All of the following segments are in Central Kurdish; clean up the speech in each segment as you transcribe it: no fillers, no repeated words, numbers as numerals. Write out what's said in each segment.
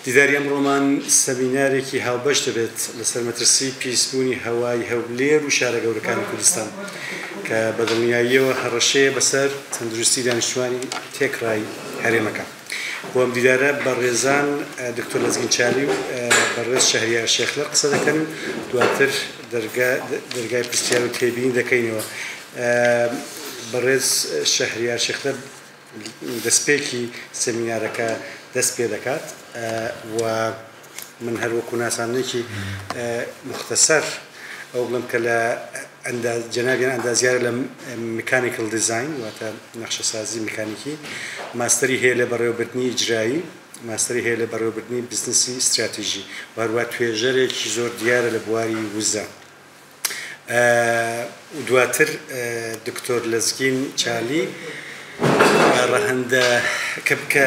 دیداری ئەمڕۆمان سەمینارێکی هاوبەش دەبێت لەسەر مەترسی پیسبوونی هەوای هەولێر و شارە گەورەکانی کوردستان کە بە دڵنیاییەوە هەڕەشەیە بەسەر تەندروستی دانیشتوانی تێکڕای هەرێمەکە. بۆ ئەم دیدارە بەڕێزان دکتۆر لەزگین چالی و بەڕێز شەهریار شێخلەر قسە دەکەن و دواتر دەرگای پرسیار و تێبینی دەکەینەوە. بەڕێز شەهریار شێخلەر دەستپێکی سێمینارەکە دەست پێ دەکات و من هەر وەکو ناساندنێکی موختەسەر ئەوە بڵێم کە لە جەنابیان ئەندازیارە لە mechanical design واتە نەخشەسازی میکانیکی، ماستەری هەیە لە بەڕێوەبردنی ئیجرایی، ماستەری هەیە لە بەڕێوەبردنی بزنسی ستراتیژی و هەروەها توێژەرێکی زۆر دیارە لە بواری وزە. دواتر دکتۆر لەزگین چالی ڕەهەندە کە کە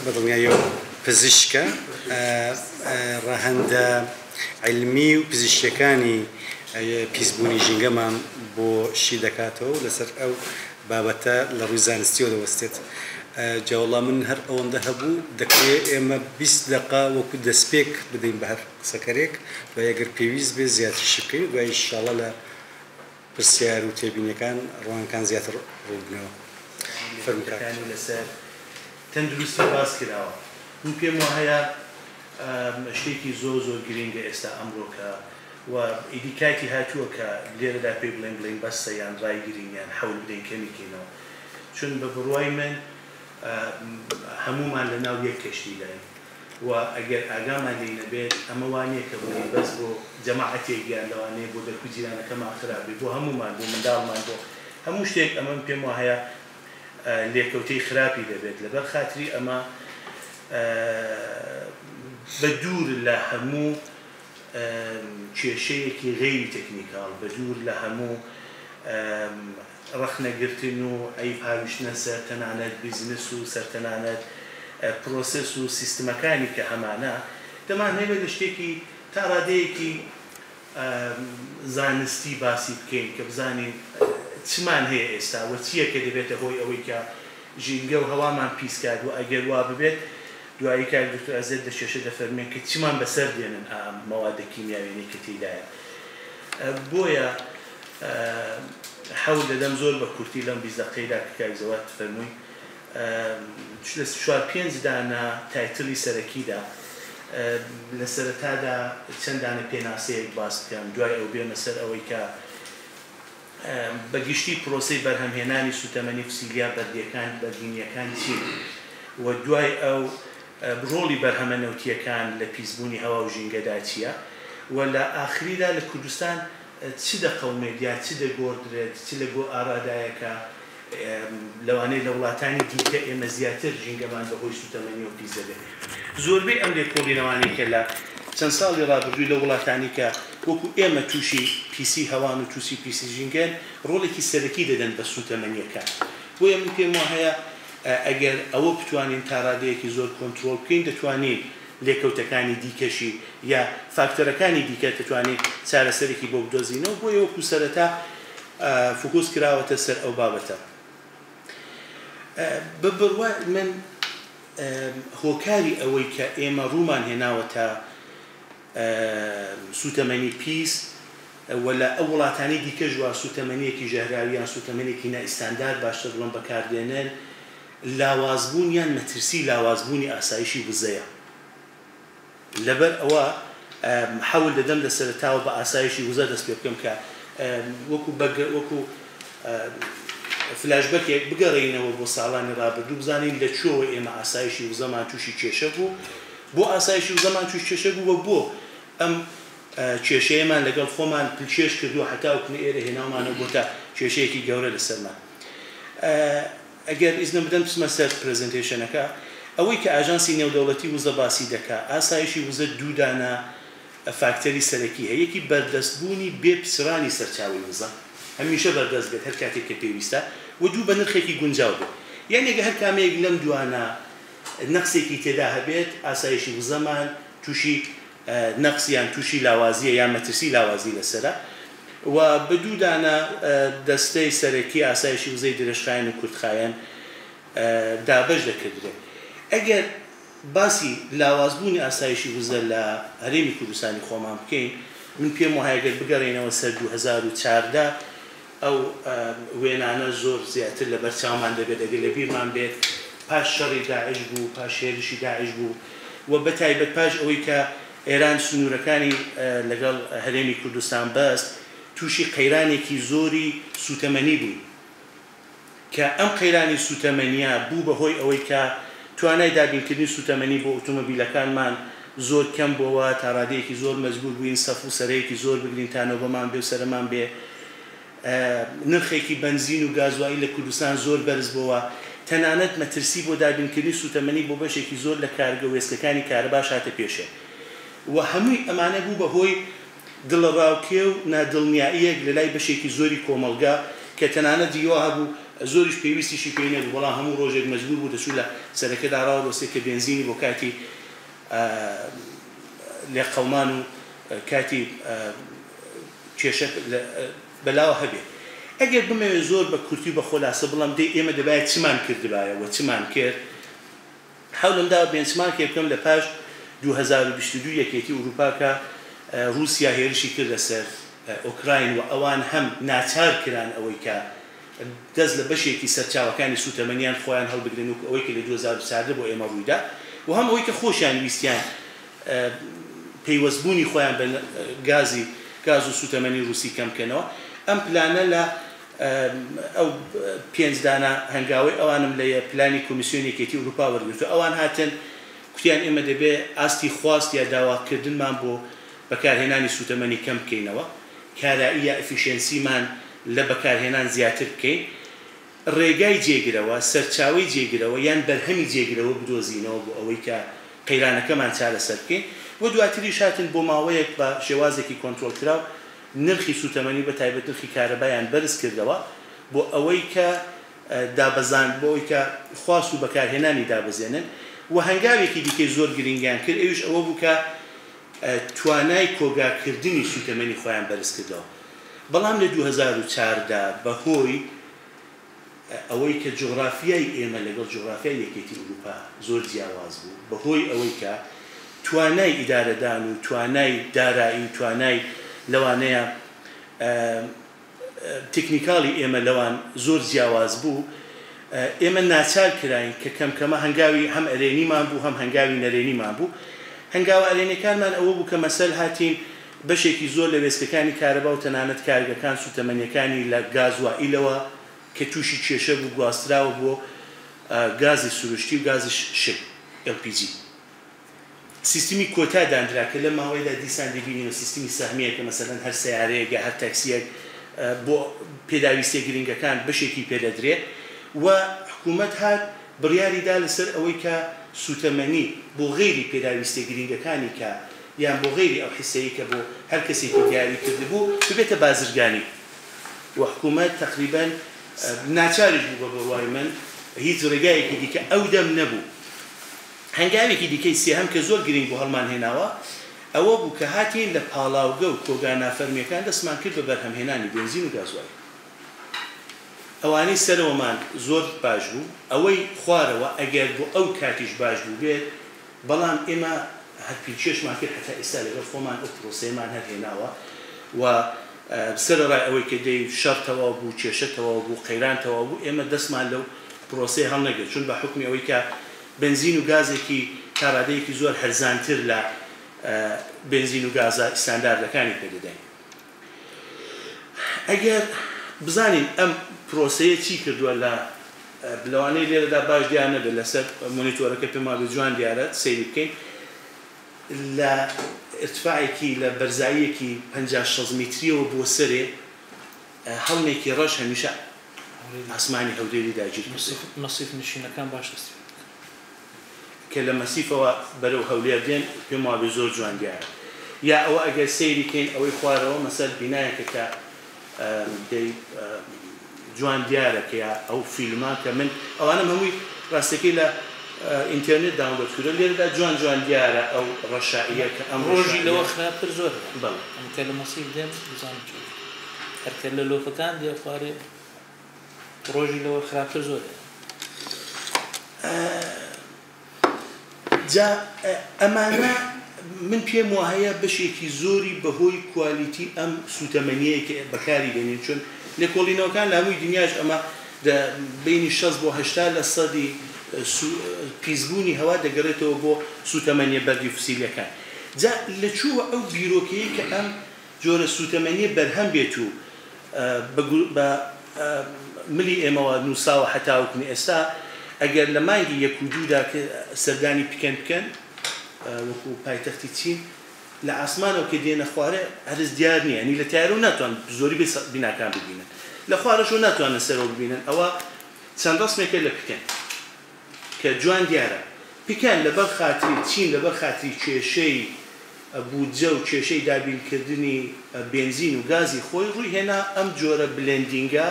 بە دڵنیاییەوە پزیشکە، ڕەهەندە عیلمی و پزیشکیەکانی پیسبوونی ژینگەمان بۆ شی دەکاتەوە و لەسەر ئەو بابەتە لە ڕووی زانستیەوە دەوەستێت. جا وەڵا من هەر ئەوەندە هەبوو، دەکرێ ئێمە 20 دەقە وەکو دەستپێک بدەین بە هەر قسەکەرێک، دوای ئەگەر پێویست بێت زیاتریشی بکەین، دوای ئیشاڵا لە پرسیار و تێبینیەکان ڕوانگەکان زیاتر ڕوون بنەوە. فەرموو کاک. لێکەوتەکانی لەسەر تەندروستی باس کراوە. من پێم واهەیە شتێکی زۆر زۆر گرینگە ئێستا ئەمڕۆکە و ئیدی کاتی هاتووە کە لێرەدا پێی بڵێین بڵێین بەسە یان ڕایگرین یان حەول بدەین کەمی کەینەوە چون بە بڕوای من هەموومان لە ناو یەک کەشتیداین و ئەگەر ئاگامان لێی نەبێت ئەمە وا نییە کە بڵێین بەس بۆ جەماعەتێک یان لەوانەیە بۆ دەرک و جیرانەکەمان خراپ بێت بۆ هەموومان بۆ منداڵمان بۆ هەموو شتێک ئەمە من پێم واهەیە لێکەوتەی خراپی دەبێت لەبەر خاتری ئەمە بە دوور لە هەموو کێشەیەکی غەیری تەکنیکاڵ، بە دوور لە هەموو ڕەخنەگرتن و عەیب هاویشتنە سەر تەنانەت بیزنس و سەر تەنانەت پرۆسێس و سیستمەکانی کە هەمانە، دەمانهەوێت لە شتێکی تا ڕادەیەکی زانستی باسی بکەین کە بزانین چمان هەیە ئێستا و چییە کە دەبێتە هۆی ئەوەی کە ژینگە و هەوامان پیس کات و ئەگەر وا ببێت دوایی کاک دکتۆر عزەت لە کێشە دەفەرموێ کە چیمان بەسەر دێنن ئا مەوادە کیمیاویانەی کە تێیدایە بۆیە حەول دەدەم زۆر بە کورتی لەم 20 دەقەیدا کە کاک جەواد فەرمووی لە چوار پێنج دانە title ی سەرەکیدا لە سەرەتادا چەند دانە پێناسەیەک باس بکەم دوای ئەو بێمە سەر ئەوەی کە بە گشتی پرۆسەی بەرهەمهێنانی سووتەمەنی فسیلیە بەردییەکان بەردینییەکان چین و دوای ئەو ڕۆڵی بەرهەمە نەوتییەکان لە پیسبوونی هەوا و ژینگەدا چییە و لە ئاخریدا لە کوردستان چ دەقەومێت یا چ دەگۆڕدرێت چ لە گۆ ئارادایە کە لەوانەیە لە وڵاتانی دیکە ئێمە زیاتر ژینگەمان بە هۆی سووتەمەنییەوە پیس دەبێت. زۆربەی ئەم لێکۆڵینەوانەی کە لە چەند ساڵی ڕابردووی لە وڵاتانی کە وەکو ئێمە تووشی پیسی هەوان و تووسی پیسی ژینگەن، ڕۆڵێکی سەرەکی دەدەن بە سووتەمەنییەکان. بۆیە من پێم واهەیە ئەگەر ئەوە بتوانین تا ڕادەیەکی زۆر کۆنترۆڵ بکەین دەتوانین لێکەوتەکانی دیکەشی یا فاکتەرەکانی دیکە دەتوانین چارەسەرێکی بۆ بدۆزینەوە. بۆیە وەکو سەرەتا فوکوس کراوەتە سەر ئەو بابەتە. بە بڕوای من هۆکاری ئەوەی کە ئێمە ڕوومان هێناوەتە سووتەمەنی پیس و لە ئەو وڵاتانەی دیکەش وا سووتەمەنییەکی ژەهراوی یان سووتەمەنیەکی نائیستاندارد باشتر بڵێم بەکاردێنن، لاوازبوون یان مەترسی لاوازبوونی ئاسایشی وزەیە. لەبەر ئەوە حەول دەدەم لە سەرەتاوە بە ئاسایشی وزە دەست پێ بکەم کە وەکو وەکو فلاشبەکێک بگەڕێینەوە بۆ ساڵانی ڕابردوو بزانین لە کوێوە ئێمە ئاسایشی وزەمان تووشی کێشە بوو، بۆ ئاسایشی وزەمان تووش کێشە بوو و بۆ ئەم کێشەیەمان لەگەڵ خۆمان پلکێش کردووە هەتاوەکو ئێرە هێناومانەوە بۆتە کێشەیەکی گەورە لەسەرمان. ئەگەر ئیزنم بدەن بچمە سەر presentation ەکە، ئەوەی کە ئاژانسی نێودەوڵەتی وزە باسی دەکا، ئاسایشی وزە دوو دانە فاکتەری سەرەکی هەیە، یەکی بەردەستبوونی بێ پچڕانی سەرچاوەی وزە، هەمیشە بەردەست بێت هەر کاتێک کە پێویستە، و دوو بە نرخێکی گونجاو بێت. یانی ئەگەر هەر کامەیەک لەم دوانە نەقسێکی تێدا هەبێت، ئاسایشی وزەمان تووشی نەقس یان تووشی لاوازییە یان مەترسی لاوازی لەسەرە و بە دوو دانە دەستەی سەرەکی ئاسایشی وزەی درێژخایەن و کورتخایەن دابەش دەکردرێت. ئەگەر باسی لاوازبوونی ئاسایشی وزە لە هەرێمی کوردستانی خۆمان بکەین، من پێم وایە گەر بگەڕێینەوە سەر 2014 ئەو وێنانە زۆر زیاتر لەبەر چاومان دەبێت، ئەگەر لە بیرمان بێت پاش شەڕی داعش بوو، پاش هێرشی داعش بوو و بە تایبەت پاش ئەوەی کە ئێران سنوورەکانی لەگەڵ هەرێمی کوردستان بەست، تووشی قەیرانێکی زۆری سووتەمەنی بووین. کە ئەم قەیرانی سووتەمەنییە بوو بە هۆی ئەوەی کە توانای دابینکردنی سووتەمەنی بۆ ئوتومبیلەکانمان زۆر کەم بۆوە، تا ڕادەیەکی زۆر مەجبوور بووین سەف و سەرەیەکی زۆر بگرین تا نۆبەمان بێ و سەرەمان بێ. نرخێکی بەنزین و گازوایل لە کوردستان زۆر بەرز بۆوە، تەنانەت مەترسی بۆ دابینکردنی سووتەمەنی بۆ بەشێکی زۆر لە کارگە و وێستگەکانی کارەباش هاتە پێشێ و هەمووی ئەمانە بوو بە هۆی دڵەڕاوکێ و نادڵنیاییەک لە لای بەشێکی زۆری کۆمەڵگا کە تەنانەت جی وا هەبوو زۆریش پێویستیشی پێی نەبوو بەڵام هەموو ڕۆژێک مەجبوور بوو دەچوو لە سەرەکەدا ڕاودەوەستێ کە بێنزینی بۆ کاتی لێقەومان و کاتی کێشە بەلاوە هەبێ. ئەگەر بمەوێ زۆر بە کورتی و بە خۆلاسە بڵێم دەی ئێمە دەبایە چمان کردبایە و چمان کرد؟ حەولم داوە بێنچمارکێ بکەم لە پاش 2022 یەکێتی ئورووپا کە ڕووسیا هێرشی کردە سەر ئۆکراین و ئەوان هەم ناچار کران ئەوەی کە دەست لە بەشێکی سەرچاوەکانی سووتەمەنیان خۆیان هەڵبگرن وەکو ئەوەی کە لە 2014 بۆ ئێمە ڕوویدا و هەم ئەوەی کە خۆشیان ویستیان پەیوەستبوونی خۆیان بە گازی گاز و سووتەمەنی ڕووسی کەم بکەنەوە. ئەم پلانە لە ئەو پێنج دانە هەنگاوەی ئەوانم لە پلانی کۆمیسیۆنی یەکێتی ئورووپا وەرگرتووە. ئەوان هاتن کوتیان ئێمە دەبێ ئاستی خواست یا داواکردنمان بۆ بەکارهێنانی سووتەمەنی کەم بکەینەوە، کارایی یا ئفیشێنسیمان لە بەکارهێنان زیاتر بکەین، ڕێگای جێگرەوە، سەرچاوەی جێگرەوە یان بەرهەمی جێگرەوە بدۆزینەوە بۆ ئەوەی کە قەیرانەکەمان چارەسەر بکەین و دواتریش هاتن بۆ ماوەیەک بە شێوازێکی کۆنترۆڵکراو نرخی سووتەمەنی بە تایبەت نرخی کارەبایان بەرز کردەوە بۆ ئەوەی کە دابەزاند بۆ ئەوەی کە خواست و بەکارهێنانی دابەزێنن و هەنگاوێکی دیکەی زۆر گرنگیان کرد ئەویش ئەوە بوو کە توانای کۆگاکردنی سووتەمەنی خۆیان بەرز کردەوە بەڵام لە 2014 بەهۆی ئەوەی کە جوغرافیای ئێمە لەگەڵ جوغرافیای یەکێتی ئورووپا زۆر جیاواز بوو، بە هۆی ئەوەی کە توانای ئیدارەدان و توانای دارایی و توانای لەوانەیە تکنیکاڵی ئێمە لەوان زۆر جیاواز بوو، ئێمە ناچار کراین کە کەم کەمە هەنگاوی هەم ئەرێنیمان بوو هەم هەنگاوی نەرێنیمان بوو. هەنگاوە ئەرێنیەکانمان ئەوە بوو کە مەسەل هاتین بەشێکی زۆر لە وێستگەکانی کارەبا و تەنانەت کارگەکان سووتەمەنیەکانی لە گازوائیلەوە کە تووشی کێشە بوو گواستراوە بۆ گازی سروشتی و گازی شل، LPG. سیستمی کۆتا داندرا کە لەم ماوەیەدا دیسان دەبینینەوە سیستمی سەهمیە کە مەسەلەن هەر سەیارەیەک یا هەر تاکسیەک بۆ پێداویستیە گرنگەکان بەشێکی پێدەدرێ و حکوومەت هات بڕیاری دا لەسەر ئەوەی کە سووتەمەنی بۆ غەیری پێداویستیە گرنگەکانی کە یان بۆ غەیری ئەو حیسەی کە بۆ هەر کەسێکی دیاری کردبوو ببێتە بازرگانی و حکوومەت تەقریبەن ناچاریش بوو بە بڕوای من هیچ ڕێگایەکی دیکە ئەو دەم نەبوو. هەنگاوێکی دیکەی سێهەم کە زۆر گرنگ بوو هەڵمان هێناوە ئەوە بوو کە هاتین لە پاڵاوگە و کۆگا نافەرمییەکان دەستمان کرد بە بەرهەمهێنانی بێنزین و گازوایل. ئەوانەی سەرەوەمان زۆر باش بوو، ئەوەی خوارەوە ئەگەر بۆ ئەو کاتیش باش بووبێت بەڵام ئێمە هەر پیرکێشمان کرد هەتا ئێستا لەگەڵ خۆمان ئەو پرۆسەیەمان هەر هێناوە و سەرەڕای ئەوەی کە دەی شەڕ تەواو بوو، کێشە تەواو بوو، قەیران تەواو بوو، ئێمە دەستمان لەو پرۆسەیە هەڵنەگرت چون بە حوکمی ئەوەی کە بەنزین و گازێکی تا ڕادەیەکی زۆر هەرزانتر لە بەنزین و گازە ستانداردەکانی پێ دەدەین. ئەگەر بزانین ئەم پرۆسەیە چی کردووە لە لەوانەیە لێرەدا باش دیار نەبێت لەسەر مۆنیتۆرەکە پێم وابێت جوان دیارە سەیری بکەین لە ارتفاعێکی لە بەرزاییەکی 50 60 میتریەوە بۆ سەرێ هەڵمێکی ڕەش هەمیشە ئاسمانی هەولێری داگیر کردووە. مەسیف نشینەکان باش دەستی پێ بکەن. کە لە مەسیفەوە بەرەو هەولێر دێن پێم وابێ زۆر جوان دیارە. یا ئەوە ئەگەر سەیری کەین ئەوەی خوارەوە مەسەل بینایەکە کە دەی جوان دیارە کە یا ئەو فیلمە کە من ئەوانەم هەمووی ڕاستەکەی لە ئینتێرنێت داونلۆد کردووە لێرەدا جوان جوان دیارە ئەو ڕەشاییە کە ئەم ڕۆژی لەوە خراپتر زۆر هەیە. بەڵێ. ئەم کە لە مەسیف دێم بزانم چۆن هەر کە لە لۆفەکان دێ خوارێ ڕۆژی لەوە خراپتر زۆر هەیە. جا ئەمانە من پێم واهەیە بەشێکی زۆری بەهۆی کوالیتی ئەم سووتەمەنیەیە کە بەکاری دێنین، چون لێکۆڵینەوەکان لە هەمووی دنیاش ئەمە دە بینی 60 بۆ 80 لە سەدی پیسبوونی هەوا دەگەڕێتەوە بۆ سووتەمەنیە بەردی فسیلەکان. جا لە چووە ئەو بیرۆکەیە کە ئەم جۆرە سووتەمەنیە بەرهەم بێت و بە ملی ئێمەوە نووساوە هەتاوەکو ئێستا، ئەگەر لە مانگی یەک و دوودا کە سەردانی پکەن بکەن وەکو پایتەختی چین لە ئاسمانەوە کە دێنە خوارێ هەرز دیار نییە، ینی لە تایرە و ناتوان زۆری بێ بیناکان ببینن، لە خوارەشەوە ناتوانن سەرەوە ببینن. ئەوە چەند ڕەسمێکە لە پکەن کە جوان دیارە. پکەن لەبەر خاتری چین، لەبەر خاتری کێشەی بودجە و کێشەی دابینکردنی بنزین و گازی خۆی ڕووی هێنا ئەم جۆرە blending ە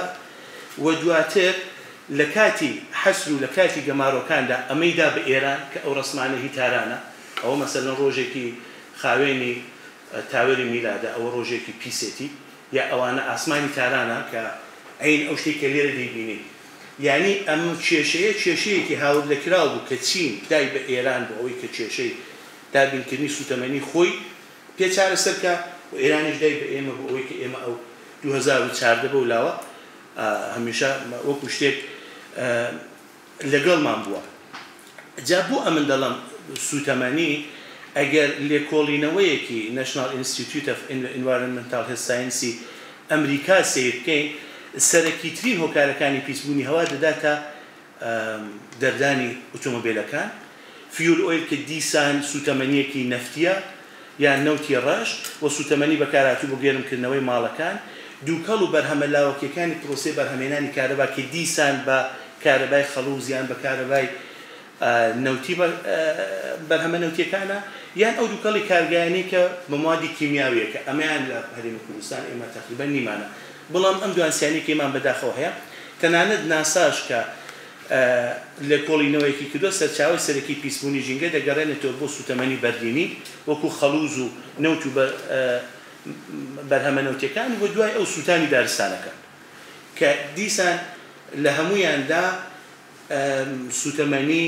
و دواتر لە کاتی حەسر و لە کاتی گەمارۆکاندا ئەمەیدا بە ئێران کە ئەو ڕسمانە هی تارانە. ئەوە مەسەلەن ڕۆژێکی خاوێنی tower ی میلادە، ئەوە ڕۆژێکی پیسێتی، یا ئەوانە ئاسمانی تارانە کە عین ئەو شتێک کە لێرە دەیبینین. یعنی ئەم کێشەیە کێشەیەکی هاوردەکراو بوو کە چین دای بە ئێران بۆ ئەوەی کە کێشەی دابینکردنی سوتەمەنی خۆی پێ چارەسەرکە و ئێرانیش دای بە ئێمە بۆ ئەوەی کە ئێمە ئەو 2014 بەو لاوە هەمیشە وەکو شتێک لەگەڵمان بووە. جا بۆ ئەمن دەڵێم سوتەمەنی ئەگەر لێکۆڵینەوەیەکی National Institute of Environmental Health Science ئەمریکا سەیر بکەین، سەرەکیترین هۆکارەکانی پیسبوونی هەوا دەداتە دەردانی ئۆتۆمۆبیلەکان، fuel oil کە دیسان سوتەمەنیەکی نەفتیە یان نەوتی ڕەش و سوتەمەنی بەکارهاتوو بۆ گەرمکردنەوەی ماڵەکان، دووکەڵ و بەرهەمە لاوەکیەکانی پرۆسەی بەرهەمێنانی کارەبا کە دیسان بە کارەبای خەڵوز یان بە کارەبای نەوتی بەرهەمە نەوتیەکانە، یان ئەو دووکەڵی کارگایانەی کە بە موادی کیمیاویە کە ئەمەیان لە هەرێمی کوردستان ئێمە تقریبا نیمانە، بەڵام ئەم دوانسیانی کە ئێمان بەداخەوە هەیە. تەنانەت ناساش کە لێکۆڵینەوەیەکی کردووە سەرچاوی سەرەکی پیسبوونی ژینگە دەگەڕێنێتەوە بۆ سوتەمەنی بەردینی وەکو خەڵوز و نەوت و بەرهەمە نەوتیەکان و دوای ئەو سووتانی دارستانەکان کە دیسان لە هەمویاندا سوتەمەنی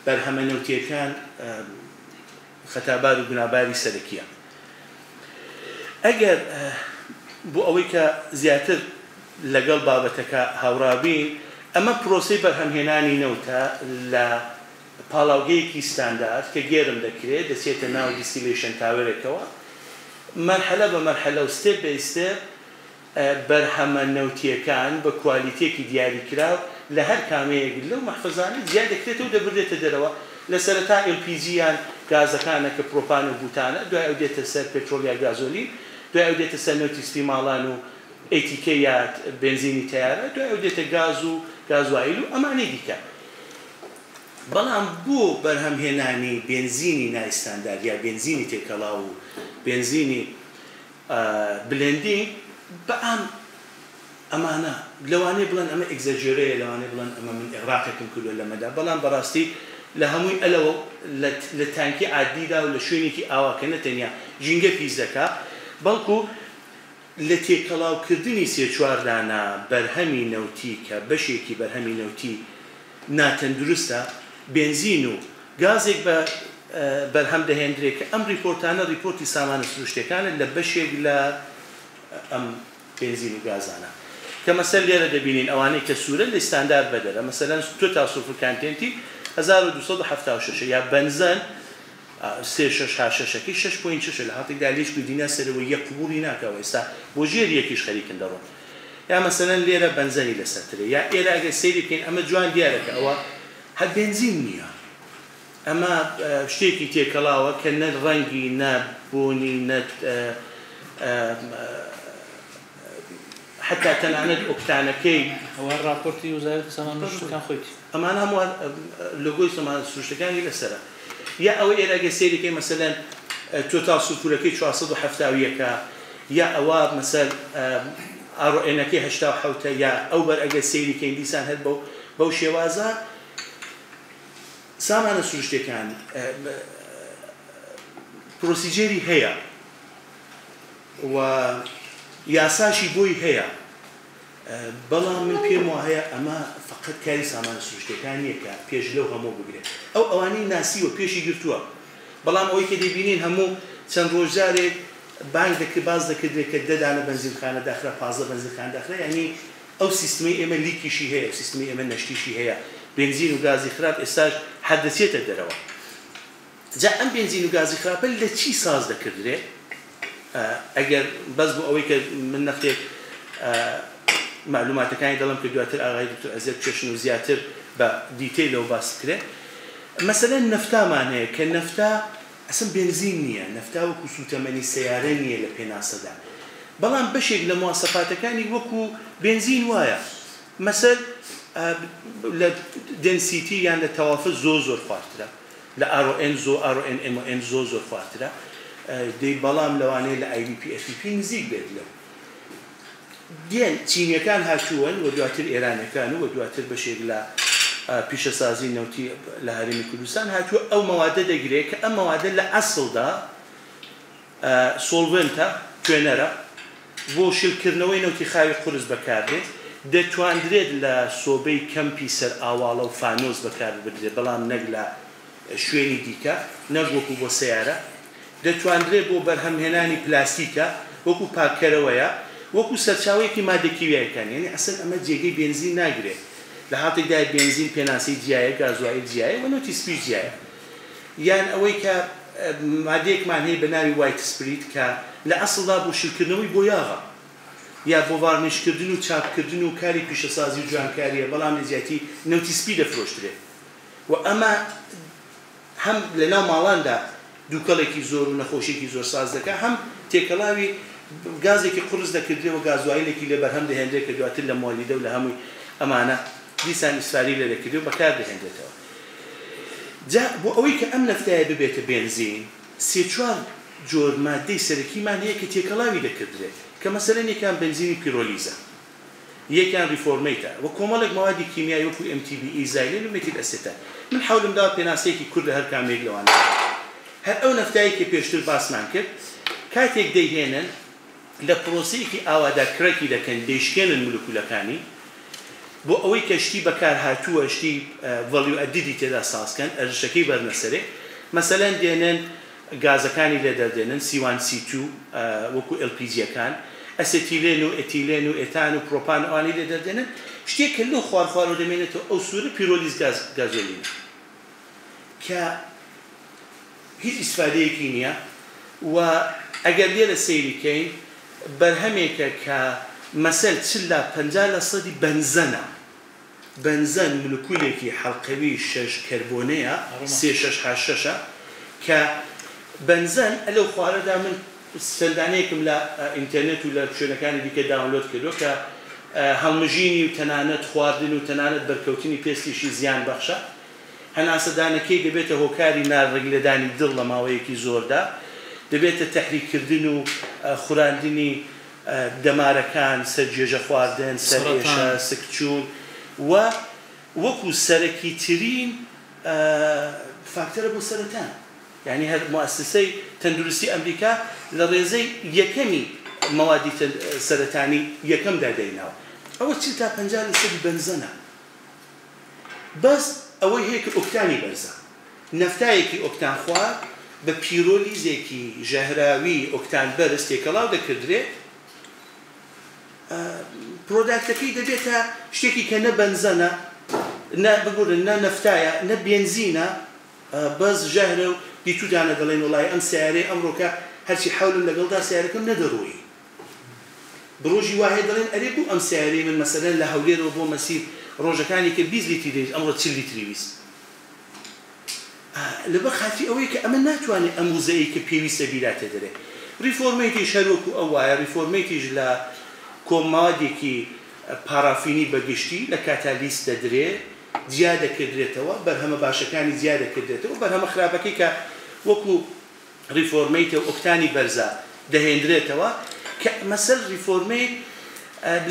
بەرهەمە نەوتیەکان خەتابار و گوناباری سەرەکیە. ئەگەر بۆ ئەوەی کە زیاتر لەگەڵ بابەتەکە هاوڕابین، ئەمە پرۆسەی بەرهەمهێنانی نەوتە لە پاڵاوگەیەکی ستاندارد کە گێرم دەکرێت، دەچێتە ناو distillation tower ێکەوە، مەرحەلە بە مەرحەلە و step by step بەرهەمە نەوتیەکان بە quality ێکی دیاریکراو لە هەر کامەیەک لەو مەحفەزانە جیا دەکرێتەوە دەبردێتە دەرەوە. لە سەرەتا LPG یان گازەکانە کە پرۆپان و بوتانە، دوای ئەو دێتە سەر پترۆل یا گازۆلین، دوای ئەو دێتە سەر نەوتی سپی ماڵان و ATK یا بنزینی تەیارە، دوای ئەو دێتە گاز و گازوایل و ئەمانەی دیکە. بەڵام بۆ بەرهەمهێنانی بنزینی نایستاندارد یا بنزینی تێکەڵاو و بنزینی blending بەئام ئەمانە لەوانەیە بڵێن ئەمە exaggerate ە، لەوانەیە بڵێن ئەمە من ئێغراقێکم کردووە لەمەدا، بەڵام بەڕاستی لە هەمووی ئەلەوە لە تانکی عادیدا و لە شوێنێکی ئاوا کە نەتەنیا ژینگە پیس دەکا، بەڵکو لە تێکەڵاوکردنی سێ چواردانە بەرهەمی نەوتی کە بەشێکی بەرهەمی نەوتی ناتەندروستە، بنزین و گازێک بە بەرهەم دەهێنرێت کە ئەم report انە report ی سامانە سروشتەکانە لە بەشێک لە ئەم بنزین و گازانە کە مەسەل لێرە دەبینین ئەوانەی کە سوورە لە ستاندارد بەدەرە. مەسەلەن total sulfur content ی 1276 یا بەنزەن سێ شەش ها شەشەکەی 6.6 لە حاڵێکدا لێش دینا سەرەوە یەک قبوڵی ناکەوە، ئێستا بۆ ژێر یەکیش خەریکن دەڕۆن. یا مەسەلەن لێرە بەنزەنی لەسەرترێ، یا ئێرە ئەگەر سەیری بکەین ئەمە جوان دیارە کە ئەوە هەر بنزین نییە، ئەمە شتێکی تێکەڵاوە کە نە ڕەنگی نە بۆنی نە حتا تەنانەت ئۆکتانەکەی. ئەوە راپۆرتی وەزارەتی سامانە سروشتەکان خۆیتی، ئەمانە هەموو لۆگۆی سامانە سروشتەکانی لەسەرە. یا ئەوە ئێرە ئەگەر سەیری بکەین مەسەلەن total sulfur ەکەی 471، یا ئەوە مەسەل RON ەکەی 87، یا ئەو بەر ئەگەر سەیری بکەین دیسان هەر بەو شێوازە سامانە سروشتەکان procedure ی هەیە و یاساشی بۆی هەیە. بەڵام من پێم وایە ئەمە فەقەت کاری سامانە سروشتیەکان نییە کە پێش لەو هەموو بگرێت. ئەو ئەوانەی ناسیوە پێشی گرتووە. بەڵام ئەوەی کە دەیبینین هەموو چەند ڕۆژ جارێک بانگ دەکرد باس دەکردرێت کە 10 دانە بەنزینخانە داخرا، 15 بەنزینخانە داخرا، یانی ئەو سیستمەی ئێمە leak یشی هەیە، ئەو سیستمەی ئێمە نەشتیشی هەیە، بێنزین و گازی خراپ ئێستاش هەر دەچێتە دەرەوە. جا ئەم بێنزین و گازی خراپە لە چی ساز دەکردرێت؟ ئەگەر بەس بۆ ئەوەی کە من نەختێک معلوماتەکانی دەڵم کە دواتر ئاغای دکتۆر ئەزیەت بچێشن و زیاتر بە detail ەوە باس بکرێت. مەسەلەن نەفتامان هەیە کە نەفتا ئەسڵ بێنزین نییە، نەفتا وەکو سووتەمەنی سەیارە نییە لە پێناسەدا، بەڵام بەشێک لە مواسەفاتەکانی وەکو بێنزین وایە. مەسەل لە density یان لە تەوافە زۆر زۆر خوارترە، لە RON زۆر RON MON زۆر زۆر خوارترە، دەی بەڵام لەوانەیە لە IBP FEP نزیک بێت لەو. دێن چینیەکان هاتوون و دواتر ئێرانەکان و دواتر بەشێک لە پیشەسازی نەوتی لە هەرێمی کوردستان هاتووە ئەو مەوادە دەگرێت کە ئەم مەوادە لە ئەسڵدا solvent ە، توێنەرە بۆ شلکردنەوەی نەوتی خاوی قورس بەکاردێت، دەتواندرێت لە سۆبەی کەمپی سەر ئاواڵە و فانۆس بەکار ببردرێت، بەڵام نەک لە شوێنی دیکە، نەک وەکو بۆ سەیارە. دەتواندرێت بۆ بەرهەمهێنانی پلاستیکە، وەکو پاککەرەوەیە، وەکو سەرچاوەیەکی مادە کیمیاییەکان. یعنی ئەسڵ ئەمە جێگەی بێنزین ناگرێت، لە حاڵێکدا بێنزین پێناسەی جیایە، گازوایل جیایە و نەوتی سپیش جیایە. یان ئەوەی کە مادەیەکمان هەیە بە ناوی white spirit کە لە ئەسڵدا بۆ شلکردنەوەی بۆیاغە یا بۆ varnish کردن و چاپکردن و کاری پیشەسازی و جوانکاریە، بەڵام لە جیاتی نەوتی سپی دەفرۆشترێت. و ئەمە هەم لەناو ماڵاندا دووکەڵێکی زۆر و نەخۆشیێکی زۆر ساز دەکات، هەم تێکەڵاوی گازێکی قورس دەکردرێت و گازوایلێکی لێ بەرهەم دەهێنرێت کە دواتر لە مۆلیدە و لە هەمووی ئەمانە دیسان ئیسفادەی لێ دەکردێت و بەکار دەهێنرێتەوە. جا بۆ ئەوەی کە ئەم نەفتایە ببێتە بێنزین، سێ چوار جۆر مادەی سەرەکیمان هەیە کە تێکەڵاوی دەکردرێت، کە مەسەلەن یەکیان بەنزینی پیرۆلیزە، یەکیان reformate ە و کۆمەڵێک مەوادی کیمیایی وەکو MTBE، xylene و methyl acetate. من حەولم داوە پێناسەیەکی کورد لە هەر کامێک لەوانە. هەر ئەو نەفتایی کە پێشتر باسمان کرد، کاتێک دەیهێنن لە پرۆسەیەکی ئاوادا crack ی دەکەن، دەیشکێنن مولکولەکانی بۆ ئەوەی کە شتی بەکارهاتووە، شتی value added ی تێدا سازکەن، ئەرزشەکەی بەرنە سەرێ. مەسەلەن دێنن گازەکانی لێ دەردێنن، C1 C2 وەکو LPG ەکان، ئەسێتیلێن و ئەتیلێن و ئێتان و پرۆپان ئەوانەی لێ دەردێنن. شتێک کە لەو خوارخوارەوە دەمێنێتەوە ئەو سوورە pyrolysis gasoline ە کە هیچ ئیسفادەیەکی نییە. و ئەگەر لێرە سەیری کەین بەرهەمێکە کە مەسەل 40 تا 50% بەنزەنە. بەنزەن مولکولێکی حەڵقەوی شەش کەربۆنەیە، سێ شەش هەشت شەشە، کە بەنزەن لەو خوارەدا من سەردانەیەکم لە ئینتەرنێت و لە شوێنەکانی دیکە download کردووە کە هەڵمژینی و تەنانەت خواردن و تەنانەت بەرکەوتنی پێستیشی زیان بەخشە. هەناسەدانەکەی دەبێتە هۆکاری ناڕێگلێدانی دڵ لە ماوەیەکی زۆردا، دەبێتە تەحریککردن و خوراندنی دەمارەکان، سەرگێژە خواردن، سەرئێشە، سکچوون و وەکو سەرەکی ترین فاکتەرە بۆ سەرەتان. یعنی هەر موسسەی تەندروستی ئەمریکا لە ڕێزەی یەکەمی مەوادی سەرەتانی یەکەمدا دەیناوە. ئەوە 40 تا 50% بەنزەنە. بەس ئەوەی هەیە کە ئۆکتانی بەرزە، نەفتایەکی ئۆکتان خوار بە پیرۆلیزێکی ژەهراوی ئۆکتان بەرز تێکەڵاو دەکردرێت، product ەکەی دەبێتە شتێکی کە نە بەنزەنە، نە ببورن، نە نەفتایە، نە بێنزینە، بەس ژەهرە. و دیتوودانە دەڵێن وڵی ئەم سیارەی ئەمڕۆکە هەرچی حەولم لەگەڵدا سیارەکەم نەدەڕۆیی. بڕۆژی وایە دەڵێن ئەرێ بوو ئەم سیارەی من مەسەلەن لە هەولێرەوە بۆ مەسیر ڕۆژەکانی کە 20 لیتری دەویست، ئەمڕۆ 40 لیتری ویست. لەبەر خاطری ئەوەیە کە ئەمە ناتوانێت ئەم وزەیە کە پێویستە بیراتێ دەرێ. reformate یش هەروەکو ئەو وایە، reformate یش لە کۆمادێکی پارافینی بەگشتی لە catalyst دەدرێ، جیا دەکردرێتەوە، بەرهەمە باشەکانی جیا دەکردرێتەوە، بەرهەمە خراپەکەی کە وەکو reformate ە و ئۆکتانی بەرزە دەهێندرێتەوە. کە مەسەل reformate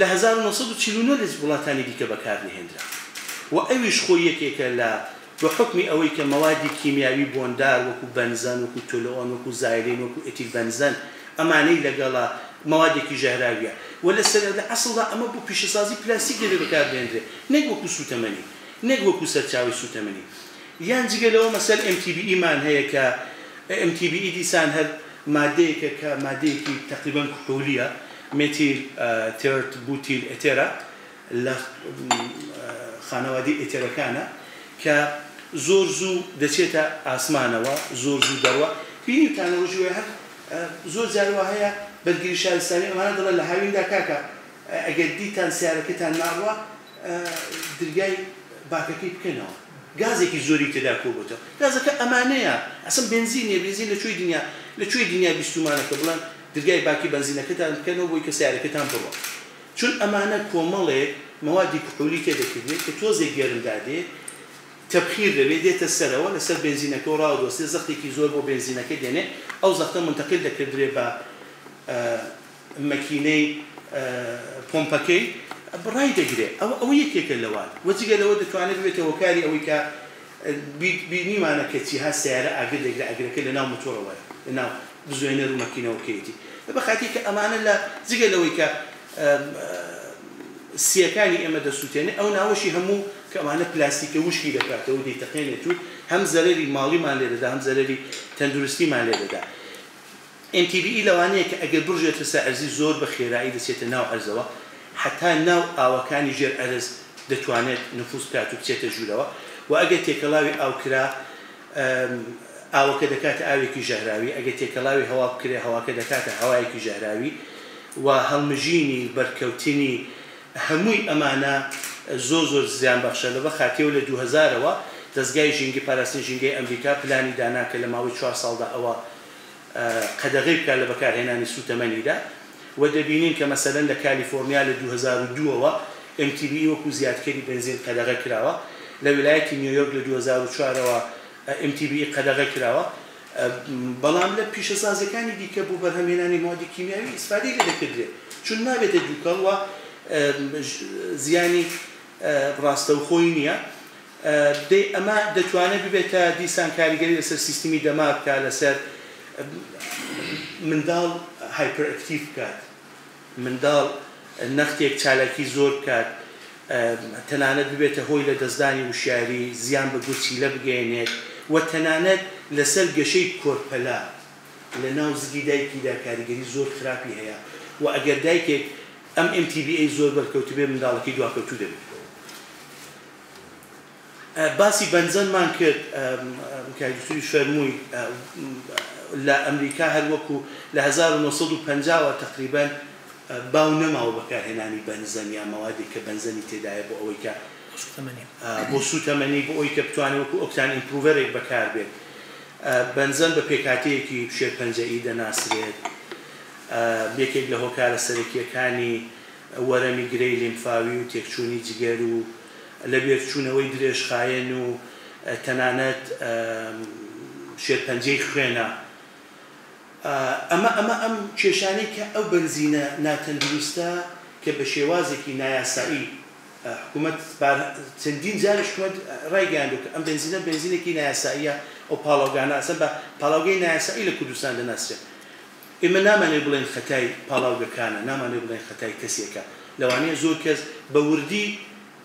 لە 1949 لە وڵاتانی دیکە بەکار نهێنرا و ئەویش خۆی یەکێکە لە بە حکمی ئەوەی کە مەوادی کیمیاوی بۆندار وەکو بەنزەن، وەکو تۆلۆئۆن، وەکو xylene، وەکو ئێتیل بەنزەن ئەمانەی لەگەڵە. مەوادێکی ژەهراویە و لە سەر لە ئەسڵدا ئەمە بۆ پیشەسازی پلاستیک دەبێ بەکاربهێندرێ نەک وەکو سووتەمەنی، نەک وەکو سەرچاوەی سووتەمەنی. یان جگە لەوە مەسەل MTBE مان هەیە کە MTBE دیسان هەر مادەیەکە کە مادەیەکی تەقریبەن کحولیە، methyl tert butyl ether ە، لە خانەوادەی ئێتێرەکانە کە زۆر زوو دەچێتە ئاسمانەوە، زۆر زوو دەڕوا. بینیوتانە ڕۆژی وایە هەر زۆر جار وا هەیە بەرگری شارستانی ئەمانە دەڵێن لە هاویندا کاکە ئەگەر دیتان سەیارەکەتان ناڕوا درگای باکەکەی بکەنەوە گازێکی زۆری تێدا کۆبۆتەوە گازەکە ئەمانەیە ئەسڵ بێنزین نیە بێنزین لە کوێی دنیا لە کوێی دنیا بیستومانە کە بڵێن درگای باکی بەنزینەکەتان بکەنەوە بۆی کە سەیارەکەتان بڕوا چون ئەمانە کۆمەڵێک مەوادی کحولی تێ دەکردرێت کە تۆزێک گەرم دادێ تەبخیر دەبێ دێتە سەرەوە لەسەر بێنزینەکەوە ڕاوەدەوەستێ زەختێکی زۆر بۆ بێنزینەکە دێنێ ئەو زەختە مونتەقیل دەکردرێ بە مەکینەی پۆمپەکەی ڕای دەگرێ ئەوە ئەوە یەکێکە لەوان وە جگە لەوە دەتوانێت ببێتە هۆکاری ئەوەی کە بینیمانە کە چیها سەیارە ئاگر دەگرێ ئاگرەکە لەناو موتۆڕەوەیە لەناو بزوێنەر و مەکینەوەکەیەتی بە خاتی کە ئەمانە لە جگە لەوەی کە سییەکانی ئێمە دەسووتێنێ، ئەو ناوەشی هەموو کە ئەمانە پلاستیکە وشکی دەکاتەوە و دەیتەقێنێت و هەم زەرەری ماڵیمان لێ دەدا هەم زەرەری تەندروستیمان لێ دەدا. MTBE لەوانەیە کە ئەگەر بڕژێتە سەر ئەرزی زۆر بە خێرایی دەچێتە ناو ئەرزەوە حەتا ناو ئاوەکانی ژێر ئەرز دەتوانێت نفوز بکات و بچێتە ژوورەوە و ئەگەر تێکەڵاوی ئاو کرا ئاوەکە دەکاتە ئاوێکی ژەهراوی، ئەگەر تێکەڵاوی هەوا بکرێت هەواکە دەکاتە هەوایەکی ژەهراوی و هەڵمژینی بەرکەوتنی هەمووی ئەمانە زۆر زۆر زیان بەخشە لەبەر خاتیەوە لە 2000 ەوە دەزگای ژینگە پاراستنی ژینگەی ئەمریکا پلانی دانا کە لە ماوەی چوار ساڵدا ئەوە قەدەغەی بکات لە بەکارهێنانی سووتەمەنیدا و دەبینین کە مەسەلەن لە کالیفۆرنیا لە 2002 ەوە MTBE وەکو زیادکەری بەنزین قەدەغە کراوە، لە ویلایەتی نیۆیۆرک لە 2004 ەوە MTBE قەدەغە کراوە، بەڵام لە پیشەسازیەکانی دیکە بۆ بەرهەمهێنانی مەوادی کیمیاوی ئیسفادەی لێ دەکردرێت چون نابێتە دووکەڵ و زیانی ڕاستەوخۆی نییە. دەی ئەمە دەتوانێت ببێتە دیسان کاریگەری لەسەر سیستمی دەمار بکات، لەسەر منداڵ hyperactive بکات، منداڵ نەختێک چالاکی زۆر بکات، تەنانەت ببێتە هۆی لەدەستدانی وشیاری، زیان بە گورچیلە بگەیەنێت و تەنانەت لەسەر گەشەی کۆرپەلە لە ناو زگی دایکیدا کاریگەری زۆر خراپی هەیە و ئەگەر دایکێک ئەم MTBA زۆر بەرکەوتبێت منداڵەکەی دواکەوتوو دەبێت. باسی بەنزەنمان کرد، کاک دکتۆریش فەرمووی لە ئەمریکا هەر وەکو لە 1950 وە تەقریبەن باو نەماوە بەکارهێنانی بەنزەن یا مەوادێک کە بەنزەنی تێدایە بۆ ئەوەی کە بۆ سووتەمەنی بۆ ئەوەی کە بتوانێت وەکو octane improver ێک بەکاربێت. بەنزەن بە پێکهاتەیەکی شێرپەنجەیی دەناسرێت، یەکێک لە هۆکارە سەرەکییەکانی وەرەمی گرێی لیمفاوی و تێکچوونی جگەر و لەبیرچوونەوەی درێژخایەن و تەنانەت شێرپەنجەی خوێنە. ئەمە ئەمە ئەم کێشانەی کە ئەو بەنزینە ناتەندروستە کە بە شێوازێکی نایاسایی حکوومەت چەندین جاریش حکوومەت ڕایگەیاندووە کە ئەم بەنزینە بەنزینێکی نایاساییە، ئەو پاڵاوگانە ئەسڵەن بە پاڵاوگەی نایاسایی لە کوردستان دەناسرێن. ئێمە نامانەوێت بڵێین خەتای پاڵاوگەکانە، نامانەوێت بڵێین خەتای کەسێکە، لەوانەیە زۆر کەس بە وردی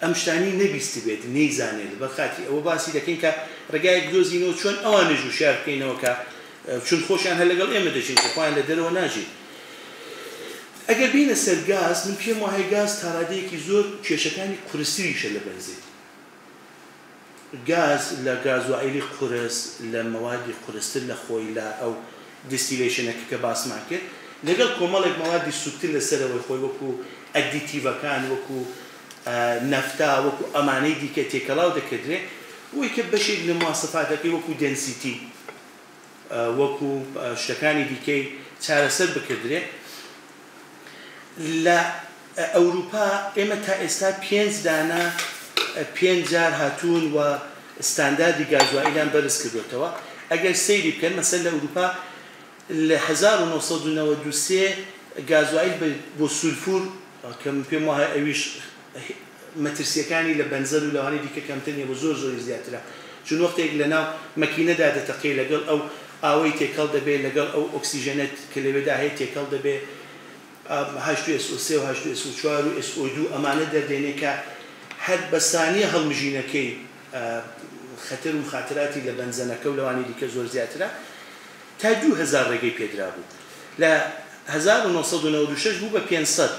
ئەم شتانەی نەبیستبێت، نەیزانێت، لەبەر خاتری ئەوە باسی دەکەین کە ڕێگایەک بدۆزینەوە چۆن ئەوانیش وشیار بکەینەوە کە چون خۆشیان هەر لەگەڵ ئێمە دەژین، خۆ خۆیان لە دەرەوە ناژین. ئەگەر بێینە سەر گاز، من پێم وایە گاز تاڕادەیەکی زۆر کێشەکانی قورستریشە لە بەنزین. گاز لە گازوایلی قورس، لە مەوادی قورستر لە خۆی، لە ئەو distillation ە کە باسمان کرد، لەگەڵ کۆمەڵێک مەوادی سووکتر لە سەرەوەی خۆی وەکو additive ەکان، وەکو نەفتا، وەکو ئەمانەی دیکە تێکەڵاو دەکردرێ بۆی کە بەشێک لە مواسەفاتەکەی وەکو density، وەکو شتەکانی دیکەی چارەسەر بکردرێ. لە ئەوروپا ئێمە تا ئێستا پێنج دانە پێنج جار هاتوون و ستانداردی گازوایلیان بەرز کردوێتەوە. ئەگەر سەیری بکەن مەسەلەن لە ئەوروپا لە 1993 گازوایل بۆ سولفور کە من پێم وایە ئەویش مەترسیەکانی لە بەنزەن و لەوانەی دیکە کەمتر نیە بۆ زۆر زۆری زیاترە، چون وەختێک لەناو مەکینەدا دەتەقێ لەگەڵ ئەو ئاوەی تێکەڵ دەبێت، لەگەڵ ئەو ئۆکسیژێنەت کە لەوێدا هەیە تێکەڵ دەبێت. H2SO3 و H2SO4 و SO2 ئەمانە دەردێنێ کە هەر بە سانیە هەڵمژینەکەی خەتەر و مخاتراتی لە بەنزەنەکە و لەوانی دیکە زۆر زیاترە. تا 2000 ڕێگەی پێدرابوو، لە 1996 بوو بە 500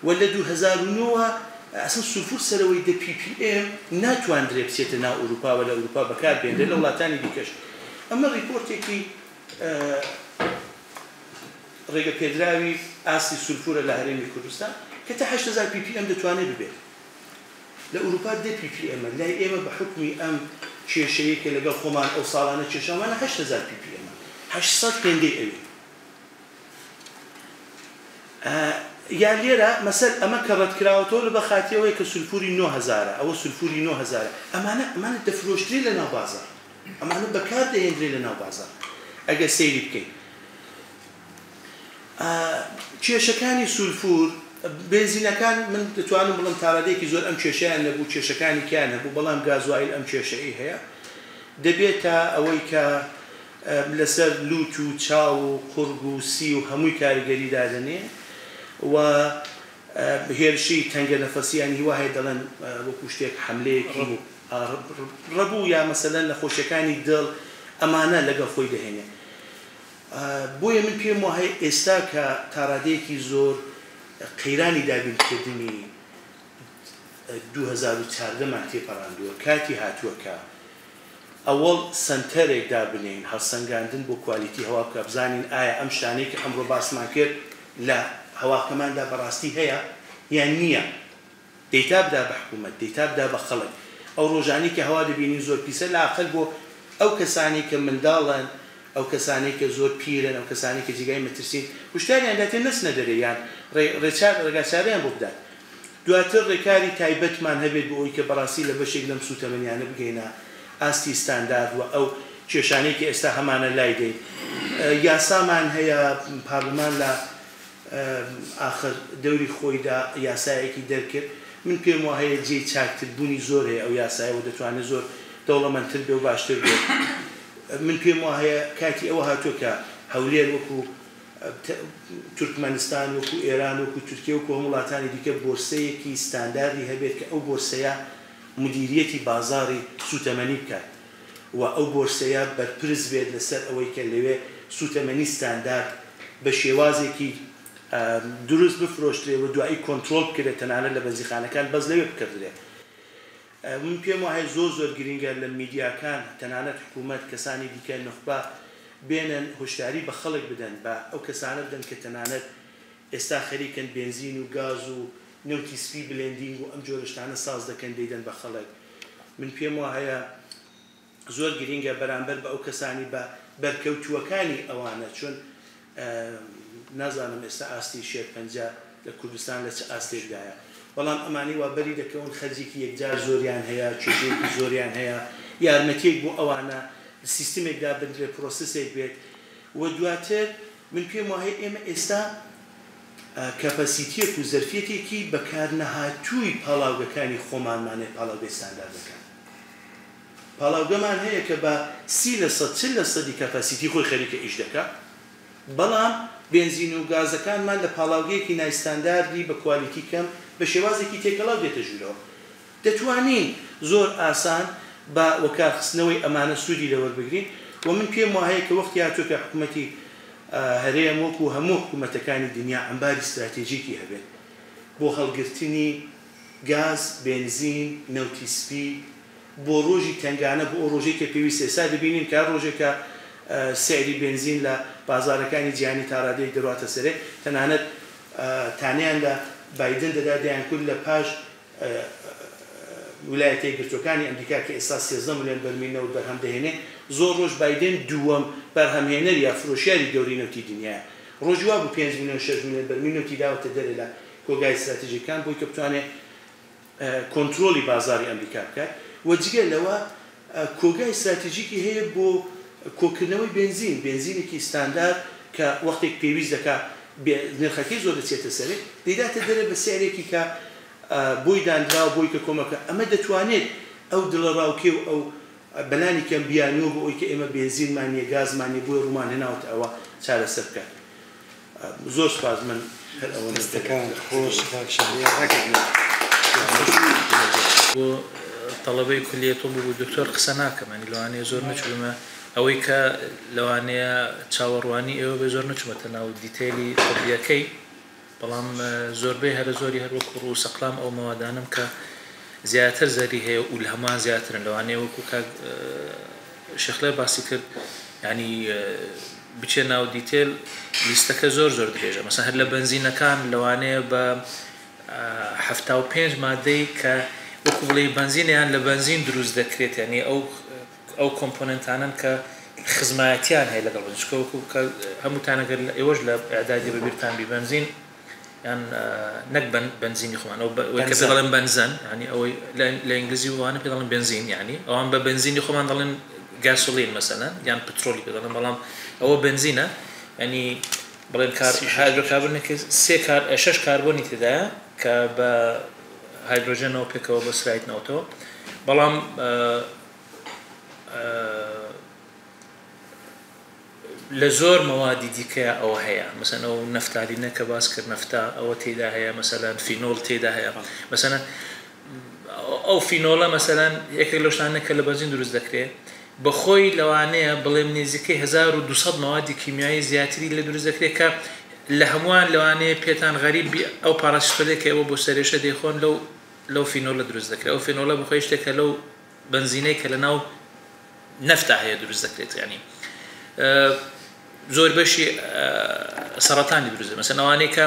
و لە 2009 ئەسڵ سولفور سەرەوەی 10 ppm ناتواندرێ بچێتە ناو ئەوروپا و لە ئەوروپا بەکار بێنرێ، لە وڵاتانی دیکەش. ئەمە ڕیپۆرتێکی ڕێگە پێدراوی ئاستی سولفورە لە هەرێمی کوردستان کە تا 8000 ppm دەتوانێت ببێت. لە ئەوروپا 10 ppm، لای ئێمە بە حوکمی ئەم کێشەیە کە لەگەڵ خۆمان ئەو ساڵانە کێشاوانە 8000 ppm، 800 هێندەی ئەوێ. یا لێرە مەسەل ئەمە کە ڕەتکراوەتەوە لە بەخاتیەوەی کە سولفوری 9000، ئەوە سولفوری 9000. ئەمانە دەفرۆشترێ لە ناو بازار، ئەمانە بەکار دەهێنرێ لە ناو بازار. ئەگەر سەیری بکەین کێشەکانی سولفور بنزینەکان، من دەتوانم بڵم تاڕادەیەکی زۆر ئەم کێشەیان نەبوو، کێشەکانی کیان هەبوو، بەڵام گازوایل ئەم کێشەی هەیە. دەبێتە ئەوەی کە لەسەر لوت و چاو و قورگ و سی و هەمووی کاریگەری دادەنێ و هێرشی تەنگە نەفەسیان هیوا هەیە دەڵێن وەکو شتێک حملەیەکی ڕەبوو یا مەسەلەن نەخۆشیەکانی دڵ ئەمانە لەگەڵ خۆی دەهێنێ. بۆیە من پێم وایە ئێستا کە تاڕادەیەکی زۆر قەیرانی دابینکردنی 2014 مان تێپەڕاندووە، کاتی هاتووە کە ئەوەڵ سنتەرێک دابنین هەڵسەنگاندن بۆ quality هەوا بکە، بزانین ئایا ئەم شتانەی کە ئەمڕۆ باسمان کرد لە هەواکەماندا بەڕاستی هەیە یان نییە. data بدا بە حکوومەت، data بدا بە خەڵک. ئەو ڕۆژانی کە هەوا دەبینین زۆر پیسە، لاقل بۆ ئەو کەسانی کە منداڵن، ئەو کەسانی کە زۆر پیرن، ئەو کەسانی کە جێگای مەترسین، هوشداریان داتێ نەچنە دەرێ یان ڕێگاچارەیان بۆ بدات. دواتر ڕێکاری تایبەتمان هەبێت بۆ ئەوەی کە بەڕاستی لە بەشێک لەم سوتەمەنیانە بگەینە ئاستی ستاندارد و ئەو کێشانەی کە ئێستا هەمانە لای دەین. یاسامان هەیە، پارلمان لە ئاخر دەوری خۆیدا یاسایەکی دەرکرد. من پێم وایە جێی چاکتربوونی زۆر هەیە ئەو یاسایە و دەتوانێت زۆر دەوڵەمەندتر بێ و باشتر بێت. من پێم وایە کاتی ئەوە هاتووە کە هەولێر وەکو تورکمەنستان، وەکو ئێران، وەکو تورکیا، وەکو هەموو وڵاتانی دیکە بۆرسەیەکی ستانداردی هەبێت کە ئەو بۆرسەیە مدیریەتی بازاری سوتەمەنی بکات و ئەو بۆرسەیە بەرپرس بێت لەسەر ئەوەی کە لەوێ سوتەمەنی ستاندارد بە شێوازێکی دروست بفرۆشترێ و دوایی کۆنترۆڵ بکرێت، تەنانەت لە بەنزیخانەکان بەس لەوێ بکردرێت. من پێم وایە زۆر زۆر گرنگە لە میدیاکان، تەنانەت حکوومەت، کەسانی دیکە، نوخبە بێنن هۆشداری بە خەڵک بدەن، بە ئەو کەسانە بدەن کە تەنانەت ئێستا خەریکن بنزین و گاز و نەوتی سپی blending و ئەم جۆرە شتانە ساز دەکەن دەیدەن بە خەڵک. من پێم وایە زۆر گرنگە بەرامبەر بە ئەو کەسانی بە بەرکەوتووەکانی ئەوانە، چون نازانم ئێستا ئاستی شێرپەنجە لە کوردستان لە چ ئاستێکدایە، بەڵام ئەمانەی وا بەری دەکەون خەرجێکی یەکجار زۆریان هەیە، کێشەیەکی زۆریان هەیە، یارمەتیەک بۆ ئەوانە سیستمێکدا بندرێت، process ێک بێت. و دواتر من پێم وایە ئێمە ئێستا capacity یەک و زەرفیەتێکی بەکارنەهاتووی پاڵاوگەکانی خۆمانمانێ، پاڵاوگەی ستانداردەکان. پاڵاوگەمان هەیە کە بە 30% 40% capacity خۆی خەریکە ئیش دەکا، بەڵام بنزین و گازەکانمان لە پاڵاوگەیەکی نایستانداردی بە quality کەم بە شێوازێکی تێکەڵاو دێتە ژوورەوە. دەتوانین زۆر ئاسان بە وەکارخستنەوەی ئەمانە سوودی لەوەربگرین. و من پێم وایە کە وەختی هاتووە کە حکوومەتی هەرێم وەکو هەموو حکوومەتەکانی دنیا ئەمباری ستراتێژیکی هەبێت بۆ هەڵگرتنی گاز، بنزین، نەوتی سپی بۆ ڕۆژی تەنگانە، بۆ ئەو ڕۆژەی کە پێویست. ئێستا دەبینین کە ڕۆژێکە سعری بنزین لە بازارەکانی جیهانی تاڕادەیەک دەڕاتە سەرێ، تەنانەت تانیان لە بایدن دەدا دەیان کرد لە پاش ویلایەتە یەکگرتووەکانی ئەمریکا کە ئێستا 13 ملیۆن بەرمیل نەوت بەرهەم دەهێنێ، زۆر ڕۆژ بایدن دووەم بەرهەمهێنەر یا فرۆشیاری گەورەی نەوتی دنیاە. ڕۆژی وا بوو 5 ملیۆن 6 ملیۆن بەرمیل نەوتی داوەتە دەرێ لە کۆگای ستراتیژیکان بۆی کە بتوانێت کۆنترۆڵی بازاری ئەمریکا بکات. و جگە لەوە کۆگای ستراتیژیکی هەیە بۆ کۆکردنەوەی بنزین، بنزینێکی ستاندارد کە وەختێک پێویست دەکات نرخەکەی زۆر دەچێتە سەرێ دەیداتە دەرێ بە سعرێکی کە بۆی دانراوە بۆی کە کۆمەکە. ئەمە دەتوانێت ئەو دڵەڕاوکێ و ئەو بەلانی کەم بیانووە بۆ ئەوی کە ئێمە بنزینمان نییە، گازمان نییە، بۆی ڕوومان هێناوەتە ئەوە چارەسەر بکات. زۆر سپاس من هەر ئەوە دەستەکانت خۆش کاک شەهریار ڕاکردن. بۆ تەڵەبەی کولیە طب و دکتۆر قسە ناکەم ینی لەوانەیە زۆر نەچوومە ئەوەی کە لەوانەیە چاوەڕوانی ئێوە بێ زۆر نەچوومەتە ناو detail ی طبیەکەی بەڵام زۆربەی هەرە زۆری هەر وەکو ڕووس ئەقلام ئەو مەوادانم کە زیاتر زەری هەیە و لە هەمووان زیاترن لەوانەیە وەکو کاک شێخلەر باسی کرد ینی بچێ ناو detail لیستەکە زۆر زۆر درێژە مەسەن هەر لە بەنزینەکان لەوانەیە بە 75 مادەی کە وەکو بڵێ بەنزینیان لە بەنزین دروست دەکرێت ینی ئەو component انن کە خزمایەتیان هەیە لەگەڵ بەنزین چونکە وەکو کە هەمووتان ئەگەر ئێوەش لە ئیعدادی بەبیرتان بی بەنزین یان نەک بەنزینی خۆمان ئەو ئەوەی کە پێ دەڵێن بەنزەن ینی ئەوەی لە ئینگلیزی وانە پێ دەڵێن بنزین ینی ئەوان بە بنزینی خۆمان دەڵێن گاسۆلین مەسەلەن یان پترۆلی پێ دەڵێن بەڵام ئەوە بنزینە ینی بڵێن کار هایدرۆکاربۆنێک سێ کار شەش کاربۆنی تێدایە کە بە هایدرۆجێنەوە پێکەوە بەسرایتنەوەتەوە بەڵام لە زۆر مەوادی دیکەیا ئەوە هەیە مەسەن ئەو نەفتالینە کە باس کرد نەفتا ئەوە تێدا هەیە مەسەلەن فینۆل تێدا هەیە مەسەلەن ئەو فینۆلە مەسەلەن یەکێک لەو شتانە کە لە بەنزین دروست دەکرێت بەخۆی لەوانەیە بڵێم نزیکەی 1200 مەوادی کیمیایی زیاتری لێ دروست دەکرێت کە لە هەمووان لەوانەیە پێتان غەریب بی ئەو پاراسیتۆلێک کە ئێوە بۆ سەرێشە دەیخۆن لەو فینۆلە دروست دەکرێت ئەو فینۆلە بەخۆی شتێکە لەو بەنزینەی کە لە ناو نەفتا هەیە دروست دەکرێت ینی زۆر بەشی سەرەتانی دروست مەسەن ئەوانەی کە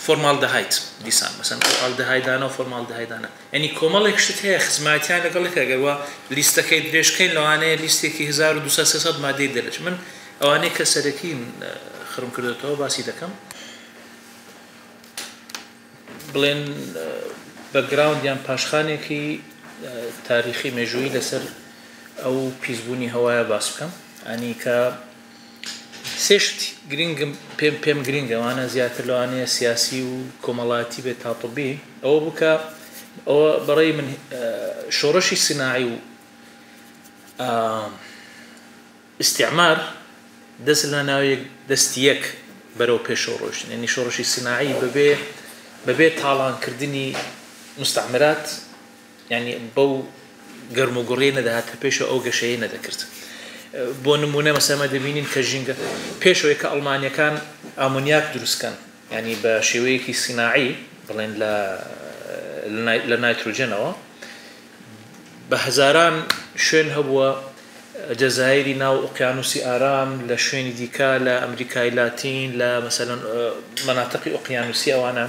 فۆرمالدەهایت دیسان مەسەن ئەو ئالدەهایدانە و فۆرمالدەهایدانە ینی کۆمەڵێک شت هەیە خزمەتیان لەگەڵ ئەگەر وا لیستەکەی درێژکەین لەوانەیە لیستێکی 1200 300 مادەی دەرەچ من ئەوانەی کە سەرەکین خرم کردێتەوە باسی دەکەم بڵێن background یان پاشخانێکی تاریخی مێژوویی لەسەر ئەو پیسبوونی هەوایە باس بکەم ئەنی کە سێ شت گرنگم پێم گرنگە ئەوانە زیاتر لەوانەیە سیاسی و کۆمەڵاتی بێت تا طبی ئەوە بوو کە ئەوە بەڕێی من شۆڕشی سیناعی و ئیستیعمار دەست لە ناو یەک دەستی یەک بەرەو پێشەوە ڕۆیشتن یعنی شۆڕشی سیناعی بەبێ تاڵانکردنی مستعمرات یعنی بەو گەرم و گوڕیە نەدەهاتە پێشەوە ئەو گەشەیە نەدەکرد بۆ نمونە مەسەمە دەبینین کە ژینگە پێشەوەی کە ئەڵمانیەکان ئامۆنیاک دروستکەن یعنی بە شێوەیەکی سیناعی بڵێن لە نایترۆجێنەوە بە هەزاران شوێن هەبووە جەزایری ناو ئۆقیانوسی ئارام لە شوێنی دیکە لە ئەمریکای لاتین لە مەسەلەن مەناتقی ئۆقیانوسی ئەوانە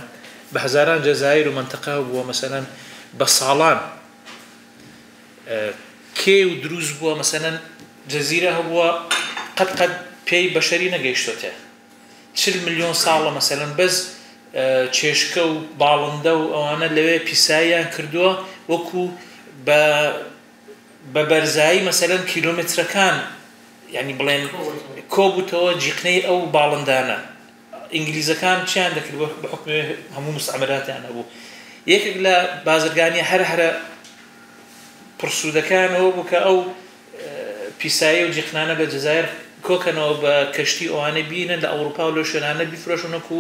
بە هەزاران جەزایر و مەنتەقە هەبووە مەسەلەن بە ساڵان کێو دروست بووە مەسەلەن جەزیرە هەبووە قەت قەت پێی بەشەری نەگەیشتۆتێ 40 ملیۆن ساڵە مەسەلەن بەس چێشکە و باڵندە و ئەوانە لەوێ پیساییان کردووە وەکو بە بەرزایی مەسەلەن کیلۆمەترەکان یعنی بڵێن کۆبووتەوە جیقنەی ئەو باڵندانە ئینگلیزەکان چیان دەکرد بە حکومی هەموو مستعمراتیان هەبوو یەکێک لە بازرگانی هەر هەرە پڕسوودەکانەوە بوو کە ئەو پیسایی و جیقنانە لە جەزایر کۆکەنەوە بە کەشتی ئەوانە بینن لە ئەوروپا و لەو شوێنانە بیفرۆشن وەکو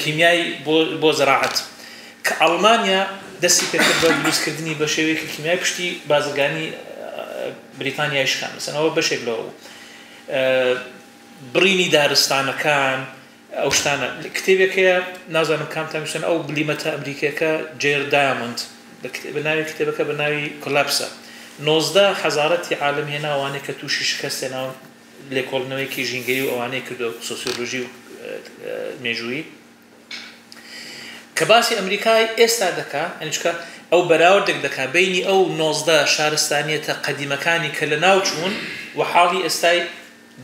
کیمیای بۆ زراعەت کە ئەڵمانیا دەستی پێکرد بە دروستکردنی بە شێوەیەکی کیمیای پشتی بازرگانی بریتانیای شکان مەسەن ئەوە بەشێک لەوە بوو بڕینی دارستانەکان ئەو شتانە کتێبێک هەیە نازانم کامتان بیستن ئەو بلیمەتە ئەمریکیەکە جێر دایامۆند بە ناوی کتێبەکە بە ناوی کۆلاپسە 19 حەزارەتی عالم هێنا ئەوانەی کە تووشی شکست هێناون لێکۆڵینەوەیەکی ژینگەیی و ئەوانەی کردو سۆسیۆلۆژی و مێژوویی کە باسی ئەمریکای ئێستا دەکا یعنی چونکە ئەو بەراوردێک دەکا بینی ئەو 19 شارستانیەتە قەدیمەکانی کە لە ناو چوون و حاڵی ئێستای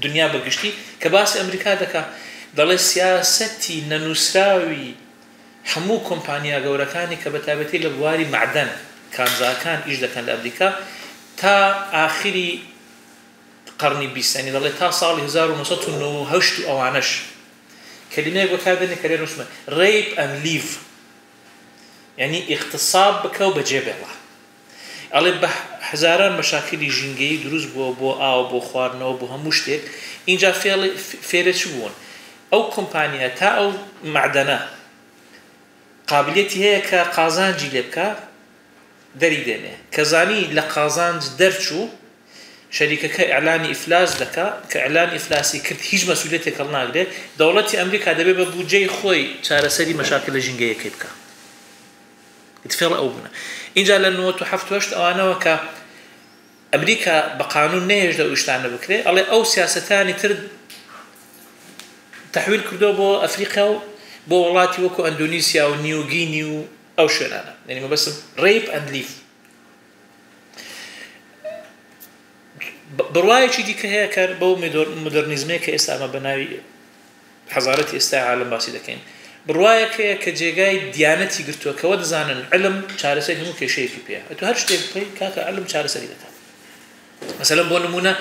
دنیا بەگشتی کە باسی ئەمریکا دەکا دەڵێ سیاسەتی نەنووسراوی هەموو کۆمپانیا گەورەکانی کە بە تایبەتی لە بواری معدەن کانزاکان ئیش دەکەن لە ئەمریکا تا ئاخری قەرنی 20 ینی دەڵێ تا ساڵی 1998 و ئەوانەش کەلیمەیەک بەکاردێنێ کە لێرە نووسمە rape and leave یعنی اغتصاب بکە و بەجێ بێڵە ئەڵێ بە هەزاران مەشاکلی ژینگەیی دروست بووە بۆ ئاو، بۆ خواردنەوە، بۆ هەموو شتێک، ئینجا فێرە چ بوون؟ ئەو کۆمپانیا تا ئەو مەعدەنە قابلیەتی هەیە کە قازانجی لێ بکا دەری دێنێ، کە زانی لە قازانج دەرچوو شەریکەکە ئیعلانی ئیفلاس دەکا، کە ئیعلانی ئیفلاسی کرد هیچ مەسئولیەتێک هەڵناگرێ، دەوڵەتی ئەمریکا دەبێ بە بودجەی خۆی چارەسەری مەشاکلە ژینگەیەکەی بکا. فێڵ ئەو بوونە. ئینجا لە 97 و 8 ئەوانەوە کە ئەمریکا بە قانون نەهێشت ئەو ئیشتانە بکرێ، ئەڵێ ئەو سیاسەتانی تر تەحویل کردووە بۆ ئەفریقیا و بۆ وڵاتی وەکو ئەندۆنیسیا و نیوگینی و ئەو شوێنانە. یعنی مەبەستم rape and leave. بڕوایەکی دیکە هەیە کە بەو مۆدێرنیزمەیە کە ئێستا ئەمە بە ناوی حەزارەتی ئێستای عالەم باسی دەکەین، بڕوایەک هەیە کە جێگای دیانەتی گرتووە کە وە دەزانن علم چارەسەری هەموو کێشەیەکی پێیە. ئەتوو هەر شتێک بکەی کاکە علم چارەسەری دەکات. مەسەلەن بۆ نمونە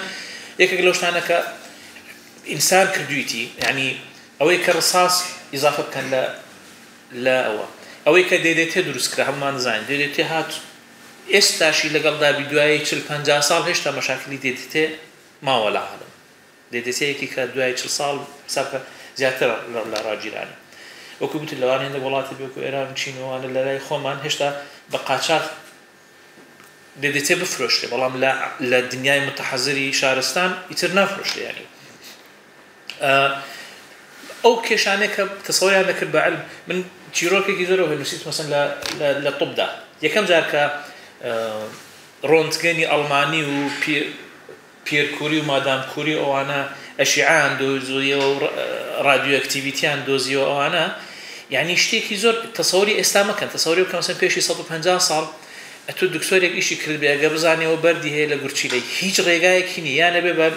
یەکێک لەو شتانە کە ئینسان کردوویتی، یعنی ئەوەی کە ڕساس ئیزافە بکەن لە ئەوە، ئەوەی کە DDT دروست کرا، هەمومان دەزانین DDT هات ئێستاشی لەگەڵدا بی دوای 40-50 ساڵ هێشتا مەشاکلی DDT ماوە لە عالەم. DDT یەکی کە دوای 40 ساڵ حساب کە زیاتر لە ڕاگیرانە. وەکو بوتت لەوانە هەندێک وڵاتی بێ وەکو ئێران و چین و ئەوانە لە لای خۆمان هێشتا بە قاچاغ DDT بفرۆشرێ، بەڵام لە دنیای متحەزری شارستان ئیتر نافرۆشرێ. یعنی ئەو کێشانەیە کە تەسەوریان دەکرد بە علم. من چیرۆکێکی زۆرەوە هەیە نووسیت مەسەن لە طبدا یەکەم جار کە ڕۆنتگەنی ئەڵمانی و پیێر کوری و مادام کوری ئەوانە ئەشیعان دۆزیەوە و ڕادیۆئەکتیڤیتیان دۆزیەوە ئەوانە، یعنی شتێکی زۆر تەسەوری ئێستا مەکەن، تەسەوری بکەن مەسەن پێشی 150 ساڵ ئەتۆ دکتۆرێک ئیشی کرد بێ ئەگەر بزانێەوە بەردی هەیە لە گورچیلەی هیچ ڕێگایەکی نییە، یان ئەبێ بە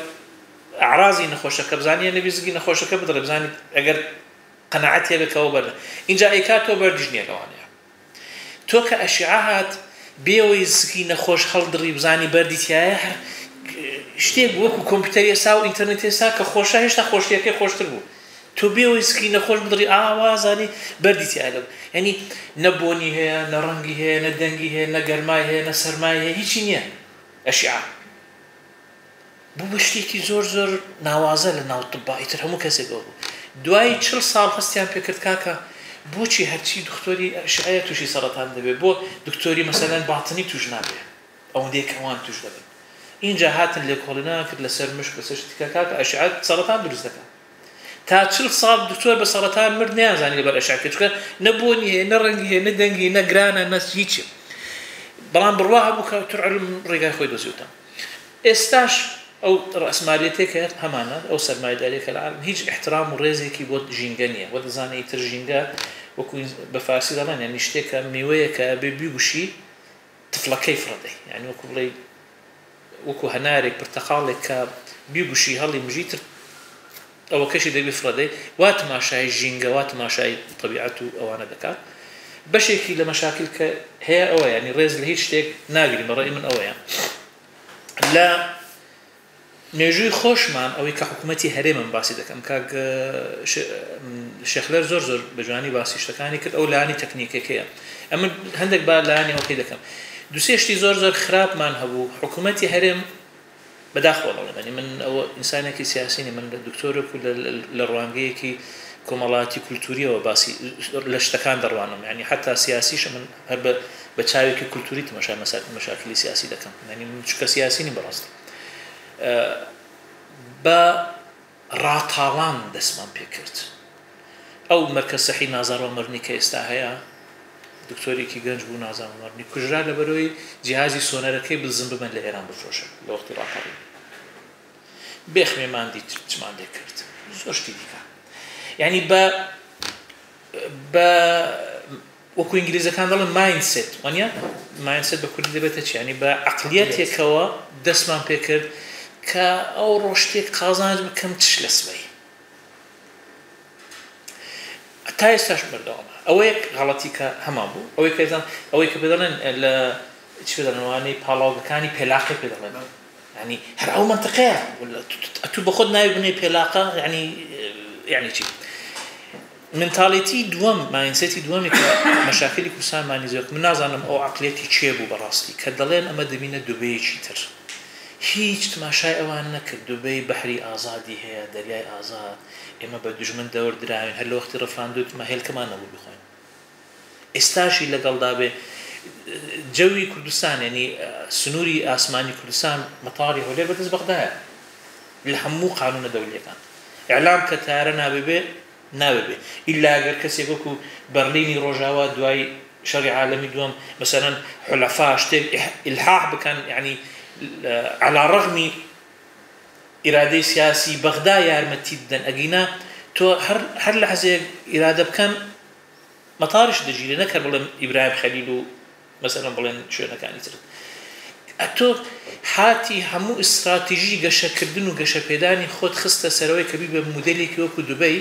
ئەعرازی نەخۆشەکە بزانێ، یان ئەبێ زگی نەخۆشەکە بدڕێ بزانێت ئەگەر قەناعەتی هەبێ کەەوە بەردە، ئینجا ئەیکاتەوە بەردیش نییە لەوانەیە. تۆ کە ئەشیعە هات بێەوەی زگی نەخۆش هەڵدڕی بزانی بەردی تایە، هەر شتێک وەکو کۆمپیوتەر ئێستا و ئینتەرنێت ئێستا کە خۆشە هێشتا خۆشیەکەی خۆشتر بوو. تۆ بێەوەی زگی نەخۆش بدڕی ئاوازانی بەردی تایە لە، یعنی نە بۆنی هەیە، نە ڕەنگی هەیە، نە دەنگی هەیە، نە گەرمای هەیە، نە سەرمای هەیە، هیچی نییە. ئەشیعە بوو بە شتێکی زۆر زۆر ناوازە لە ناو طبا، ئیتر هەموو کەسێک ئەوە بوو. دوای 40 ساڵ هەستیان پێکرد کاکە بۆچی هەرچی دکتۆری ئەشعەیە تووشی سەرەتان دەبێت، بۆ دکتۆری مەسەلەن باتنی توش نابێت ئەوەندەی کە ئەوان توش دەبن. اینجا هاتن لێکۆڵینەوە کرد لەسەر مشک لەسەر شتی کە کاکە ئەشعە سەرەتان دروست دەکات. تا 40 ساڵ دکتۆر بە سەرەتان مرد نەیانزانی لەبەر ئەشعە کرد، چونکە نە بۆنی هەیە، نە ڕەنگی هەیە، نە دەنگی هەیە، نە گرانە، نە هیچی. بەڵام بڕوا هەبوو کە تر علم ڕێگای خۆی دۆزیوتە. ئێستاش ئەو ڕەسمالیەتێکە هەمانە، ئەو سەرمایهداریەکە لە عالم هیچ احترام و ڕێزێکی بۆ ژینگە نییە. وە دەزانێت ئیتر ژینگە وەکو بە فارسی دەڵێن، یعنی شتێکە میوەیەکە بێ بیگوشی تفڵەکەی فڕەدەی، یعنی وەکو بڵێ وەکو هەنارێک پرتەقاڵێک کە بیگوشی هەڵی مژی تر ئەوەکەشی دەبی فڕەدەی. وا تماشای ژینگە، وا تماشای طبیعەت و ئەوانە دەکات. بەشێکی لە مەشاکل کە هەیە ئەوە، یعنی ڕێز لە هیچ شتێک ناگرین، بەڕێی من ئەوەیە. لە مێژووی خۆشمان ئەوەی کە حکوومەتی هەرێمم باسی دەکەم، کاک شێخلەر زۆر زۆر بە جوانی باسی شتەکانی کرد، ئەو لایەنی تەکنیکەکەیە. ئەمن هەندێک با لایەنی ئەوەکەی دەکەم. دووسێ شتی زۆر زۆر خراپمان هەبوو. حکوومەتی هەرێم بەداخەوە دەڵێم، یعنی من ئەوە ئینسانێکی سیاسی نیم، من لە دکتۆرێک و لە ڕوانگەیەکی کۆمەڵاتی کولتوریەوە باسی لە شتەکان دەڕوانم، یعنی حتا سیاسیش من هەر بە چاوێکی کولتوری تەماشای مەشاکلی سیاسی دەکەم، یعنی من چونکە سیاسی نیم بەڕاستی. بە ڕاتاڵان دەستمان پێکرد. ئەو مەرکەز سەحی نازار وەمەرنی کە ئێستا هەیە، دکتۆرێکی گەنج بوو نازار وەمەرنی، کوژرا لەبەرەوەی جیهازی سۆنەرەکەی بزن ببەن لە ئێران بفرۆشن لە وەختی ڕاپەڕین. بێخمێمان دیت چمان لێ کرد، زۆر شتی دیکە. یعنی بە وەکو ئینگلیزەکان دەڵێن mindset، وانە mindset بە کوردی دەبێتە چی؟ یعنی بە عەقلیەتێکەوە دەستمان پێکرد کە ئەو ڕۆشتێک قازانج بکەم چش لە سبەی. تا ئێستاش بەردەوامە. ئەوەیەک غەڵەتی کە هەمان بوو، ئەوەی کە ئێزان، ئەوەی کە پێ دەڵێن لە چی پێ دەڵێن، وانەی پاڵاوگەکانی پێلاقی پێ دەڵێن، یعنی هەر ئەو منطقەیە ئەتوو بە خۆت ناوی بنێ پێلاقە، یعنی چی؟ mentality دووەم، mindset ی دووەمی کە مەشاکلی کوردستانمانی زۆر، من نازانم ئەو عەقلیەتی کێ بوو بەڕاستی کە دەڵێن ئەمە دەبینە دوبەیەکی تر. هیچ تماشای ئەوان نەکرد، دوبەی بەحری ئازادی هەیە، دەریای ئازاد، ئێمە بە دوژمن دەور دراوین، هەر لە وەختی ڕفراندوتمە هێلکەمان نەبوو بخۆین. ئێستاشی لەگەڵدا بێ جەوی کوردستان یعنی سنووری ئاسمانی کوردستان مەتاری هەولێر بەدەست بەغدایە لە هەموو قانونە دەولیەکان ئیعلام کە تارە نابێ بێ نابێ بێ ئیلا گەر کەسێک وەکو بەرلینی ڕۆژاوا دوای شەڕی عالەمی دووەم مەسەلەن حولەفا شتێک ئیلحاح بکەن یعنی علی ڕەغمی ئیرادەی سیاسی بەغدا یارمەتی بدەن ئەگینا تۆ هەر لەحزەیەک ئیرادە بکەن مەتاریش دەگیرێ نەک هەر بڵێن ئیبراهیم خەلیل و مەسەلەن بڵێن شوێنەکانی تر. ئەتۆ هاتی هەموو ئیستراتیژی گەشەکردن و گەشەپێدانی خۆت خستە سەرەوەی کە بی بە مودێلێکی وەکو دوبەی.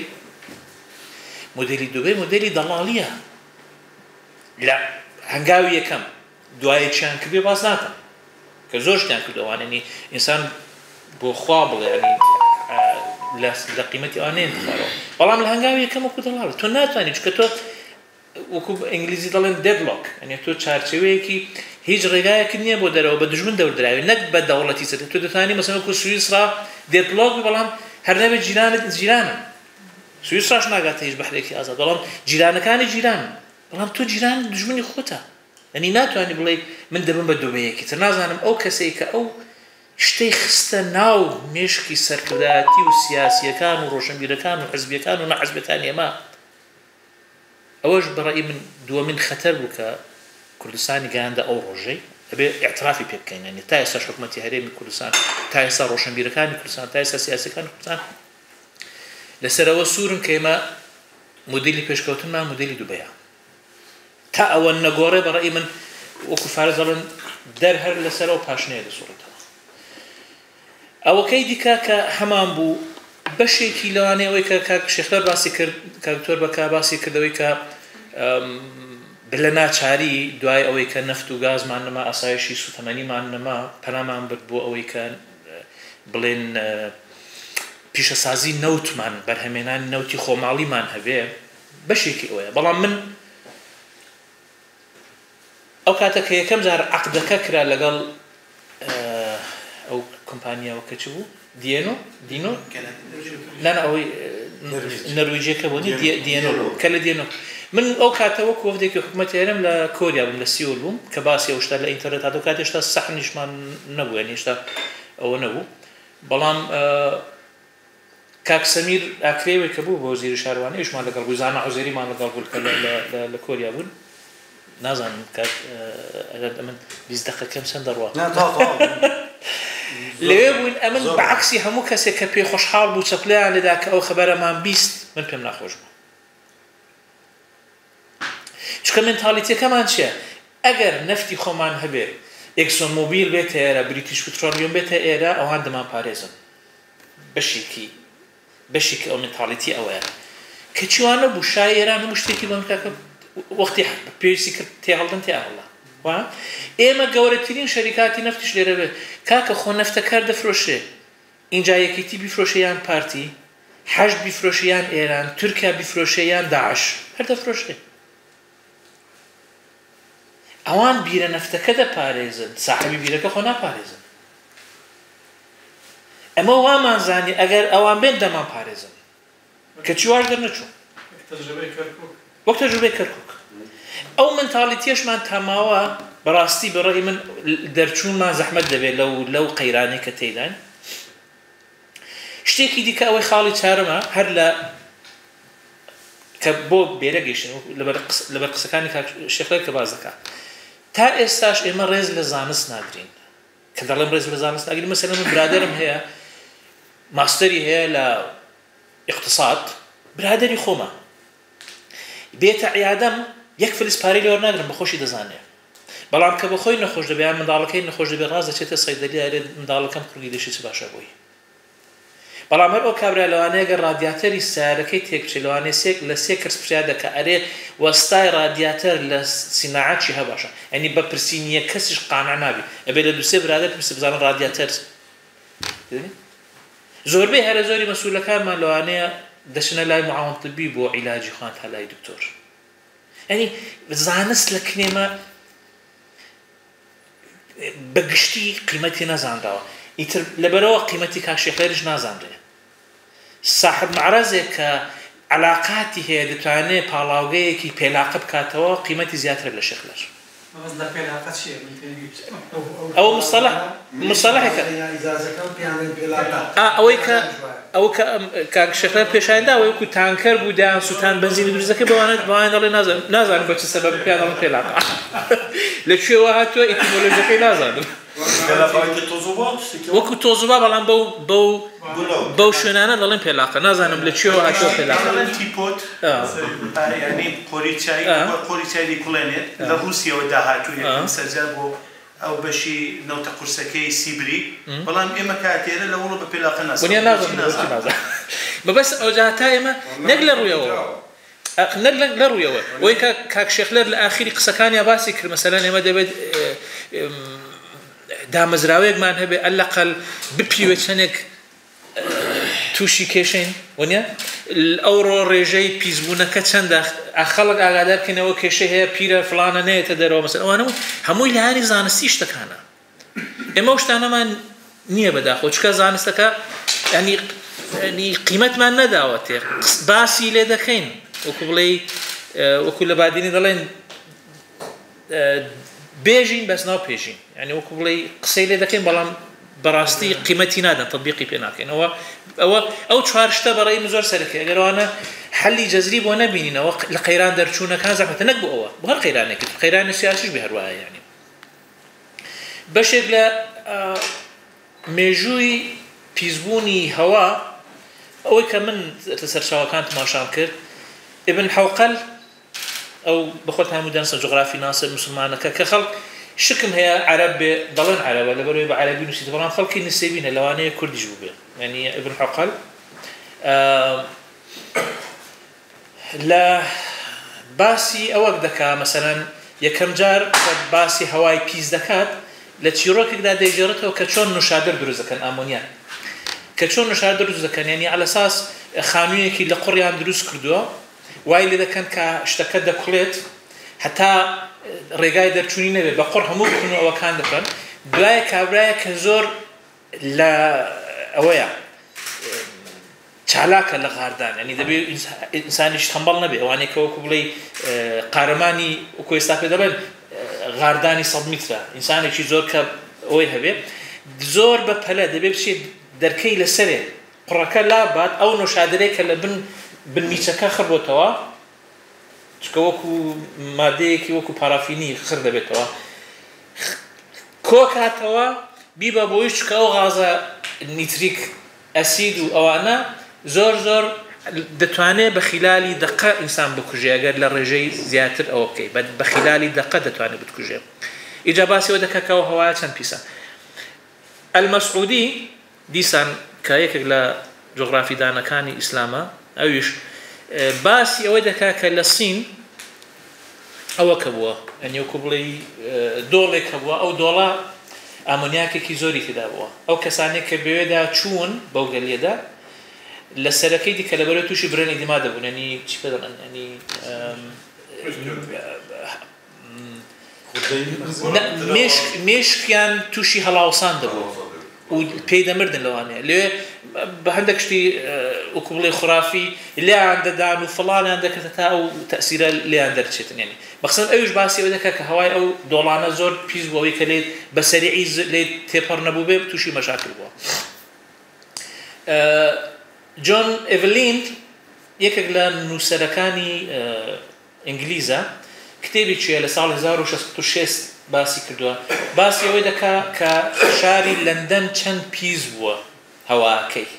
مودێلی دوبەی مودێلی دەڵاڵیە لە هەنگاوی یەکەم، دوایە چیان کردوێ باس ناکەم کە زۆر شتیان کردو ئەوانەنی ئینسان بۆ خوا بڵێ ینی لە قیمەتی ئەوان نێن خوارەوە، بەڵام لە هەنگاوی یەکەم وەکو دەڵاڵ تۆ ناتوانانی، چونکە تۆ وەکو ئینگلیزی دەڵێن deadlock، یعنی تۆ چارچێوەیەکی هیچ ڕێگایەکت نییە بۆ دەرەوە، بە دوژمن دەور دراوی نەک بە دەوڵەتی تر. تۆ دەتوانی مەسەلەن وەکو سویسرا deadlock بی، بەڵام هەر نەبێت جیرانت جیرانن. سویسراش ناگاتە هیچ بەحرێکی ئازاد، بەڵام جیرانەکانی جیرانن، بەڵام تۆ جیران دوژمنی خۆتە، یعنی ناتوانی بڵێ من دەبم بە دوبەیەکی تر. نازانم ئەو کەسەی کە ئەو شتەی خستە ناو مێشکی سەرکردایەتی و سیاسیەکان و ڕۆشنبیرەکان و حزبیەکان و نەحزبەکانی ئێمە، ئەوەش بەڕەئی من دووەمین خەتەر بوو کە کوردستانی گەیاندە ئەو ڕۆژەی ئەبێ ئیعترافی پێ بکەین. یعنی تا ئێستا حکومەتی هەرێمی کوردستان، تا ئێستا ڕۆشنبیرەکانی کوردستان، تا ئێستا سیاسیەکانی کوردستان لەسەرەوە سوورن کە ئێمە مودێلی پێشکەوتنمان مودێلی دوبەیە. تا ئەوە نەگۆڕێ بەڕەئی من وەکو فارس دەڵێن دەر هەر لەسەرەوە پاشنەیە دەسوڕێتەوە. ئەوەکەی دیکە کە هەمان بوو بەشێکی لەوانەیە ئەوەی کە کاک شێخدار باسی کرد، کاک دکتۆر بەکا باسی کردەوەی کە لە ناچاری دوای ئەوەی کە نەفت و گازمان نەما، ئاسایشی سوتەمەنیمان نەما، پەنامان برد بۆ ئەوەی کە بڵێن پیشەسازی نەوتمان، بەرهەمێنانی نەوتی خۆماڵیمان هەبێ، بەشێکی ئەوەیە. بەڵام من ئەو کاتە کە یەکەم جار عەقدەکە کرا لەگەڵ ئەو کۆمپانیاوە کە چ بوو؟ دیێنۆ؟ دینۆ؟ نا نا ئەوەی نەرویجیەکە بوو، دیێنۆ بوو کە لە دیێنۆ. من ئەو کاتە وەکو وەفدێکی حکوومەتی هەرێم لە کۆریا بووم، لە سیول بووم کە باسی ئەو شتە لە ئینتەرنێت هاتەوە. کاتێ هێشتا سەحنیشمان نەبوو، یعنی هێشتا ئەوە نەبوو. بەڵام کاک سەمیر ئاکرێوێ کە بوو بە وەزیری شارەوانی ئەویشمان لەگەڵ بوو، زانا عوزێریمان لەگەڵ بوو کە لە کۆریا بوون. نازانم کاک ئەگەر ئەمن 20 دقیقەکەم چەند دەڕوا. لەوێ بووین. ئەمن بەعەکسی هەموو کەسێک کە پێی خۆشحاڵ بوو چەپلیان لێدا کە ئەو خەبەرەمان 20، من پێم ناخۆش بوو، چونکە mentality ەکەمان چییە؟ ئەگەر نەفتی خۆمان هەبێ، ئێکسۆن مۆبیل بێتە ئێرە، بریتیش پترۆلیۆم بێتە ئێرە، ئەوان دەمان پارێزن. بەشێکی ئەو mentality ئەوەیە کە چیوانە بوو. شای ئێران هەموو شتێکی بەم کاکە وەختی پێویستی کرد تێهەڵدن تێهەڵدا. ئێمە گەورەترین شەریکاتی نەفتیش لێرە بێت کاکە، خۆ نەفتەکار دەفرۆشێ، ئینجا یەکێتی بیفرۆشێ یان پارتی، حەشد بیفرۆشێ یان ئێران، تورکیا بیفرۆشێ یان داعش، هەر دەفرۆشێ. ئەوان بیرە نەفتەکە دەپارێزن، ساحەبی بیرەکە خۆ ناپارێزن. ئەمە وامان زانی ئەگەر ئەوان بێن دەمان پارێزن، کە چی واش دەرنەچوو وەک تەجروبەی کەرکوک. ئەو منتاڵیتیەشمان تاماوە بەڕاستی بەڕێی من دەرچوونمان زەحمەت دەبێت لەو قەیرانەی کە تێیداین. شتێکی دیکە ئەوەی خاڵی چارەمە هەر لە کە بۆ بێرە گەیشتن لەبەر قسەکانی کاک شێخلەر کە باس دەکات، تا ئێستاش ئێمە ڕێز لە زانست ناگرین. کە دەڵێم ڕێز لە زانست ناگرین، مەسەلەن من برادەرم هەیە ماستەری هەیە لە اقتصاد، برادەری خۆمە، بێتە عیادەم یەک فلس پارەی لێ وەرناگرم، بەخۆشی دەزانێ. بەڵام کە بەخۆی نەخۆش دەبێ یان منداڵەکەی نەخۆش دەبێ، ڕاست دەچێتە سەیدەلیە، ئەرێ منداڵەکەم قوڕگی دەشی چ باشە بۆی. بەڵام هەر ئەو کابرا لەوانەیە گەر ڕادیاتەری سیارەکەی تێک بچێت، لەوانەیە لە سێ کەس پرسیار دەکا ئەرێ وەستای ڕادیاتەر لە سیناعەت چی هەباشە، یعنی بە پرسینی یەک کەسیش قانع نابی، ئەبێ لە دوو سێ برادەر پرسی بزانن ڕادیاتەر. زۆربەی هەرە زۆری مەسئولەکانمان لەوانەیە دەچنە لای معاون طبی بۆ عیلاجی خۆیان تا لای دکتۆر. یعنی زانست لە کنێمە بە گشتی قیمەتی نەزانراوە، ئیتر لەبەرەوە قیمەتی کاک شێخلەریش نازانرێ. ساحب معرەزێک کە علاقاتی هەیە دەتوانێت پاڵاوگەیەکی پێلاقە بکاتەوە قیمەتی زیاترە لە شێخلەر. ئەوە مصطلح مصطلحێکە. ئەوەی کە ئەو کە کاک شێخلەر پێشاندا وەکو تانکەر بوو دایان سووتان بەنزینی دروست دەکرد، بەوانە دەڵێ نازانم بە چ سەبەب پێیان دەڵێن پێلاقە. لە کوێوە هاتووە ئیتیمۆلۆژیەکەی نازانم. وەکو تۆزوبا بەڵام بەو بەو بەو شوێنانە دەڵێن پێلاقە، نازانم لە کوێوە هاتووە پێلاقە. تیپۆت یعنی قۆری چای قۆری چای دیکوڵێنێت لە ڕووسیەوە داهاتوو یەکەم سەرجار بۆ ئەو بەشی نەوتە قورسەکەی سیبری، بەڵام ئێمە کاتێرە لە وڵە بە پێلاقە ناسن. نازانم بەبەس ئەوجا تا ئێمە نەک لە ڕوویەوە نەک لە ڕوویەوە ئەوەی کە کاک شێخلەر لە ئاخیری قسەکانیا باسی کرد، مەسەلەن ئێمە دەبێت دامەزراوەیەکمان هەبێ ئەلەقەل بپیوێ چەندێک تووشی کێشەین، وەنیە؟ ئەوڕۆ ڕێژەی پیسبوونەکە چەندە، خەڵک ئاگادار بکەینەوە کێشەی هەیە، پیرە فڵانە نەیەتە دەرەوە مەسەلەن. ئەوانە هەمووی لایەنی زانستی شتەکانە. ئێمە ئەو شتانەمان نییە بەداخەوە، چونکە زانستەکە ینی قیمەتمان نەداوەتێ، باسی لێ دەکەین وەکو بڵێ وەکو لە بادینی دەڵێن بێژین بەس ناو پێژین، یعنی وەکو بڵێ قسەی لێ دەکەین بەڵام بەڕاستی قیمەتی نادەن، تطبیقی پێ ناکەین. ئەوە ئەو چوار شتە بەڕێی من زۆر سەرەکەی، ئەگەر ئەوانە حەلی جەزری بۆ نەبینینەوە لە قەیران دەرچوونەکان زەحمەتە، نەک بۆ ئەوە، بۆ هەر قەیرانێک، قەیرانی سیاسیش بێ هەروایە. یعنی بەشێک لە مێژووی پیسبوونی هەوا، ئەوەی کە من لە سەرچاوەکان تماشام کرد، ئیبن حەوقەل ئەو بەخۆت هەموو دەنسە جوغرافی ناسە مسلمانەکە کە خەڵک شکم هەیە عەرەب بێ، دەڵێن عەرەبە لەبەرەوەی بە عەرەبی نووسیت، بەڵام خەڵکی نسێبینە، لەوانەیە کوردیش بوو بێ. یعنی ئیبن حەوقەل لە باسی ئەوەک دەکا، مەسەلەن یەکەم جار باسی هەوای پیس دەکات لە چیرۆکێکدا دەیگێڕێتەوە کە چۆن نوشادر دروست دەکەن، ئامۆنیا، کە چۆن نوشادر دروست دەکەن. یعنی عەلەساس خانوویەکی لە قوڕیان دروست کردووە، وای لێ دەکەن کە شتەکە دەکوڵێت هەتا ڕێگای دەرچوونی نەبێت، بە قوڕ هەموو بکەن و ئەوەکان دەکەن. دوایە کابرایە کە زۆر لە ئەوەیە چالاکە لە غاردان، یعنی دەبێت ئینسانیش تەمبەڵ نەبێ، ئەوانەی کە وەکو بڵێ قارەمانی وەکو ئێستا پێ دەڵێن غاردانی 100 میترە، ئینسانێکی زۆر کە ئەوەی هەبێ زۆر بە پەلە دەبێ بچێت دەرکەی لەسەرێ قوڕەکە لابات، ئەو نۆشادرەی کە لە بنمیچەکە خڕبۆتەوە، چکە وەکو مادەیەکی وەکو پارافینی خڕ دەبێتەوە، کۆکاتەوە بیبە بۆی، چکە ئەو غازە نیتریک ئەسید و ئەوانە زۆر زۆر دەتوانێت بە خیلالی دقە ئینسان بکوژێ، ئەگەر لە ڕێژەی زیاتر ئەوە بکەیت بە خیلالی دقە دەتوانێت بتکوژێ. ئیجا باسیەوە دەکات کە ئەو هەوایە چەند پیسە. ئەلمەسعودی دیسان کە یەکێک لە جوغرافیدانەکانی ئیسلامە، ئەویش باسی ئەوەی دەکات کە لە سین ئەوە کە بووە، یعنی وەکو بڵێ دۆڵێک هەبووە، ئەو دۆڵە ئامۆنیاکێکی زۆری تێدا بووە. ئەو کەسانێک کە بەوێدا چوون بەو گەلیەدا لە سەرەکەی دیکە لەبەرەوەی تووشی برێنی دیما دەبوون، یعنی چی پێ دەڵێن، یعنی مێشکیان تووشی هەڵاوسان دەبوو و پێی دەمردن لەوانەیە. لێ بە هەندێک شتی وەکو بڵێ خرافی لێیان دەدان و فڵانیان دەکرد تا ئەو تەسیرە لێیان دەرچێتن. یعنی بەخسەن ئەویش باسی ئەوە دەکات کە هەوای ئەو دۆڵانە زۆر پیس بوو، ئەوەی کە لێ بە سەریعی لێ تێپەڕ نەبوو بێ تووشی مەشاکل بووە. جۆن ئێڤلین یەکێک لە نووسەرەکانی ئینگلیزە، کتێبی چییە لە ساڵ 1606 باسی کردووە، باسی ئەوەی دەکا کە شاری لەندەن چەند پیس بووە هەواکەی،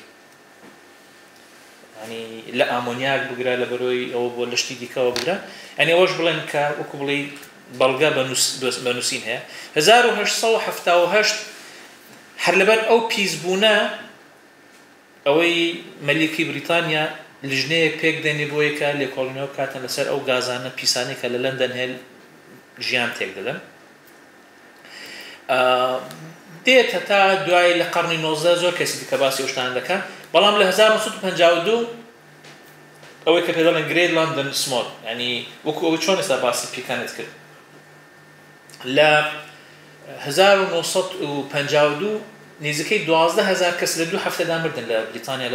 ینی لە ئامۆنیاک بگرە لە بەرۆی ئەوە بۆ لە شتی دیکەوە بگرە، یعنی ئەوەش بڵێن کە وەکو بڵێ بەڵگە بە نووسین هەیە. 1878 هەر لەبەر ئەو پیسبوونە ئەوەی مەلیکی بریتانیا لژنەیەک پێک دێنێ بۆ یەکە لێکۆڵینەوە بکاتن لەسەر ئەو گازانە پیسانەی کە لە لەندەن هەیە ژیان تێک دەدەن. دێت هەتا دوای لە قەرنی 19 زۆر کەسی دیکە باسی ئەو شتانە دەکەن، بەڵام لە 1952 ئەوەی کە پێ دەڵێن Great London Smog، یانی وەکو ئەوەی چۆن ئێستا باسی پیکانت کرد لە 1952 نزیکەی 12,000 کەس لە دوو هەفتەدا مردن لە بریتانیا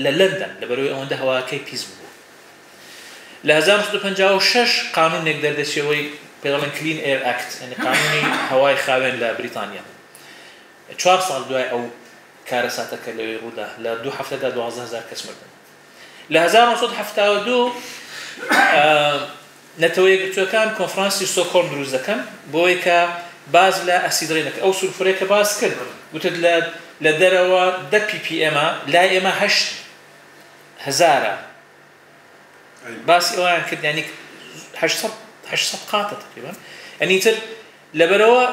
لە لەندەن لەبەرەوەی ئەوەندە هەواکەی پیس بوو. لە 1956 قانونێک دەردەچێەوەی پێ دەڵێن Clean Air Act، یعنی قانونی هەوای خاوێن لە بریتانیا. 4 ساڵ دوای ئەو کارەساتەکە لەوێ ڕوودا لە دوو هەفتەدا 12,000 کەس مردن. لە 1972 نەتەوە یەکگرتووەکان کۆنفرانسی ستۆکهۆڵم دروست دەکەن بۆی کە باز لە acid rain ەکە ئەو سولفورەیە کە باس کرد وتت لە دەرەوە 10 ppm لای ئێمە 8000 باسی ئەویان کرد، ینی 800 قاتە تقریبا. ینی تر لەبەرەوە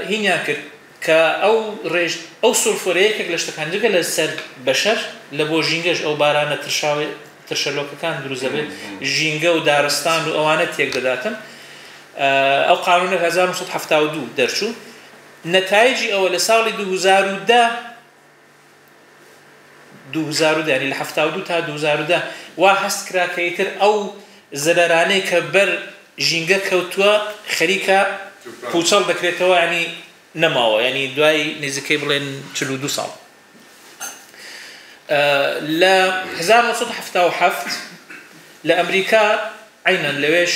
هینیان کرد کە ئەو ڕێژ ئەو سولفورەیە یەکێک لە شتەکان جگە لە سەر بەشەر لە بۆ ژینگەش ئەو بارانە ترشاوی ترشەلۆکەکان دروست دەبێت، ژینگە و دارستان و ئەوانە تێک دەداتن. ئەو قانونە 1972 دەرچوو. نەتایجی ئەوە لە ساڵی 2010 2010 ینی لە 72 تا 2010 وا هەست کرا کە ئیتر ئەو زەرەرانەی کە بەر ژینگە کەوتووە خەریکە پوچەڵ دەکرێتەوە، ینی نەماوە، ینی دوای نزیکەی بڵێن 42 ساڵ. لە 1977 لە ئەمریکا عینەن لەوێش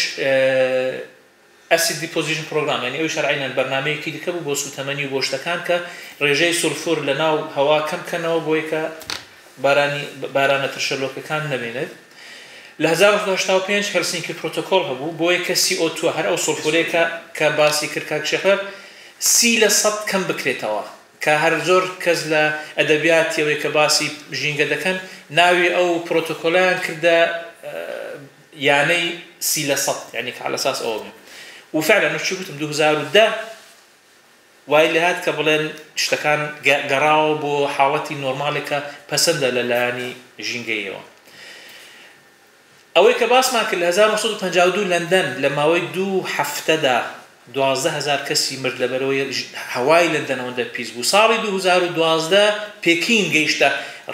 acid deposition program، ینی ئەویش هەر عینەن بەرنامەیەکی دیکە بوو بۆ سوتەمەنی و بۆ شتەکان کە ڕێژەی سولفور لە ناو هەوا کەم کەنەوە بۆی کە بارانە ترشەلۆکەکان نەبێنێت. لە 1985 هێلسینکی پرۆتۆکۆل هەبوو بۆیە کە CO2 هەر ئەو سولفورەیە کە باسی کرد کاک شێخەر 30% کەم بکرێتەوە، کە هەر زۆر کەس لە ئەدەبیاتیەوەی کە باسی ژینگە دەکەن ناوی ئەو پرۆتۆکۆلیان کردە یانەی 30%، یعنی کە على اساس ئەوە بێ. و فعلا چی گوتم 2010 وای لێهات کە بڵێن شتەکان گەڕاوە بۆ حاڵەتی نۆرمالێکە پەسەندە لە لایەنی ژینگەیەوە. ئەوەی کە باسمان کرد لە 1952 لەندەن لە ماوەی دوو هەفتەدا 12,000 کەسی مرد لەبەرەوەی هەوای لەندەن ئەوەندە پیس بوو. ساڵی 2012 پێکین گەیشتە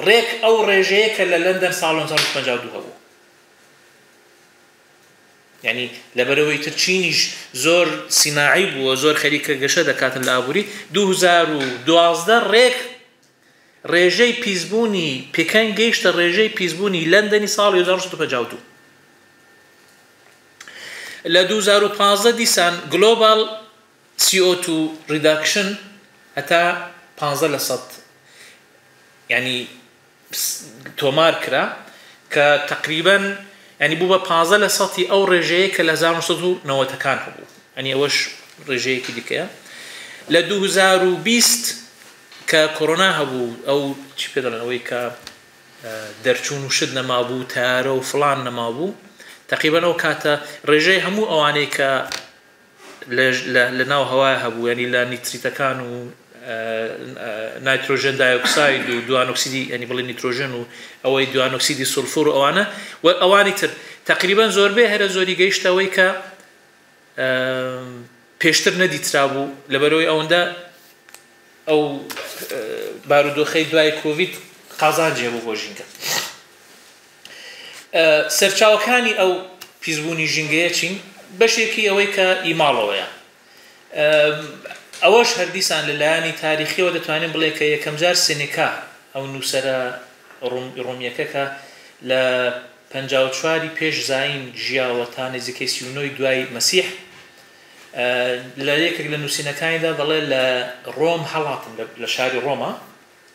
ڕێک ئەو ڕێژەیە کە لە لەندەن ساڵ 1952 هەبوو. یعنی لەبەرەوەی تر چینیش زۆر سیناعی بووە، زۆر خەریکە گەشە دەکاتن لە ئابووری. 2012 ڕێک ڕێژەی پیسبوونی پێکەن گەیشتە ڕێژەی پیسبوونی لەندەنی ساڵی 1952. لە 2015 دیسان global CO2 reduction هەتا 15% یعنی تۆمار کرا کە تقریبا یعنی بوو بە 15% ئەو ڕێژەیە کە لە 1990ەکان هەبوو، یعنی ئەوەش ڕێژەیەکی دیکەیە. لە 2020 کە کۆرۆنا هەبوو، ئەو چی پێ دەڵێن ئەوەی کە دەرچوون و شت نەمابوو، تارە و فڵان نەمابوو، تقریبا ئەو کاتە ڕێژەی هەموو ئەوانەی کە لە ناو هەوای هەبوو، یعنی لە نیتریتەکان و نایترۆژێن دایۆکساید و دوانۆکسیدی، یعنی بڵێ نیترۆژێن و ئەوەی دوانۆکسیدی سولفور و ئەوانە و ئەوانی تر، تقریبا زۆربەی هەرە زۆری گەیشتەوەی کە پێشتر نەدیترا بوو، لەبەرەوەی ئەوەندە ئەو بارودۆخەی دوای کۆڤید قازانجێ بوو بۆ ژینگە. سەرچاوەکانی ئەو پیسبوونی ژینگەیە چین؟ بەشێکی ئەوەی کە ئیماڵەوەیە. ئەوەش هەردیسان لەلایەنی تاریخیەوە دەتوانین بڵێ کە یەکەمجار سێنێکا ئەو نووسەرە ڕۆمیەکە کە لە 54 پێش زایین ژیاوە تا نزیکەی 39 دوای مەسیح، لە یەکێک لە نووسینەکانیدا دەڵێ لە ڕۆم هەڵاتم لە شاری ڕۆما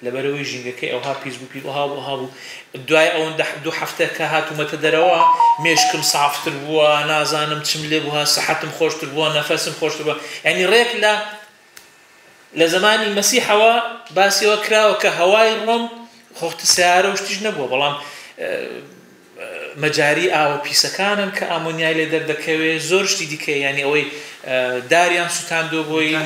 لەبەرەوەی ژینگەکەی ئەوها پیس بوو، پیر ئەوها بوو، ئەوها بوو. دوای ئەوەندە دوو هەفتە کە هاتوومەتە دەرەوە مێشکم سافتر بووە، نازانم چم لێ بووە، سەحەتم خۆشتر بووە، نەفەسم خۆشتر بووە. یعنی ڕێک لە زمانی مەسیحەوە باسیەوە کراوە کە هەوای ڕۆم خۆختە سیارە و شتیش نەبووە، بەڵام مەجاری ئاوە پیسەکانن کە ئامۆنیای لێ دەردەکەوێت، زۆر شتی دیکە، یعنی ئەوەی داریان سوتاندووە بۆی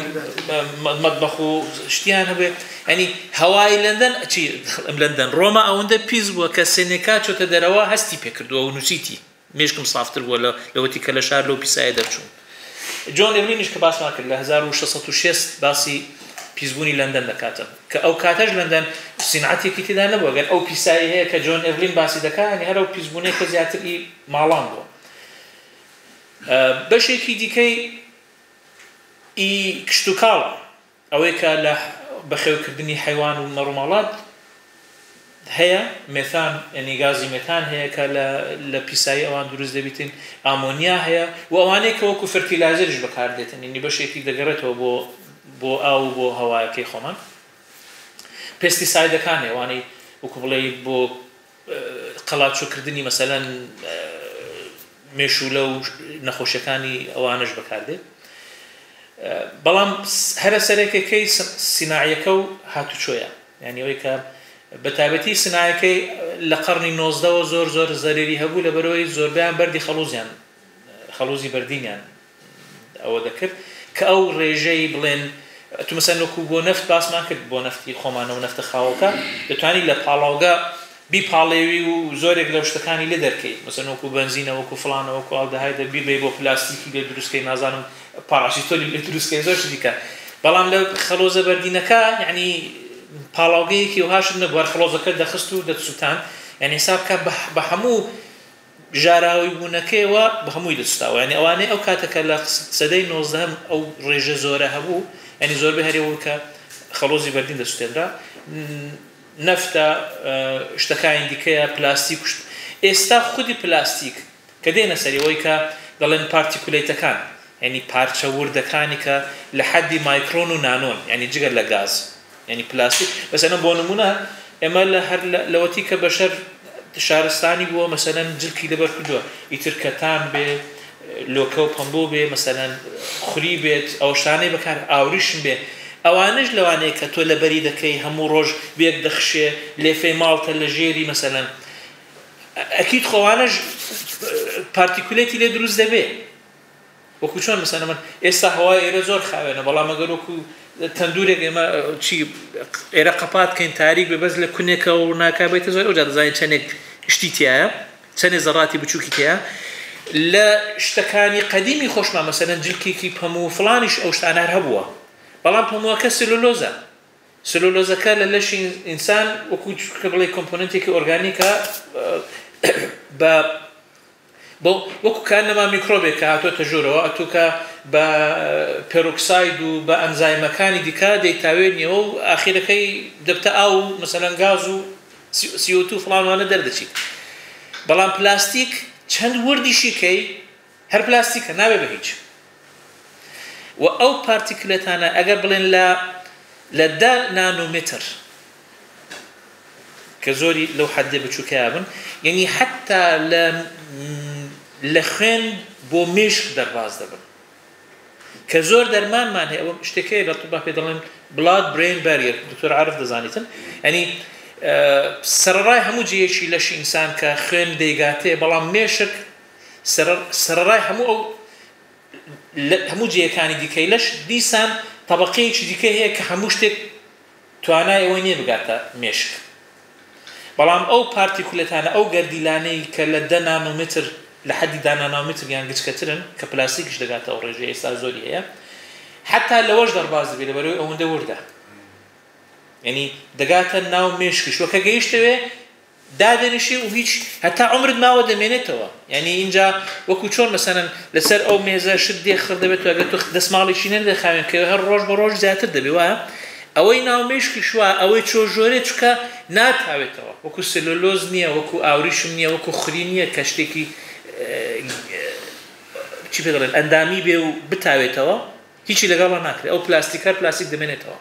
مەطبەخ و شتیان هەبێت. یعنی هەوای لەندەن چی لەندەن ڕۆما ئەوەندە پیس بووە کە سێنێکا چۆتە دەرەوە هەستی پێکردووە و نووسیتی مێشکم سافتر بووە لەوەتی کە لە شار لەو پیسایە دەرچوون. جۆن ئێڤلینیش کە باسمان کرد لە 1660 باسی پیسبوونی لەندەن دەکاتن کە ئەو کاتەش لەندەن سینعەتێکی تێدا نەبووە گەر ئەو پیسایی هەیە کە جۆن ئێڤلین باسی دەکا یانی هەر ئەو پیسبوونەی کە زیاتر ئی ماڵان بووە. بەشێکی دیکەی ئی کشتوکاڵە ئەوەی کە لە بەخێوکردنی حەیوان و مەڕوماڵات هەیە مێثان یانی گازی مێتان هەیە کە لە لە پیسایی ئەوان دروست دەبیتن ئامۆنیا هەیە و ئەوانەی کە وەکو fertilizer یش بەکاردێتن یانی بەشێکی دەگەڕێتەوە بۆ بۆ ئاو و بۆ هەوایەکەی خۆمان pesticide ەکان هەیە ئەوانەی وەکو بڵێی بۆ قەلاچۆکردنی مەسەلەن مێشوولە و نەخۆشیەکانی ئەوانەش بەکاردێت بەڵام هەرە سەرەکەکەی سیناعیەکە و هاتوچۆیە یانی ئەوەی کە بە تایبەتی سنایەکەی لە قەڕنی نۆزدەوە زۆر زۆر زەرەری هەبوو لەبەرئەوەی زۆربەیان بەردی خەڵوزیان خەڵوزی بەردینیان ئەوە دەکرد کە ئەو ڕێژەی بڵێن تو مەسەن وەکو بۆ نەفت باسمان کرد بۆ نەفتی خۆمانە و نەفتە خاوەکە دەتوانی لە پاڵاوگە بیپاڵێوی و زۆرێک لەو شتەکانی لێ دەرکەی مەسەن وەکو بەنزینە وەکو فڵانە وەکو ئاڵدەهایدە بیبەی بۆ پلاستیکی لێ دروستکەی نازانم پاراسیتۆلی لێ دروستکەی زۆر شتی دیکە بەڵام لە خەڵۆزە بەردینەکە یعنی پاڵاوگەیەکی وهاشت نەبوو هەر خەڵۆزەکە دەخست و دەتسووتاند یعنی حساب بکە بە هەموو ژاراوی بوونەکەیەوە بە هەمووی دەسوتاوە یعنی ئەوانەی ئەو کاتە کە لە سەدەی نۆزدەهەم ئەو ڕێژە زۆرە هەبوو یعنی زۆربەی هەرێ بوو کە خەڵۆزی بەردین دەسوتێنرا نەفتە شتەکانی دیکەیە پلاستیک ئێستا خودی پلاستیک کە دێنە سەری ئەوەی کە دەڵێن particulate ەکان یانی پارچە وردەکانی کە لە حەدی مایکرۆن و نانۆن یانی جگە لە گاز یانی پلاستیک مەسەلەن بۆ نمونە ئێمە لە هەر لەوەتی کە بەشەر شارستانی بووە مەسەلەن جلکی لەبەر کردووە ئیتر کەتان بێ لۆکە و پەمبۆ بێ مەسەلەن خوری بێت ئەو شتانەی بەکار ئاوریشم بێ ئەوانەش لەوانەیە کە تۆ لەبەری دەکەی هەموو ڕۆژ بێک دەخشێ لێفەی ماڵتە لە ژێری مەسەلەن ئەکید خۆوانەش particulate ی لێ دروست دەبێ وەکو چۆن مەسەلەن من ئێستا هەوای ئێرە زۆر خاوێنە بەڵام ئەگەر وەکو تەندورێک ئێمە چی ئێرە قەپات کەین تاریک بێ بەس لە کونێکە و ناکا بێتە زۆر ئەوجا دەزانین چەندێک شتی تایە چەندێ زەڕاتی بچووکی تایە لە شتەکانی قەدیمی خۆشمان مەسەلەن جلکێکی پەموو و فڵانیش ئەو شتانە هەر هەبووە بەڵام پەمووەکە سلولۆزە سلولۆزەکە لە لەشی ئینسان وەکو کە بڵێ component ێکی ئۆرگانیکە بە بۆ وەکو کانەما میکرۆبێک کە هاتۆتە ژوورەوە ئەتوکە بە peroxide و بە ئەنزایمەکانی دیکە دەیتاوێنیەوە و ئاخیرەکەی دەبتە ئاو و مەسەلەن گاز و CO2 فڵانوانە دەردەچیت بەڵام پلاستیک چەند وردیشی کەی هەر پلاستیکە نابێ بە هیچ و ئەو particulate انە ئەگەر بڵێن لە لە 10 نانۆمتر کە زۆری لەو حەدێ بچووکەیا بن یعنی حتا لە لە خوێن بۆ مێشک دەرباز دەبن کە زۆر دەرمانمان هەیە ئەوە شتێک هەیە لە طب پێ دەڵێن blood brain barrier دکتۆر عارف دەزانیتن ینی سەرەڕای هەموو جێیەکی لەشی ئینسان کە خوێن دەیگاتێ بەڵام مێشک سەرەڕای هەموو ئەو هەموو جێیەکانی دیکەی لەش دیسان تەبەقەیەکی دیکە هەیە کە هەموو شتێک توانای ئەوەی نییە بگاتە مێشک بەڵام ئەو particulate انە ئەو گەردیلانەی کە لە 10 نانۆمتر لە حەدی دا نانۆمتر یان گچکەترن کە پلاستیکیش دەگاتە ئەو ڕێژەیە ئێستا زۆری هەیە حتا لەوەش دەرباز دەبێت لەبەرەوەی ئەوەندە وردە یعنی دەگاتە ناو مێشکیش وە کە گەیشتەوێ دادەنیشی و هیچ هەتا عومرت ماوە دەمێنێتەوە یانی ئینجا وەکو چۆن مەسەلەن لەسەر ئەو مێزە شت دێ خڕ دەبێت ئەگەر تۆ دەسماڵێکی نەدەی خاوێن کەوێ هەر ڕۆژ بە ڕۆژ زیاتر دەبێ وایە ئەوەی ناو مێشکیش وا ئەوەی چۆ ژۆرێ چکە ناتاوێتەوە وەکو سلولۆز نییە وەکو ئاوریشم نییە وەکو خوری نییە کە شتێکی چی پێ دەڵێن ئەندامی بێ و بتاوێتەوە هیچی لەگەڵا ناکرێت ئەو پلاستیک هەر پلاستیک دەمێنێتەوە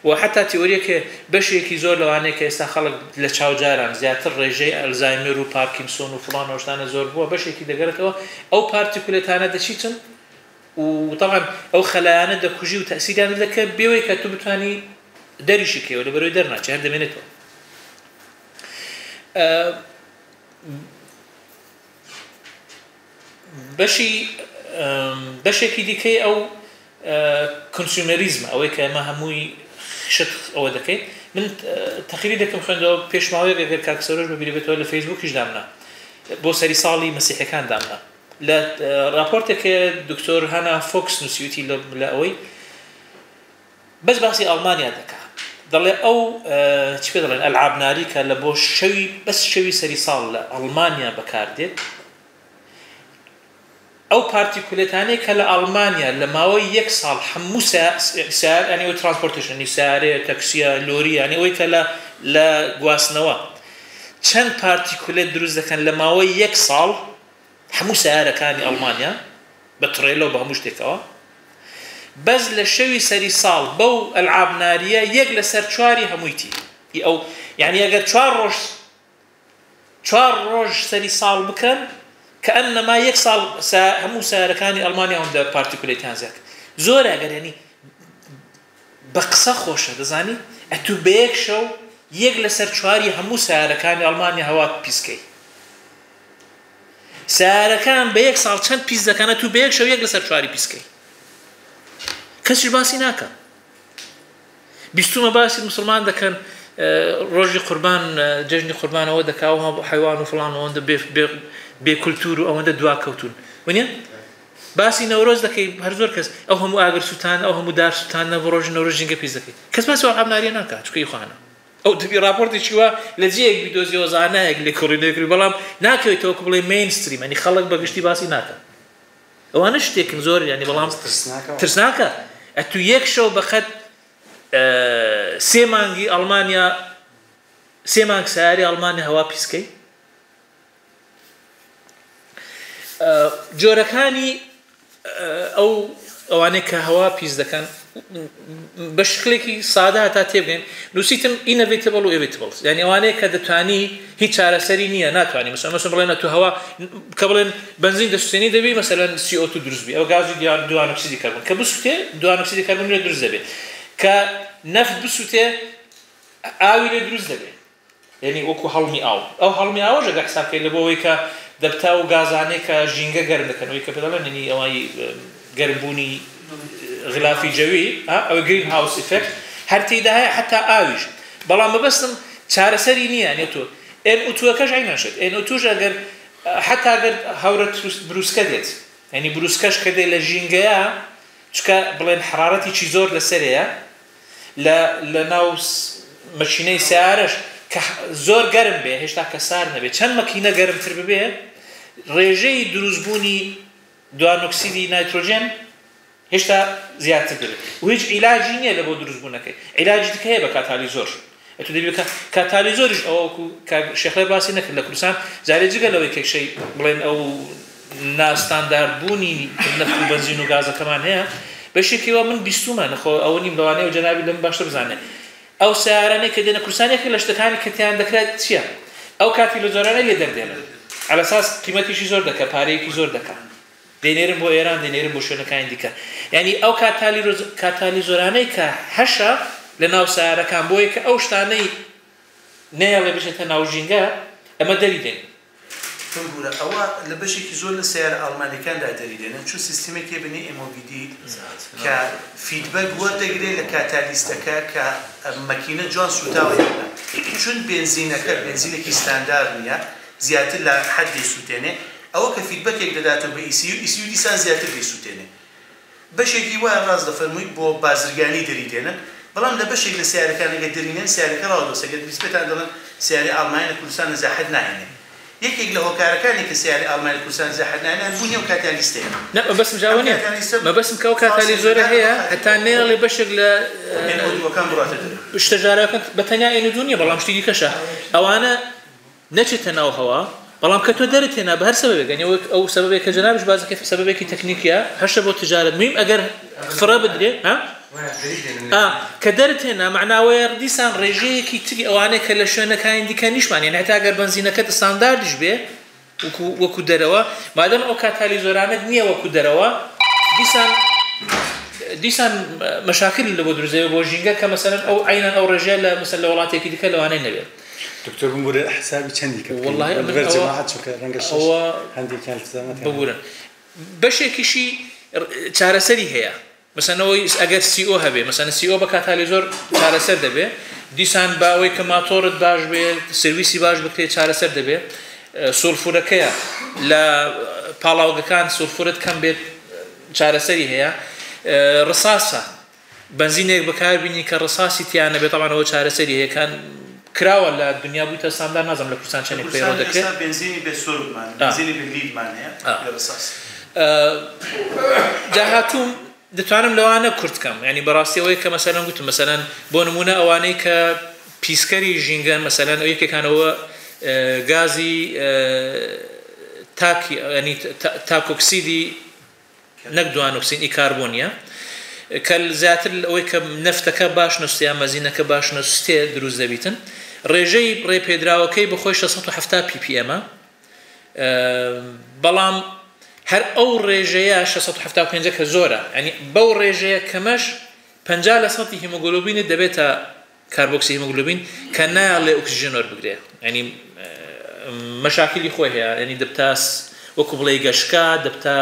و حەتا تیۆریەک هەیە بەشێکی زۆر لەوانەیە کە ئێستا خەڵک لە چاو جاران زیاتر ڕێژەی ئەلزایمەر و پارکینسۆن و فڵان و شتانە زۆر بووە بەشێکی دەگەڕێتەوە ئەو particulate انە دەچیتن و طبعا ئەو خەلایانە دەکوژی و تەسیریان دەکە بێوەی کە تو بتانی دەریشی کەیەوە لەبەرەوەی دەرناچێ هەر دەمێنێتەوە. بەشی بەشێکی دیکەی ئەو consumerism ە ئەوەی کە ئێمە هەمووی شت ئەوە دەکەین من تەقریرێکم خوێندەوە پێش ماوەیەک ئەگەر کاک سەرۆش بەبیری بێتەوە لە فەیسبووکیش دامنا بۆ سەری ساڵی مەسیحەکان دامنا لە راپۆرتێک دکتۆر هانا فۆکس نووسیوتی لە ئەوەی. بەس باسی ئەڵمانیا دەکا دەڵێ ئەو چ پێ دەڵێن ئەلعاب ناری کە لە بۆ شەوی بەس شەوی سەری ساڵ لە ئەڵمانیا بەکاردێت، ئەو پارتیکولێتانەی کە لە ئەڵمانیا لە ماوەی یەک ساڵ هەموو سیار یانی ئەوەی transportation ی سیارەیە تەکسیە لۆریە یانی ئەوەی کە لە لە گواستنەوە چەند پارتیکولێت دروست دەکەن لە ماوەی یەک ساڵ هەموو سیارەکانی ئەڵمانیا بە تڕێلەوە بە هەموو شتێکەوە بەس لە شەوی سەری ساڵ بەو ئەلعاب ناریە یەک لەسەر چواری هەموویتی ئەو یعنی ئەگەر چوار ڕۆژ چوار ڕۆژ سەری ساڵ بکەن کەئەنەما یەک ساڵ هەموو سەیارەکانی ئەڵمانیا ئەوەندە پارتیکولەیتیان زیاد کرد زۆرە ئەگەر یانی بە قسە خۆشە دەزانی ئەتوو بە یەک شەو یەک لەسەر چواری هەموو سەیارەکانی ئەڵمانیا هەوا پیسکەی سەیارەکان بە یەک ساڵ چەند پیس دەکەن ئەتوو بە یەک شەو یەک لەسەر چواری پیسکەی کەسیش باسی ناکە بیستومە باسی موسڵمان دەکەن ڕۆژی قوربان جەژنی قوربان ئەوە دەکا و حەیوان و فڵان ئەوەندە بێ کولتور و ئەوەندە دواکەوتون ونیە باسی نەورۆز دەکەی هەر زۆر کەس ئەو هەموو ئاگر سووتان ئەو هەموو دار سووتان نە بۆ ڕۆژی نەورۆز ژینگە پیس دەکەی کەس باسی ئەلعاب ناریە ناکات چونکە ئی خۆیانە ئەو دەبی ڕاپۆرتێکی وا لە جێیەک بیدۆزیەوە زانایەک لێکۆڵینەوەی بەڵام ناکەوێتەوە کە بڵێ mainstream ەنی خەڵک بەگشتی باسی ناکات ئەوانە شتێکن زۆر یانی بەڵام ترسناکە ئەتوو یەک شەو بەقەد سێ مانگی ئەڵمانیا سێ مانگ سیاری ئەڵمانیا هەوا پیسکەی جۆرەکانی ئەو ئەوانەی کە هەوا پیس دەکەن بە شکلێکی سادە هەتا تێبگەین نووسیتم inevitable و evitable یعنی ئەوانەیە کە دەتوانی هیچ چارەسەری نییە ناتوانانی مەسەلەن مەسەلەن بڵێن تو هەوا کە بڵێن بەنزین دەسوتێنی دەبی مەسەلەن CO2 دروست بی ئەو گازی دوانۆکسیدی کەربۆن کە بسوتێ دوانۆکسیدی کەربۆن لێ دروست دەبێت کە نەفت بسوتێ ئاوی لێ دروست دەبێت یانی وەکو هەڵمی ئاو ئەو هەڵمی ئاوەش ئەگەر حساب کەی لە بۆ ئەوەی کە دەبتە ئەو گازانەی کە ژینگە گەرم دەکەن ئەوەی کە پێ دەڵێن یانی ئەوەی گەرمبوونی غلافی جەوی ئەوەی greenhouse effect هەر تێیدا هەیە حتا ئاویش بەڵام مەبەستم چارەسەری نییە یانی تۆ NO2 ەکەش عەینەن شت NO2 ش ئەگەر حتا ئەگەر هەورە بروسکە دێت یانی بروسکەش کە دێ لە ژینگەیە چونکە بڵێن حرارەتێکی زۆر لەسەرەیە لە لە ناو مەکینەی سەیارەش کە زۆر گەرم بێ هێشتا کە سارد نەبێ چەند مەکینە گەرمتر ببێ ڕێژەی دروستبوونی دوانۆکسیدی نایترۆجێن هێشتا زیاتر دەبێت و هیچ عیلاجی نییە لە بۆ دروستبوونەکەی عیلاجی دیکە هەیە بە کاتالیزۆر ئەتو دەبی بکە کاتالیزۆریش ئەوە وەکو کاک شێخلێ باسی نەکرد لە کوردستان جارێ جگە لەوەی کێشەی بڵێن ئەو ناستاندارد بوونی نەفت و بەنزین و گازەکەمان هەیە بەشێکی وا من بیستومە نەخۆ ئەوە نیم لەوانەیە و جەنابی لەم باشتر بزانێ ئەو سیارانەی کە دێنە کوردستان یەکێک لە شتەکانی کە تیان دەکرێت چییە ئەو کاتی لە زۆرانەی لێ دەردێنن عەلەساس قیمەتیشی زۆر دەکە پارەیەکی زۆر دەکا دەینێرن بۆ ئێران دەینێرن بۆ شوێنەکانی دیکە یعنی ئەو کاتالیزۆرانەی کە هەشە لە ناو سیارەکان بۆیە کە ئەو شتانەی نەیەڵێ بچێتە ناو ژینگە ئەمە دەری دێن. ببورە ئەوە لە بەشێکی زۆر لە سەیارە ئەڵمانیەکاندا دەری دێنن چون سیستمێک هەیە بەنێ MOBD کە feedback وەردەگرێ لە catalyst ەکە کە مەکینە جوان سوتاوە یان نا چون بێنزینەکە بێنزینێکی ستاندار نیە زیاتر لە حەد دەیسوتێنێ ئەوە کە feedback ێک دەداتەوە بە ECU ECU دیسان زیاتر دەیسوتێنێ بەشێکی وایە ڕاست دەفەرمووی بۆ بازرگانی دەری دێنن بەڵام لە بەشێک لە سەیارەکان ئەگەر دەری نێن سەیارەکە ڕاودەوەستێ گەر بیست پێتان دەڵێن سەیارەی ئاڵمانی لە کوردستان نەزاحەت ناهێنێ یەکێک لە هۆکارەکانی کە سەیارەی ئاڵمانی لە کوردستان نەزاحەت ناهێنێ هەر بوونی ئەو catalyst ەیە. نا مەبەستم جا ئەوە ئەم نیە catalyst ە مەبەستم کە ئەو فاصل کاتالیزۆرە دەدات هەیە بە هەتا خاتری نەیەڵێ بەشێک لە NO2 ەکان بڕاتە دەرێ. شتە ژاراوەکان بە تەنیا NO2 نیە بەڵام شتی دیکەشە ئەوانە نەچێتە ناو هەوا بەڵام کە تۆ دەرت هێنا بە هەر سەبەبێک یانی وەک ئەو سەبەبێک کە جەنابیش باس دەکەی سەبەبێکی تەکنیکیە هەشە بۆ تجارەت مهم ئەگەر فڕە بدرێ ها ئا کە دەرت هێنا مەعنا ئەوەیە دیسان ڕێژەیەکی تری ئەوانەی کە لە شوێنەکانی دیکە نیشمان یانی هەتا ئەگەر بەنزینەکەت ستانداردیش بێ وەکو وەکو دەرەوە مادەم ئەو کاتالیزۆرانەت نییە وەکو دەرەوە دیسان دیسان مەشاکل لە بۆ دروست دەبێت بۆ ژینگە کە مەسەلەن ئەو عەینەن ئەو ڕێژەیە لە مەسەلەن لە وڵاتێکی دیکە لەوانەیە نەبێت. دکتۆر بمبورە حسابی چەندی کە بکەین وەڵاهی ئەمن لەبەر ئەوە جەماعەت چونکە ڕەنگە شەش ئەوە هەندێکیان التزاماتیان هەبێت. ببورن بەشێکیشی چارەسەری هەیە مەسەلەن ئەوەی ئەگەر CO هەبێ مەسەلەن CO بە کاتالیزۆر چارەسەر دەبێ دیسان بە ئەوەی کە ماتۆڕت باش بێ سرویسی باش بکرێت چارەسەر دەبێ سولفورەکەیە لە پاڵاوگەکان سولفورت کەم بێت چارەسەری هەیە ڕساسە. بەنزینێک بەکاربینی کە ڕساسی تیا نەبێت، تەبعەن ئەوە چارەسەری هەیە کان کراوە لە دنیا بوویتە ستاندار، نازانم لە کوردستان چەندێک پەیڕەو کوردستان دەکرێت. ئێستا بەنزینی بێ سۆربمان، بەنزینی بێ لیدمان هەیە، بێ ڕساس. داهاتووم دەتوانم لەوانە کورت کەم، یعنی بەڕاستی ئەوەی کە مەسەلەن گوتم، مەسەلەن بۆ نمونە ئەوانەی کە پیسکەری ژینگەن، مەسەلەن ئەو یەکێکانەوە گازی تاکی، یعنی تاکۆکسیدی نەک دوانۆکسین ئی کاربۆنیە، کە زیاتر ئەوەی کە نەفتەکە باش نووسێ یا مەزینەکە باش نووسێ دروست دەبیتن. ڕێژەی ڕێپێدراوەکەی بەخۆی 670 ppm، بەڵام هەر ئەو ڕێژەیە 675 کە زۆرە، یعنی بەو ڕێژەیە کەمەش 50% هیمۆگلۆبینت دەبێتە کاربۆکسی هیمۆگلۆبین کە نایەڵێ ئۆکسجین وەربگرێ، یعنی مەشاکلی خۆی هەیە، یعنی دەبتا وەکو بڵێ گەشکا، دەبتا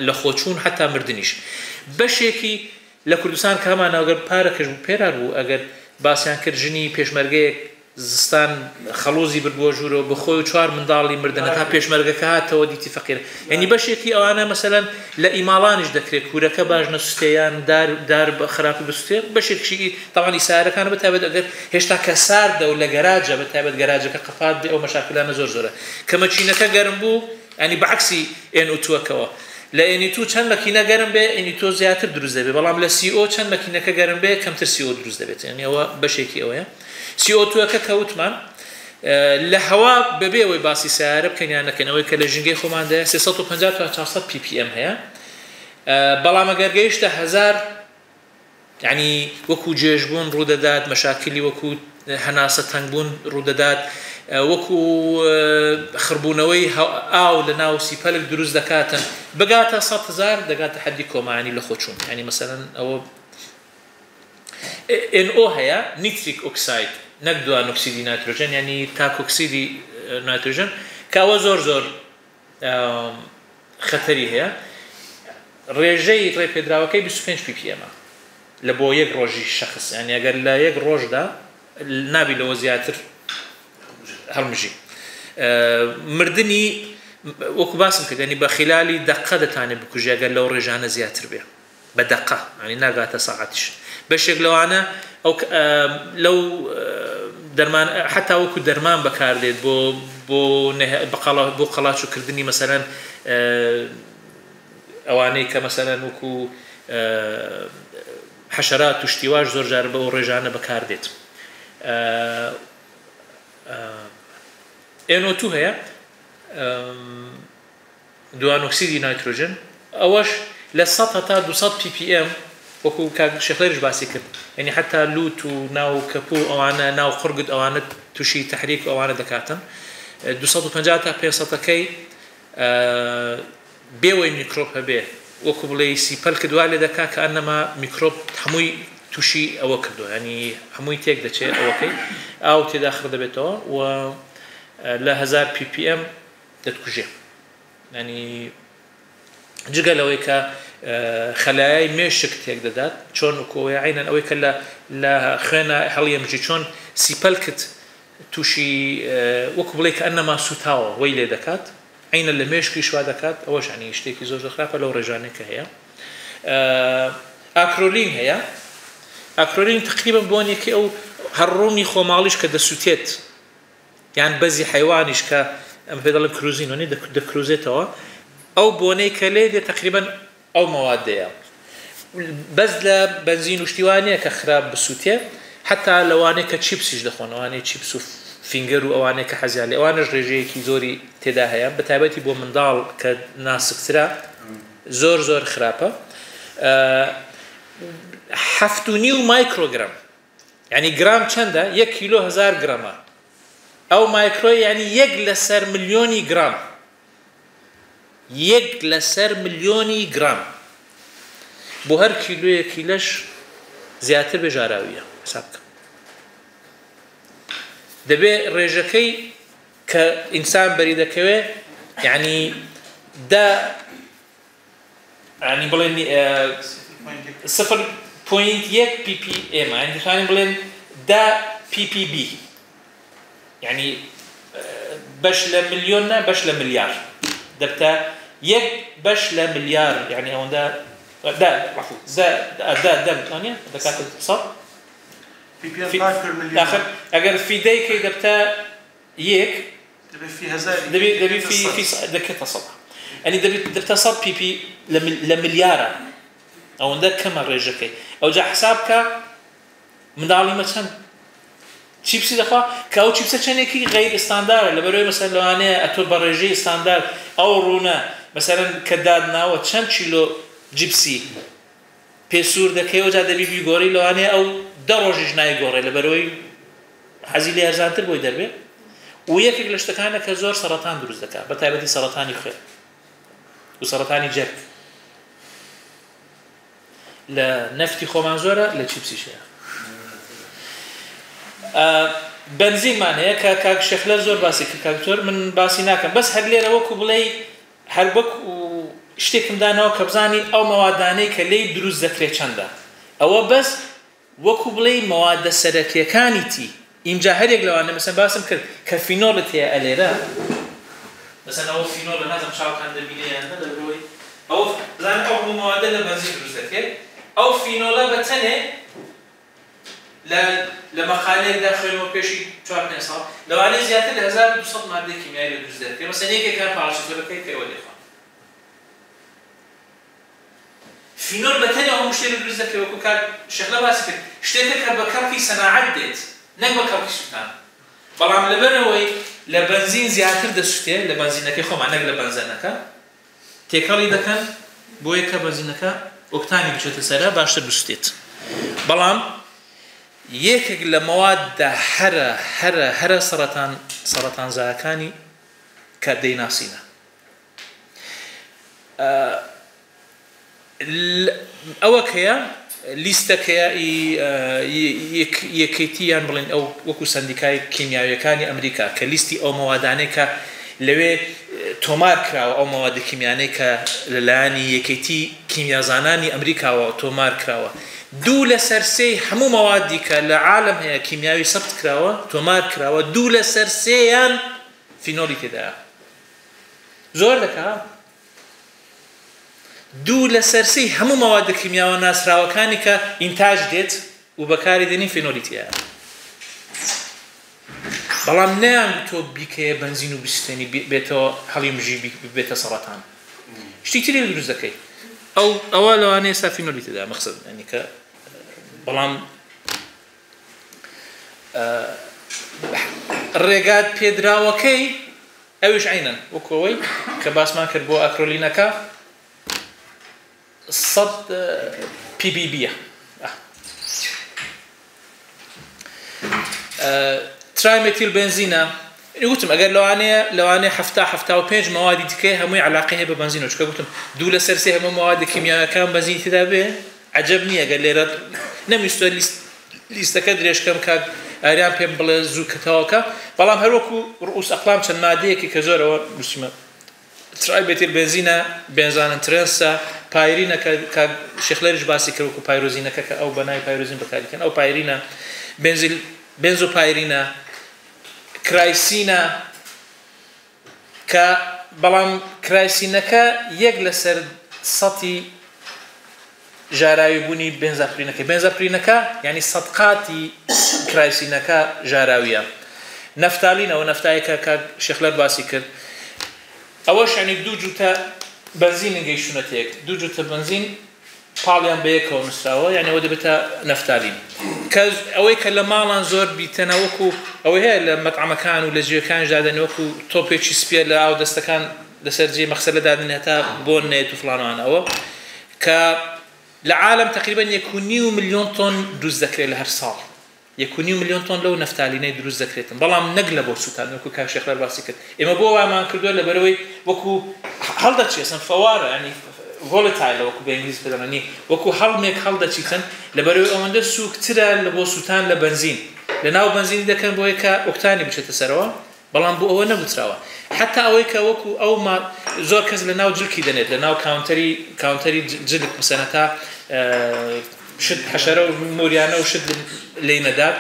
لە خۆچوون حتا مردنیش. بەشێکی لە کوردستان کە هەمان ئەگەر پارەکەش بوو پێرار بوو، ئەگەر باسیان کرد ژنی پێشمەرگەیەک زستان خەڵوزی برد بۆ ژوورەوە بەخۆی و 4 منداڵی مردن تا پێشمەرگەکە هاتەوە دیتی فەقیر. یعنی بەشێکی ئەوانە مەسەلەن لە ئیماڵانیش دەکرێت کوورەکە باش نەسوستێ یان دار بە خراپی بسوستێ. بەشێکشی تەوانی سارەکانە بە تایبەت ئەگەر هێشتا کە ساردە و لە گەراجە، بە تایبەت گەراجەکە قەپات بێ، ئەو مەشاکلانە زۆر زۆرە. کە مەکینەکە گەرم بوو، یعنی بەعکسی ئێن ئو توەکەوە، لە ئێن تو چەند مەکینە گەرم بێ ئێن تو زیاتر دروست دەبێت، بەڵام لە سی ئۆ چەند مەکینەکە گەرم بێ کەمتر سی ئۆ دروست دەبێت. یعنی ئەوە بەشێکی ئەوەیە. سی ئۆ توەکە کەوتمان لە هەوا بەبێ ئەوەی باسی سیارە بکەین یان نەکەین، ئەوەی کە لە ژینگەی خۆماندا 350 تا 400 ppm هەیە، بەڵام ئەگەر گەیشتە 1000 یعنی وەکو جێژبوون ڕوودەدات، مەشاکلی وەکو هەناسە تەنگبوون ڕوودەدات، وەکو خڕبوونەوەی ئاو لە ناو سیپەلک دروست دەکاتن، بگاتە 100,000 دەگاتە حەدی کۆمانی لە خۆچوون. یعنی مەسەلەن ئەوە NO هەیە، نیتریک ئۆکساید، نەک دوانۆکسیدی نایترۆژن، یعنی تاکۆکسیدی نایترۆژن، کە ئەوە زۆر زۆر خەتەری هەیە. ڕێژەی ڕێپێدراوەکەی 25 ppm لە بۆ یەک ڕۆژی شەخص، یعنی ئەگەر لە یەک ڕۆژدا نابی لەوە زیاتر هەڵمژی. مردنی وەکو باسم کرد، یعنی بە خلالی دقە دەتانێت بکوژی ئەگەر لەو ڕێژانە زیاتر بێ بە دقە، یعنی ناگاتە ساعتیش. بەشێک لەوانە ئەو لەو دەرمان حتا وەکو دەرمان بەکاردێت بۆ بۆ بۆ قەڵاچوکردنی مەسەلەن ئەوانەی کە مەسەلەن وەکو حەشەرات و شتیواش زۆر جار بەو ڕێژانە بەکاردێت. NO2 هەیە، دوانۆکسیدی نایترۆژن، ئەوەش لە 100 تا 200 ppm وەکو کاک شێخلێریش باسی کرد، یعنی حتا لوت و ناو کەپوو ئەوانە ناو قڕگت ئەوانە تووشی تحریک ئەوانە دەکاتن. 250 تا 500ەکەی بێوەی میکرۆب هەبێ، وەکو بڵێ سیپەلکت وا لێ دەکا کە ئەنەما میکرۆب هەمووی تووشی ئەوە کردووە، یعنی هەمووی تێک دەچێت ئەوەکەی ئاو تێدا خڕ دەبێتەوە و لە 1000 ppm دەتکوژێ. یعنی جگە لەوەی کە خەلایای مێشک تێک دەدات، چۆن وەکوەیە عینەن ئەوەی کە لە خوێنە هەڵیەمژی چۆن سیپەلکت تووشی وەکو بڵێ کە ئەنەما سوتاوە وەی لێ دەکات، عینە لە مێشکیش وا دەکات. ئەوەش یعنی شتێکی زۆر زۆر خراپە لەو ڕێژانەی کە هەیە. ئاکرۆلین هەیە. ئاکرۆلین تقریبا بۆنێکی ئەو هەر ڕوونی خۆماڵیش کە دەسووتێت، یان بەزی حیوانیش کە ئەم پێ دەڵێن کروزین وەنی دەکروزێتەوە، ئەو بۆنەی کە لێ دێت تقریبا ئەو مەوادەیە. بەس لە بەنزین و شتیوانەیە کە خراپ بسووتێ، حتا لەوانەیە کە چیپسیش دەخۆن، ئەوانەی چیپس و فینگەر و ئەوانەیە کە حەزیان لێ، ئەوانەش ڕێژەیەکی زۆری تێدا هەیە، بە تایبەتی بۆ منداڵ کە ناسکترە زۆر زۆر خراپە. 7.5 مایکرۆگرام، یعنی گرام چەندە؟ 1 کیلۆ 1000 گرامە. ئەو مایکرۆ یعنی 1 لەسەر ملیۆنی گرام، 1 لەسەر ملیۆنی گرام بۆ هەر کیلۆیەکی لەش زیاتر بێ ژاراویە. حساب بکە دەبێ ڕێژەکەی کە ئینسان بەری دەکەوێ، یعنی دە، یعنی بڵێن 0.1 ppm، یعنی دەتوانین بڵێن 10 ppb، یعنی بەش لە ملیۆن نا بەش لە ملیار، دەبتە 1 بەش لە ملیار، یعنی ئەوەندە دە عفو دە دە دە وانیە دەکاتە 100 PPM في 5 per million. آخر ئەگەر في دەی کەی دەبتە یەک دەبێ في هەزاری دەبێ دەبێ في في دەکێتە 100 یعنی دەبێ دەبتە 100 PP لە ملیارە ئەوەندە کەمە ڕێژەکەی ئەوجا حساب کە منداڵی مە چەند چیپسی دەخوا کە ئەو چیپسە چەندێکی غەیر ئستاندارە لەبەرەوەی مەسەلەن لەوانەیە ئەتۆ بە ڕێژەی ستاندار ئەو ڕوونە مەسەلەن کە دادناوە چەند کیلۆ جیپسی پێسوور دەکەی ئەوجا دەبی بیگۆڕی لەوانەیە ئەو 10 ڕۆژیش نایگۆڕێ لەبەرەوەی حەزی لێ هەرزانتر بۆی دەربێ و یەکێک لە شتەکانە کە زۆر سەرەتان دروست دەکات بە تایبەتی سەرەتانی خوێن و سەرەتانی جەرگ لە نەفتی خۆمان زۆرە لە چیپسیش هەیە. بەنزینمان هەیە کە کاک شێخلەر زۆر باسی کرد کاک دکتۆر من باسی ناکەم بەس هەر لێرە وەکو بڵێ هەر وەکو شتێکم داناوە کە بزانی ئەو مەوادانەی کە لێی دروست دەکرێت چەندە ئەوە بەس وەکو بڵێ مەوادە سەرەکیەکانی تی ئینجا هەرێک لەوانە مەسەن باسم کرد کە فینۆڵت هەیە ئەلێرە مەسەن ئەوە فینۆڵە نازم چاوتان دەبینێ یان نە لەبەرەوەی ئەو بزانە ئەو هەموو مەوادە لە بەنزین دروست دەکرێت ئەو فینۆڵە بە تەنێ لە مەقالەیەکدا خوێنەوە پێشی 4-5 ساڵ لەوانەیە زیاتر لە 1200 مادەی کیمیایی لە دروست دەکرێت مەسەن یەکێکیان پاڵەچەکەی کە ئەوە لێخوا فینۆل بە تەنێ هەموو شتێک دروست دەکرێت وەکو کاک شێخلە باسی کرد شتێکە کە بە کەڵکی سەناعەت دێت نەک بە کەڵکی سووتان بەڵام لەبەرەوەی لە بەنزین زیاتر دەسووتێ لە بەنزینەکەی خۆمان نەک لە بەنزەنەکە تێکەڵی دەکەن بۆیە کە بەنزینەکە ئۆکتانی بچێتە سەرە باشتر بسووتێت بەڵام یەکێک لە مەوادە هەرە هەرە هەرە سەرەتانزایەکانی کە دەیناسینە ئەوەکەیە لیستەکەیە یەکێتی یان بڵێن ئەو وەکو سندیکای کیمیاویەکانی ئەمریکا کە لیستی ئەو مەوادانەی کە لەوێ تۆمار کراوە ئەو مەوادە کیمیانەی کە لەلایەنی یەکێتی کیمیازانانی ئەمریکاوە تۆمار کراوە 2/3 هەموو مەوادی کە لە عالم هەیە کیمیاوی سەبت کراوە تۆمار کراوە 2/3یان فینۆلی تێدایە زۆر دەکا 2/3 هەموو مەوادە کیمیاوە ناسراوەکانی کە ئینتاج دێت و بەکاری دێنی فینۆلی تیایە بەڵام نەیان تۆ بیکەیە بەنزین و بستێنی بێتەوە هەڵیمژی بێتە سەرەتان شتی تری دروست دەکەی ئەو ئەوە لەوانەیە ئێستا فینۆلی تێدا مەقسەد یعنی کە بەڵام ڕێگات پێدراوەکەی ئەویش عینەن وەکو ئەوەی کە باسمان کرد بۆ ئەکرۆلینەکە 100 PPB ترایمێتیل بنزینە وتم ئەگەر لەوانەیە 70-75 مەوادی دیکەی هەمووی علاقەی هەیە بە بەنزینەوە چونکە گوتم 2/3 هەموو مەوادی کیمیاویەکان بەنزین تێدا بێ عەجەب نییە ئەگەر لێرە نەمویستوە لیستەکە درێژکەم کاک ئاریان پێم بڵێ زوو کە تەواوکە بەڵام هەروەکو ڕؤوس ئەقلام چەند مادەیەکی کە زۆرەوە نووسیمە ترایمێتیل بنزینە بنزانن ترێنسە پایرینە کە شێخلەریش باسی کرد وەکو پایرۆزینەکە کە ئەو بەناوی پایرۆزین بەکاریکەن ئەو پایرینە بنزۆ پایرینە کرایسینە کە بەڵام کرایسینەکە 1/100 ژاراوی بوونی بنزاپرینەکە بنزاپرینەکە یعنی 100 قاتی کرایسینەکە ژاراویە نەفتالینەوە نەفتایەکە کە شێخلەر باسی کرد ئەوەش یعنی دوو جووتە بەنزین گەیشتونەتێک دوو جووتە بەنزین پاڵیان بەیەکەوە نووسراوە یعنی ئەوە دەبێتە نەفتالین کە ئەوەی کە لە ماڵان زۆر بیتەنە وەکو ئەوەی هەیە لە مەطعەمەکان و لە جێەکانش دادەن وەکو تۆپێکی سپیە لە ئاو دەستەکان لەسەر جێ مەخسەلە دادن هەتا بۆن نێت و فڵانوانەوە کە لە عالم تقریبا 1.5 ملیۆن تۆن دروست دەکرێت لە هەر ساڵ 1.5 ملیۆن تۆن لەو نەفتالینەی دروست دەکرێتن بەڵام نەک لە بۆ سووتان وەکو کاک شێخلەر باسی کرد ئێمە بۆ وامان کردووە لەبەرەوەی وەکو هەڵدەچێت سن فەوارە ینی volatile وەکو بە ئینگلیزی پێ دەڵێن وەکو هەڵمێک هەڵدەچیتن لەبەرەوەی ئەوەندە سووکترە لە بۆ سووتان لە بەنزین لە ناو بەنزینی دەکەن بۆیە کە ئۆکتانی بچێتە سەرەوە بەڵام بۆ ئەوە نەگوتراوە حتا ئەوەی کە وەکو ئەو زۆر کەس لە ناو جلکی دەنێت لە ناو counter ی جلک مثەن تا شت حەشەرە و مۆریانە و شت لێی نەدات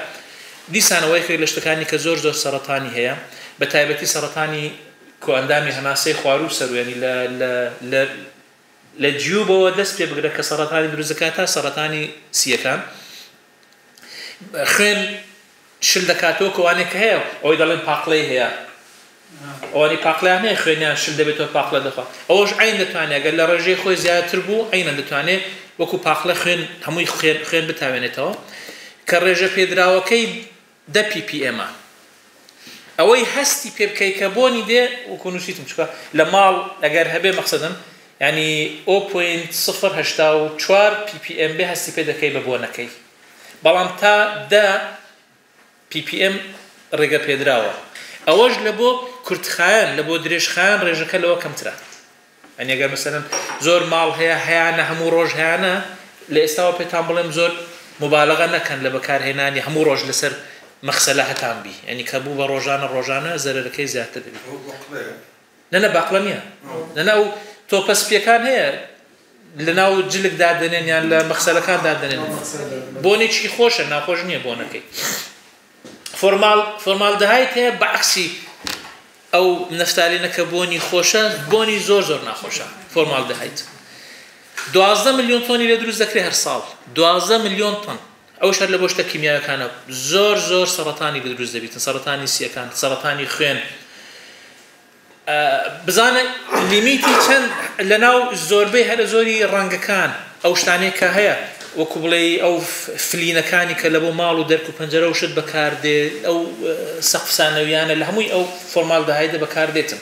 دیسانەوەی کرد لە شتەکانی کە زۆر زۆر سەرەتانی هەیە بە تایبەتی سەرەتانی کۆئەندامی هەناسەی خواروو سەروێنی لە لە جیوبەوە دەست پێ بگرە کە سەرەتانی دروست دەکات تا سەرەتانی سییەکان. خوێن شل دەکاتەوە کەوانێک کە هەیە ئەوەی دەڵێن پاقلەی هەیە، ئەوانەی پاقلەیان هەیە خوێنیان شل دەبێتەوە پاقلە دەخوا، ئەوەش عەین دەتوانێت ئەگەر لە ڕێژەی خۆی زیاتر بوو عەینەن دەتوانێت وەکو پاقلە خوێن هەمووی خوێن بتاوێنێتەوە کە ڕێژە پێدراوەکەی 10 ppm ە. ئەوەی هەستی پێ بکەی کە بۆنی دێ وەکو نووسیتم چکە لە ماڵ ئەگەر هەبێ مەقسەدم یعنی 0.084 ppm بێ هەستی پێ دەکەی بە بۆنەکەی، بەڵام تا 10 ppm ڕێگە پێدراوە. ئەوەش لە بۆ کورتخایەن، لە بۆ درێژخایەن ڕێژەکە لەوە کەمترە. یعنی ئەگەر مەسەلەن زۆر ماڵ هەیە هەیانە هەموو ڕۆژ هەیانە، لە ئێستاوە پێتان بڵێم زۆر مبالغە نەکەن لە بەکارهێنانی هەموو ڕۆژ لەسەر مەخسەلە هەتان بی، یعنی کە بوو بە ڕۆژانە ڕۆژانە زەرەرەکەی زیاتر دەبی. نەنە باقلە نییە، نەنە ئەو تۆپە سپیەکان هەیە لەناو جلک دادەنێن یان لە مەخسەلەکان دادەنێن، بۆنێکی خۆشە ناخۆش نییە بۆنەکەی. فۆرمالدهاید هەیە بەعکسی ئەو نەفتالینە کە بۆنی خۆشە، بۆنی زۆر زۆر ناخۆشە. فۆرمالدهاید 12 ملیۆن تۆنی لێ دروست دەکرێت هەر ساڵ، 12 ملیۆن تۆن. ئەوش هەر لە بۆ شتە کیمیاوەکانە زۆر زۆر سەرەتانی لێ دروست دەبیتن، سەرەتانی سیەکان، سەرەتانی خوێن. بزانە لیمیتی چەند لەناو زۆربەی هەرە زۆری ڕەنگەکان ئەو شتانەیە کە هەیە، وەکو بڵێ ئەو فلینەکانی کە لە بۆ ماڵ و دەرک و پەنجەرە و شت بەکاردێ، ئەو سەقفسانەویانە لە هەمووی ئەو فۆرمالدهایدە بەکاردێتن.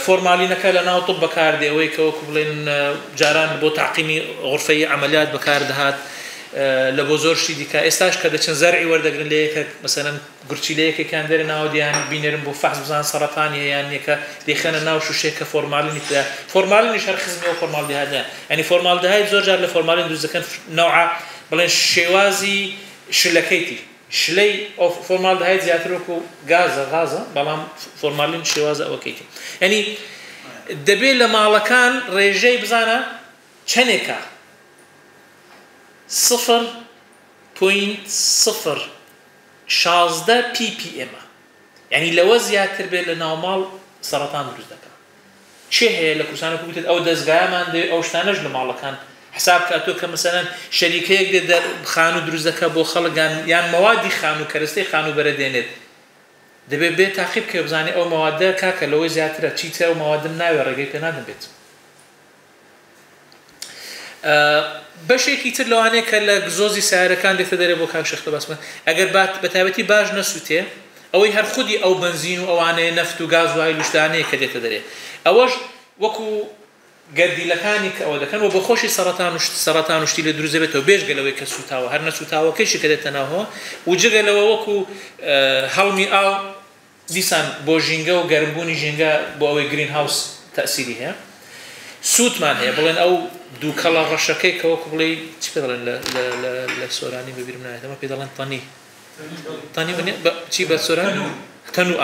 فۆرمالینەکە لە ناو طب بەکاردێ، ئەوەی کە وەکو بڵێن جاران بۆ تعقیمی غرفەی عملیات بەکاردەهات، لە بۆ زۆر شتی دیکە. ئێستاش کە دەچن زەرعی وەردەگرن لە یەکێک، مەسەلەن گورچی لە یەکێکیان دەرێ ناوە دیان بینێرن بۆ فەحس بزان سەرەتانی هەیە یان نییە، کە دەیخەنە ناو شوشەیە کە فۆرمالینی تێدا. فۆرمالینیش هەر خزمی ئەو فۆرمالدیهاید نییە، یعنی فۆرمالدیهاید زۆر جار لە فۆرمالین دروست دەکەن، نەوعە بڵێن شێوازی شلەکەیتی، شلەی ئەو فۆرمالدیهاید زیاتر وەکو گازە غازە، بەڵام فۆرمالین شێوازە ئەوەکەیتی. یعنی دەبێت لە ماڵەکان ڕێژەی بزانە چەندێکە، 0.016 ppm. یعنی لەوە زیاتر بێت لە ناوماڵ سەرەتان دروست دەکات. چێ هەیە لە کوردستان وەکو گوتت ئەو دەستگایەمان دەوێت ئەو شتانەش لە ماڵەکان حساب کە تۆ کە مەسەلەن شەریکەیەک دێت خانوو دروست دەکات بۆ خەڵکان یان مەوادی خانوو کەرەستەی خانوو بەرە دێنێت، دەبێت بێت تاقیب بکەوێت بزانێت ئەو مەوادە کاکە لەوەی زیاترە چیتر ئەو مەوادم ناوێ ڕێگەی پێ نادەم بێت. بەشێکی تر لەوانەیە کە لە گزۆزی سیارەکان دێتە دەرێ بۆ کاک شێخ باسمە، ئەگەر بە تایبەتی باش نەسووتێ، ئەوەی هەر خودی ئەو بەنزین و ئەوانەیە نەفت و گاز و هایلوشتانەیە کە دێتە دەرێ، ئەوەش وەکو گەردیلەکانی کە ئەوە دەکەن و بە خۆشی سەرەتان و شتی لێ دروست دەبێتەوە، بێژگە لەوەی کە سوتاوە، هەر نەسوتاوەکەیشی کە دێتە ناوەوە و جگە لەوە وەکو هەڵمی ئاو دیسان بۆ ژینگە و گەرمبوونی ژینگە بۆ ئەوەی گرین هاوس تەسیری هەیە. سووتمان هەیە، بڵێن ئەو دووکەڵە ڕەشەکەی کە وەکو بڵێ چی پێ دەڵێن لە سۆرانی بەبیرم نایەت، ئەمە پێ دەڵێن تەنی. تەنی چی بە سۆرانی؟ تەنوو.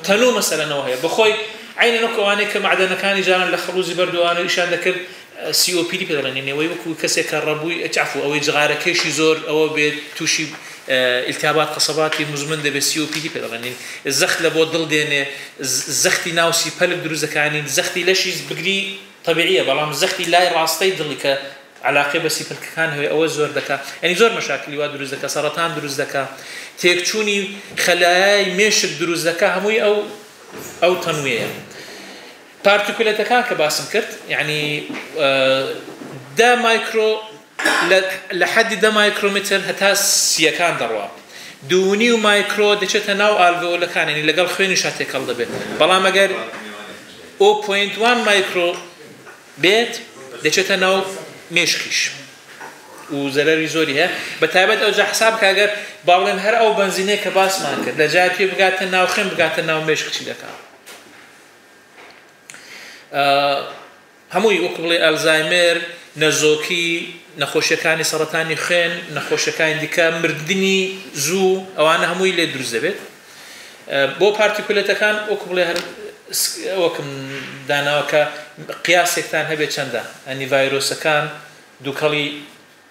تەنوو مەسەلەنەوە هەیە بەخۆی عینە نەکو ئەوانەی کە مەعدەنەکانی جاران لە خەڵوزی بەردووانە ئیشان دەکرد COPD پێ دەڵێن، ئەوەی وەکو کەسێک کە ڕەبووی عفو ئەوەی جغارەکەیشی زۆر ئەوە بێت تووشی التهابات قەسەباتی مزمن دەبێت COPD پێ دەڵێن، زەخت لە بۆ دڵ دێنێ، زەختی ناوسی پەلک دروست دەکانین، زەختی لەشی بگری طبیعیە، بەڵام زەختی لای ڕاستەی دڵی کە علاقەی بە سیپلکەکان هەیە ئەوە زۆر دەکا، یعنی زۆر مەشاکلی وا دروست دەکا، سەرەتان دروست دەکا، تێکچوونی خەلایای مێشک دروست دەکا، هەمووی ئەو تەنوێیە. پارتیکولەتەکان کە باسم کرد، یعنی 10 مایکرۆ لە حەدی 10 مایکرۆمتر هەتا سیەکان دەڕوا، 2.5 مایکرۆ دەچێتە ناو ئالڤۆلەکان، یعنی لەگەڵ خوێنیشا تێکەڵ دەبێت، بەڵام ئەگەر 0.1 مایکرۆ بێت دەچێتە ناو مێشکیش و زەرەری زۆری هەیە. بە تایبەت ئەو جا حساب کە ئەگەر با بڵێن هەر ئەو بەنزینەیە کە باسمان کرد لە جاتی بگاتە ناو خوێن بگاتە ناو مێشک چی دەکات؟ هەمووی وەکو بڵێ ئەلزایمێر، نەزۆکی، نەخۆشیەکانی سەرەتانی خوێن، نەخۆشیەکانی دیکە، مردنی زوو، ئەوانە هەمووی لێ دروست دەبێت. بۆ پارتیکولەتەکان وەکو بڵێ هەر وەکم داناوە کە قیاسێکتان هەبێت چەندە، ئەنی ڤایرۆسەکان،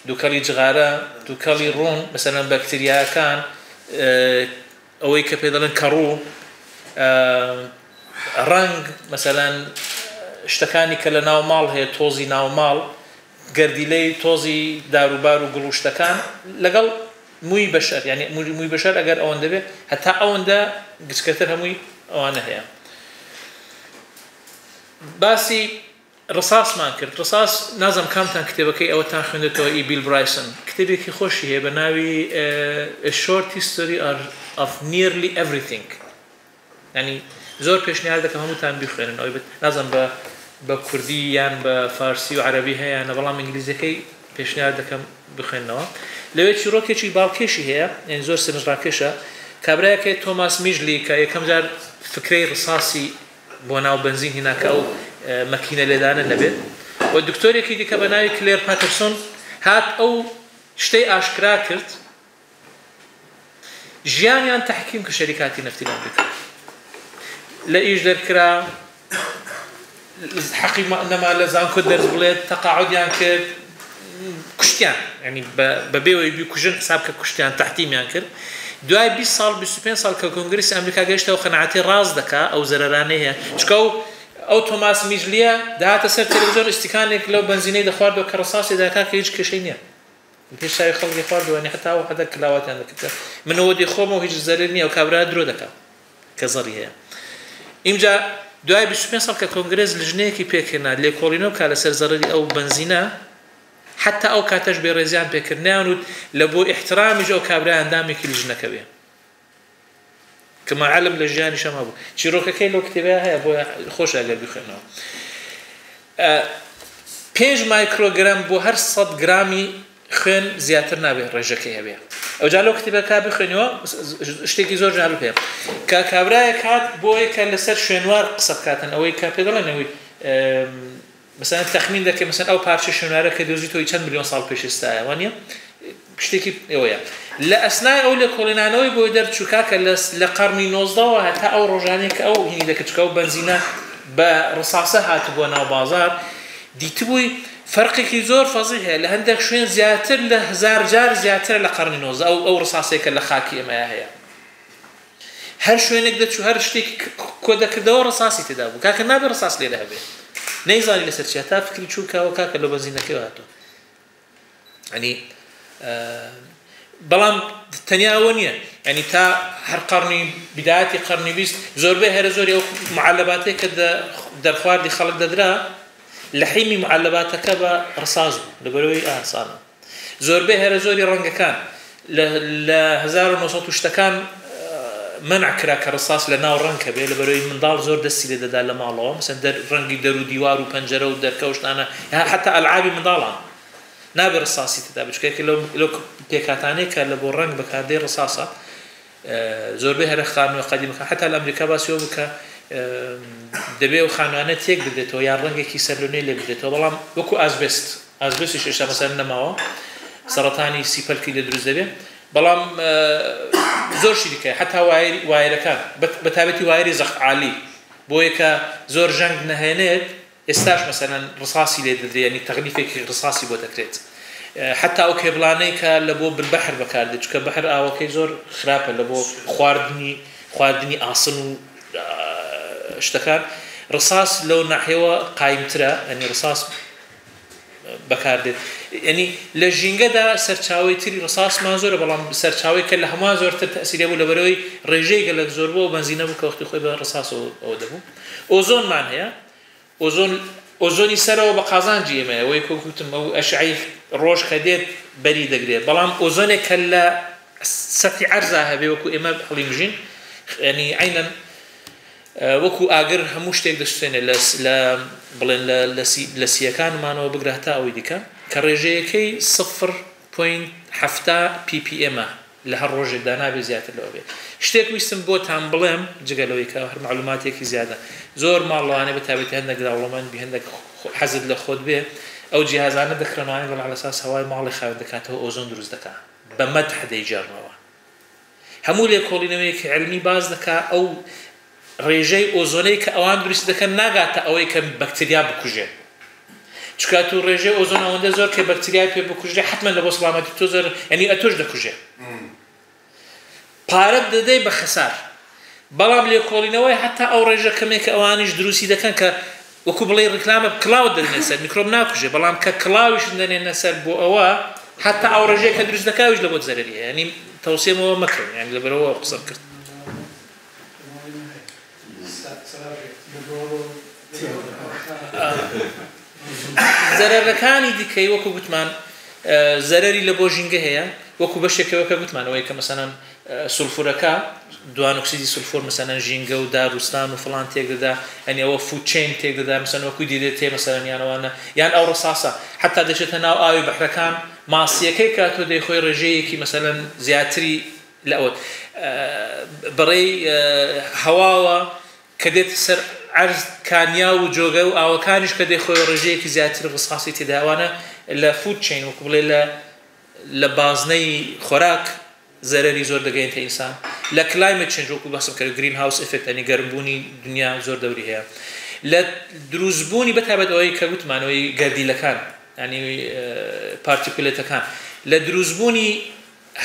دووکەڵی جغارە، دووکەڵی ڕوون، مەسەلەن بەکتریاکان، ئەوەی کە پێ دەڵێن کەڕوو، ڕەنگ، مەسەلەن شتەکانی کە لە ناو ماڵ هەیە، تۆزی ناو ماڵ، گەردیلەی تۆزی داروبار و گوڵ و شتەکان لەگەڵ مووی بەشەر، یانی مووی بەشەر ئەگەر ئەوەندە بێ هەتا ئەوەندە گچکەتر هەمووی ئەوانە هەیە. باسی ڕساسمان کرد، ڕساس نازم کامتان کتێبەکەی ئەوەتان خوێندێتەوە ئی بیل برایسن، کتێبێکی خۆشی هەیە بە ناوی A Short History of Nearly Everything. یانی زۆر پێشنیار دەکەم هەمووتان بیخوێنن، ئەوەی نازم بە کوردی یان بە فارسی و عەرەبی هەیە نە، بەڵام ئینگلیزیەکەی پێشنیار دەکەم بخوێننەوە. لەوێ چیرۆکێکی باڵکێشی هەیە، یعنی زۆر سەرنجڕاکێشە. کابرایەکێ تۆماس میژلی کە یەکەم جار فکرەی ڕساسی بۆ ناو بەنزین هینا کە ئەو مەکینە لێدانە نەبێت، و دکتۆرێکی دیکە بە ناوی کلێر پاترسۆن هات ئەو شتەی ئاشکرا کرد، ژیانیان تەحکیم کە شەریکاتی نەفتی لە ئەمریکا لە ئیش دەرکرا، حەقی نەما لە زانکۆ دەرس بڵێت، تەقاعدیان کرد، کوشتیان، یعنی بە بێوەی بیکوژن حساب کە کوشتیان، تەحتیمیان کرد. دوای 20 ساڵ 25 ساڵ کە کۆنگرسی ئەمریکا گەیشتەوە قەناعەتی ڕاست دەکا ئەو زەرەرانەی هەیە، چونکە ئەو تۆماس میژلیە دەهاتە سەر تەلەڤیزیۆن ئیستیکانێک لەو بەنزینەی دەخواردەوە کە ڕساسی داکا کە هیچ کێشەی نییە، پێش چاوی خەڵکی خواردەوە، یعنی حتا ئەو حەدە کلاواتیان دەکرد. منەوە دەیخۆمەوە هیچ زەرەر نییە، ئەو کابرا درۆ دەکا کە زەڕی هەیە. ئینجا دوای 25 ساڵ کە کۆنگرس لژنەیەکی پێکهێنا لێکۆڵینەوە بکا لەسەر زەرەری ئەو بەنزینە، حتی ئەو کاتەش بێڕێزیان پێکردنیان وت لە بۆ ئیحترامیش ئەو کابرا ئەندامێکی لژنەکە بێ کە معلم لە ژیانی شەما بوو. چیرۆکەکەی لەو کتێبەیە هەیە، بۆ خۆش ئەگەر بیخوێنەوە. 5 مایکرۆگرام بۆ هەر 100 گرامی خوێن زیاتر نابێت ڕێژەکەی هەبێ. ئەوجا لەو کتێبەکە بخوێنەوە شتێکی زۆر جالب هەیە کە کابرایەک هات بۆیە کە لەسەر شوێنوار قسە بکاتن، ئەوەی کە پێ دەڵێن ئەوەی مثلا تەخمین دەکەی مثلا ئەو پارچە شوێنوارە کە دۆزیتەوەی چەند ملیۆن ساڵ پێش ئێستایە، وانییە؟ شتێکی ئەوەیە. لە ئەسنای ئەو لێکۆڵینانەوەی بۆی دەرچوو کاکە لە قەرنی 19ەوە هەتا ئەو ڕۆژانەی کە ئەو هینی دەکرد، چونکە ئەو بەنزینە بە ڕساسە هاتبووە ناو بازار، دیتبووی فەرقێکی زۆر فەزی هەیە لە هەندێک شوێن زیاتر لە 1000 جار زیاترە لە قەرنی 19 ئەو ڕساسەیە کە لە خاکی ئێمەیە هەیە. هەر شوێنێک دەچوو هەر شتێک کۆ دەکردەوە ڕساسی تێدا بوو. کاکە نابێ ڕساس لێرە هەبێ، نەیزانی لەسەر چیە، تا فکری چوو کاوە کاکە لە بەنزینەکەی هاتووە. ینی بەڵام تەنیا ئەوە نییە، ینی تا هەر قەرنی بدایەتی قەرنی 20 زۆربەی هەرە زۆری ئەو معلباتەی کە دەرخواردی خەڵک دەدرا لە حیمی معلباتەکە بە ڕساس بوو لەبەرەوەی ئاسانە. زۆربەی هەرە زۆری ڕەنگەکان لە 1900 شتەکان منع کرا کە ڕساس لە ناو ڕەنگ هەبێ، لەبەرەوەی منداڵ زۆر دەستی لێ دەدا لە ماڵەوە، مثلا ڕەنگی دەر و دیوار و پەنجەرە و دەرکە و شتانە، حتا ئەلعابی منداڵان نابێ ڕساسی تێدا بێت، چونکە لەو پێکهاتانەی کە لە بۆ ڕەنگ بەکاردێ ڕساسە. زۆربەی هەرە خانووە قەدیمەکان حتا لە ئەمریکا باسی ئەوە بوو کە دەبێ ئەو خانوانە تێک بدرێتەوە یان ڕەنگێکی سەرلەنوێ لێ بدرێتەوە، بەڵام وەکو ئازبێست، ئازبێستیش ئێستا مەسەلەن نەماوە، سەرەتانی سیپەلکی لێ دروست دەبێ، بەڵام زۆر شتی دیکە، حتا وایرەکان بە تایبەتی وایری زەخت عالی بۆیە کە زۆر ژەنگ نەهێنێت، ئێستاش مەسەلەن ڕساسی لێ دەدرێت، یعنی تەغلیفێکی ڕساسی بۆ دەکرێت. حتا ئەو کێبڵانەی کە لە بۆ بالبەحر بەکاردێت، چونکە بەحر ئاوەکەی زۆر خراپە لە بۆ خواردنی ئاسن و شتەکان، ڕساس لەو ناحیەوە قایمترە، یعنی ڕساس بەکاردێت. یعنی لە ژینگەدا سەرچاوەی تری ڕساسمان زۆرە، بەڵام سەرچاوەی کە لە هەمووان زۆرتر تەسیرە بوو لەبەرەوەی ڕێژەی گەلەک زۆر بوو، بەنزینە بوو کە وەختی خۆی بە ڕساسەوە ئەوە دەبوو. ئۆزۆنمان هەیە، ئۆزۆنی سەرەوە بە قازانجی ئێمەیە، ئەوەی کۆ گوتم ئەو ئەشعەی ڕۆژ کە دێت بەری دەگرێت، بەڵام ئۆزۆنێک کە لە سەتی عەرزا هەبێ وەکو ئێمە هەڵیمژین، ینی عەینەن وەکو ئاگر هەموو شتێک دەسوێنێ لە بڵێن لە سیەکانمانەوە بگرە هەتا ئەوەی دیکە کە ڕێژەیەکەی 0.7 ppm لە هەر ڕۆژێکدا نابێت زیاتر لەوە بێت. شتێک ویستم بۆتان بڵێم جگە لەوەی کە هەر معلوماتێکی زیادە، زۆر ماڵوانێ بە تایبەتی هەندێک دەوڵەمەند بی، هەندێک حەزت لە خۆت بێ، ئەو جیهازانە دەکڕنەوە بەڵام لە ساس هەوای ماڵی خاوێن دەکاتەوە، ئۆزۆن دروست دەکات، بە مەدح دەیگێڕنەوە. هەموو لێکۆڵینەوەیەکی علمی باز دەکا ئەو ڕێژەی ئۆزۆنەی کە ئەوان دروست دەکەن ناگاتە ئەوەی کە بەکتریا بکوژێت، چونکە تو ڕێژەی ئۆزۆن ئەوەندە زۆر کە بەکتریای پێ بکوژێ حتمما لە بۆ سەلامەتی تۆ زۆر، یعنی ئەتۆش دەکوژێ، پارەت دەدەی بە خەسار. بەڵام لێکۆڵینەوەی حتا ئەو ڕێژە کەمێک کە ئەوانیش دروستی دەکەن کە وەکو بڵێ ڕیکلامە کڵاوت دەنێنە سەر میکرۆب ناکوژێ، بەڵام کە کڵاویش دەنێنە سەر بۆ ئەوە حتا ئەو ڕێژەیە کە دروست دەکاویش لە بۆت زەرەری هەیە. یعنی تەوسیەمەوە مەکڕن، یعنی لەبەرەوە قسەم کرد. زەرەرەکانی دیکەی وەکو گوتمان زەرەری لە بۆ ژینگە هەیە، وەکو بەشێکەوە کە گوتمانەوەی کە مەسەلەن سولفورەکە دوانۆکسیدی سولفور مەسەلەن ژینگە و داروستان و فڵان تێک دەدا، یعنی ئەوە food chain تێک دەدا، مەسەلەن وەکو دیدێت تێ مەسەلەن یانەوانە یان ئەو ڕەساسە حتا دەچێتە ناو ئاوی بەحرەکان، ماسیەکەی کە تۆ دەیخۆی ڕێژەیەکی مەسەلەن زیاتری لە ئەوە بەڕێی هەواوە کە دێت سەر عەرز کانیا و جۆگە و ئاوەکانیش کە دەیخۆی ڕێژەیەکی زیاتر ڕساسی تێداوانە لە food chain وەکو بڵێ لە بازنەی خۆراک زەرەری زۆر دەگەێنتە ئینسان. لە climate change وەکو باسم کرد greenhouse effect ینی گەرمبوونی دنیا زۆر دەوری هەیە. لە دروستبوونی بەتایبەت ئەوەی کە گوتمانەوەی گەردیلەکان ینی particulate ەکان، لە دروستبوونی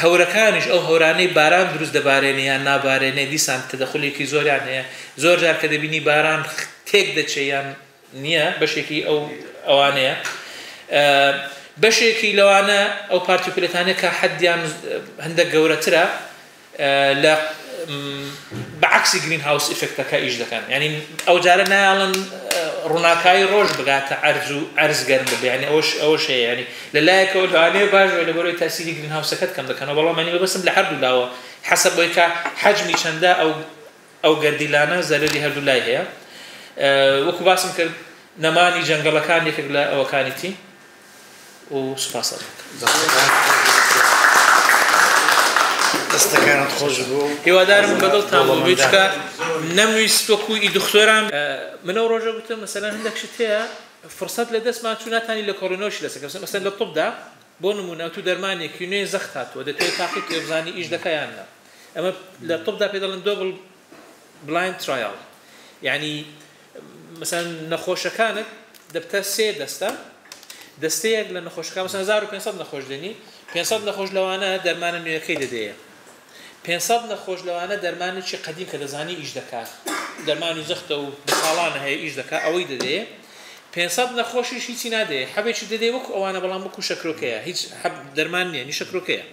هەورەکانیش ئەو هەورانەی باران دروست دەبارێنێ یان نابارێنێ دیسان تەدەخولێکی زۆریان هەیە. زۆر جار کە دەبینی باران تێک دەچێ یان نییە بەشێکی ئەو ئەوانەیە. بەشێکی لەوانە ئەو particulate انە کە حەدیان هەندێک گەورەترە لە بەعکسی greenhouse effect ەکە ئیش دەکەن، یعنی ئەو جارە نایاڵن ڕووناکایی ڕۆژ بگاتە عەرز و عەرز گەرم ببێ، یعنی ئەوەش هەیە. یعنی لە لایەکەوە لەوانەیە باش بێ لەبەرەوەی تاسیری greenhouse ەکەت کەم دەکەنەوە، بەڵام یعنی بەبەستم لە هەردوو لاوە حەسەب بۆی کە حەجمی چەندە ئەو گەردیلانە زەرەری هەردوو لای هەیە. وەکو باسم کرد نەمانی جەنگەڵەکان یەکێک لە ئەوەکانیتی و سوپاس دەکەم. دەستەکانت خۆش بوو. هیوادارم بەدڵتان بوو بێ، چونکە نەمویست وەکو ئی دکتۆران. من ئەو ڕۆژە گوتم مەسەلەن هەندێک شت هەیە فرسەت لە دەستمان چوو ناتانی لە کۆڕینۆشی لەسەر کەم. مەسەلەن لە طبدا بۆ نمونە تو دەرمانێکی نوێ زەخت هاتووە دەتەوێت تاقی بکەی بزانی ئیش دەکا یان نا. ئەمە لە طبدا پێ دەڵێن double blind trial، یعنی مەسەلەن نەخۆشەکانت دەبتە سێ دەستە، دەستەیەک لە نەخۆشەکان مەسەلەن 1500 نەخۆش دێنی، 500 نەخۆش لەوانە دەرمانە نوێیەکەی دەدەیە، 500 نەخۆش لەوانە دەرمانێکی قەدیم کە دەزانی ئیش دەکات، دەرمانی زەختە و بەساڵانە هەیە ئیش دەکات ئەوەی دەدەیە، 500 نەخۆشیش هیچی نادەیە، حەبێکی دەدەیە وەکو ئەوانە بەڵام وەکو شەکرۆکەیە، هیچ حەب دەرمان نییە، نی شەکرۆکەیە.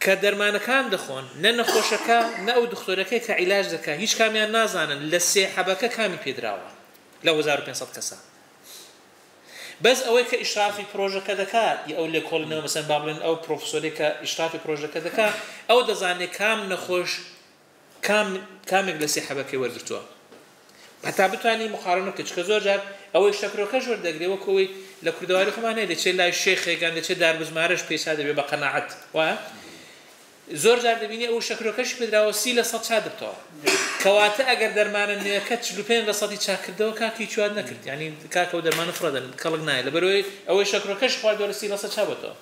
کە دەرمانەکان دەخۆن نە نەخۆشەکە نە ئەو دکتۆرەکەی کە عیلاج دەکات هیچ کامیان نازانن لە سێ حەبەکە کامی پێدراوە لە 1500 کەسە. بەس ئەوەی کە ئیشرافی پرۆژەکە دەکات ئەو لێکۆڵینەوە مەسەن با بڵێن ئەو پرۆفسۆرێک کە ئیشرافی پرۆژەکە دەکات ئەو دەزانێت کام نەخۆش کامێک لە سێ حەبەکەی وەرگرتووە هەتا بتوانین مقارنە بکەیت. چونکە زۆر جار ئەوەی شەکرۆکەش وەردەگرێ وەکو ئەوەی لە کوردەواری خۆمان هەیە دەچێت لای شێخێکان دەچێت داربزمارەش پێچا دەبێ بە قەناعەت وایە. زۆر جار دەبینی ئەو شەکرۆکەش پێدراوە 30% چا دەبتەوە، کەواتە ئەگەر دەرمانە نوێیەکە 45% چاکردەوە کاکی چوار نەکرد، یعنی کاکەوە دەرمانە فڕەدەن کەڵک نایە، لەبەرەوەی ئەوەی شەکرۆکەش خواردووە لە 30% چا بۆتەوە.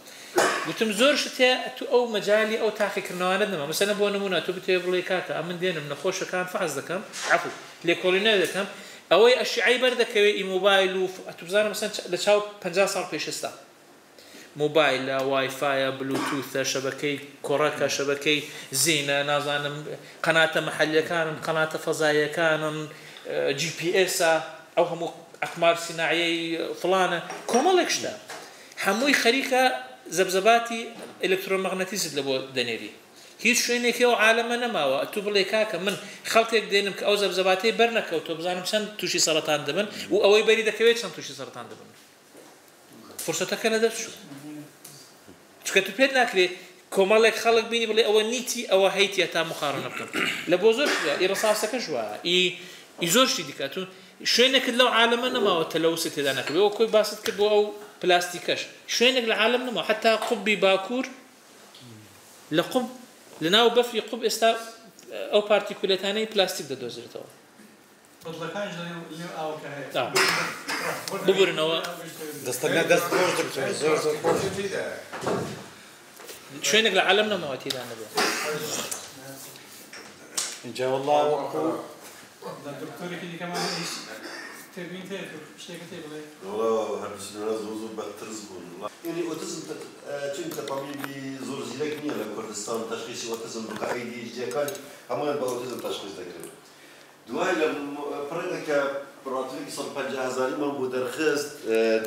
گوتم زۆر شت هەیە تو ئەو مەجالی ئەو تاقیکردنەوانەت نەما. مەسەلەن بۆ نمونە تو بتەوێ بڵێ کاکە ئەمن دێنم نەخۆشەکان فەحس دەکەم، عەفو لێکۆڵینەوە دەکەم، ئەوەی ئەشعەی بەردەکەوێ ئی مۆبایل و تو بزانە مەسەلەن لە چاو 50 ساڵ پێشستا مۆبایلە، وایفایە، بلوتوثە، شەبەکەی کۆڕەکە، شەبەکەی زینە، نازانم قەناتە محەلیەکانن، قەناتە فەزاییەکانن، GPS ە، ئەو هەموو ئەقمار سیناعیەی فڵانە، کۆمەڵێک شتە هەمووی خەریکە زەبزەباتی ئەلکترۆمەغنەتیست لە بۆ دەنێری. هیچ شوێنێکی ئەو عالەمە نەماوە تو بڵێ کاکە من خەڵکێک دێنم کە ئەو زەبزەباتەی بەرنەکەوتەوە بزانم چەند تووشی سەرەتان دەبن و ئەوەی بەری دەکەوێت چەند تووشی سەرەتان دەبن. فرسەتەکە لەدەست چوو، چونکە تو پێت ناکرێت کۆمەڵێک خەڵک بینی بڵێ ئەوە نیتی ئەوە هەیتیە تا مقارنە بکەم. لە بۆ زۆر شتە ئی ڕەساسەکەش وایە، ئی زۆر شتی دیکە تو شوێنێکت لەو عالەمە نەماوە تەلەوسی تێدا نەکرد. ئەوە کۆی باست کرد بۆ ئەو پلاستیکەش شوێنێک لە عالەم نەماوە، حتا قوبی باکوور لە قوب لەناو بەفری قوب ئێستا ئەو particulate انەی پلاستیک دەدۆزرێتەوە. ببورنەوە دەستەکە دەست خۆش دکتۆر، زۆر زۆر خۆش. شوێنێک لە عالەم نەماوە تێدا نەبێت. اینجا والله وەکو دکتۆرێکی دیکەمان هیچ تێبین تێ شتێکە تێ بڵێ. والله هەر زۆر زۆر بەترس بوون. يعني ئۆتیزم چونکە تەبیبی زۆر زیرەک نییە لە کوردستان تەشخیصی ئۆتیزم بکە، ADHD ەکان هەموویان بە ئۆتیزم تەشخیص دەکرێن. دوای لە پڕێکە ڕاتوێکی 250 هەزاریمان بۆ دەرخست،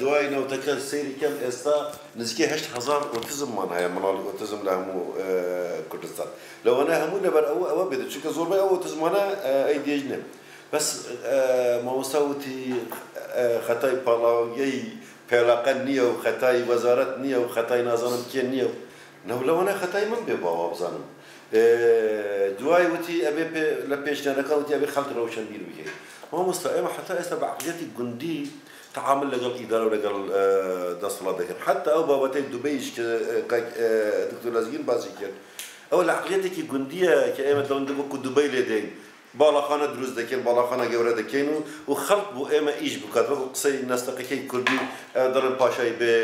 دوای نەوتەکە سەیری کەم ئێستا نزیکەی 8000 ئۆتیزممان هەیە، مناڵی ئۆتیزم لە هەموو کوردستان. لەوانەیە هەموو لەبەر ئەوە بێت، چونکە زۆربەی ئەو ئۆتیزمانە ADHD نییە. بەس مامۆستا وتی خەتای پاڵاوگەی پێلاقە نییە و خەتای وەزارەت نییە و خەتای نازانم کێ نییە و لەوانەیە خەتای من بێ باوا بزانم. دوای وتی ئەبێ لە پێشنیارەکان وتی ئەبێ خەڵک ڕەوشەنبیر بکەیت. مامۆستا ئێمە حتا ئێستا بە عەقلیەتی گوندی تعامل لەگەڵ ئیدارە و لەگەڵ دەسەڵات دەکەن. حتا ئەو بابەتەی دوبەیش کە دکتۆر لەزگین باسی کرد، ئەوە لە عەقلیەتێکی گوندیە کە ئێمە دڵن وەکو دوبەی لێ دێین، باڵاخانە دروست دەکەین، باڵاخانە گەورە دەکەین و خەڵک بۆ ئێمە ئیش بکات. وەکو قسەی نەستەقەکەی کوردی دەڵێن پاشای بێ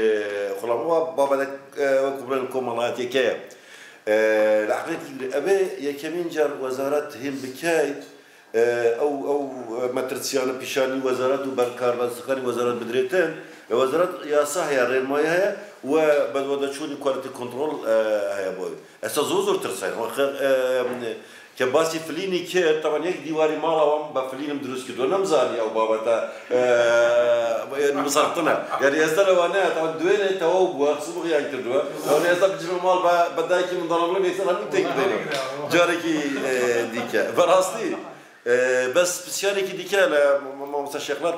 خوڵام، وا بابەتە وەکو بڵێن کۆمەڵایەتیەکەیە. لە عەقلیەتی ئەبێ یەکەمین جار وەزارەت هێم بکەیت، ئەو مەترسیانە پیشانی وەزارەت و بەرکاربەستەکانی وەزارەت بدرێتن. وەزارەت یاسا هەیە، ڕێنمایی هەیە و بەدواداچوونی quality control هەیە بۆی. ئێستا زۆر زۆر ترساین کە باسی فلینی کرد، تەبعەن یەک دیواری ماڵەوەم بە فلینم دروست کردووە، نەمزانی ئەو بابەتە مسەرتنە. یعنی ئێستا لەوانەیە تەبعەن دوێنێ تەواو بووە، سبغیان کردووە، لەوانەیە ئێستا بچمە ماڵ بە دایکی منداڵم بڵێم یەکسەر هەموو تێک بدەینەوە جارێکی دیکە. بەڕاستی بەس پرسیارێکی دیکە لە مامۆستا شێخلار،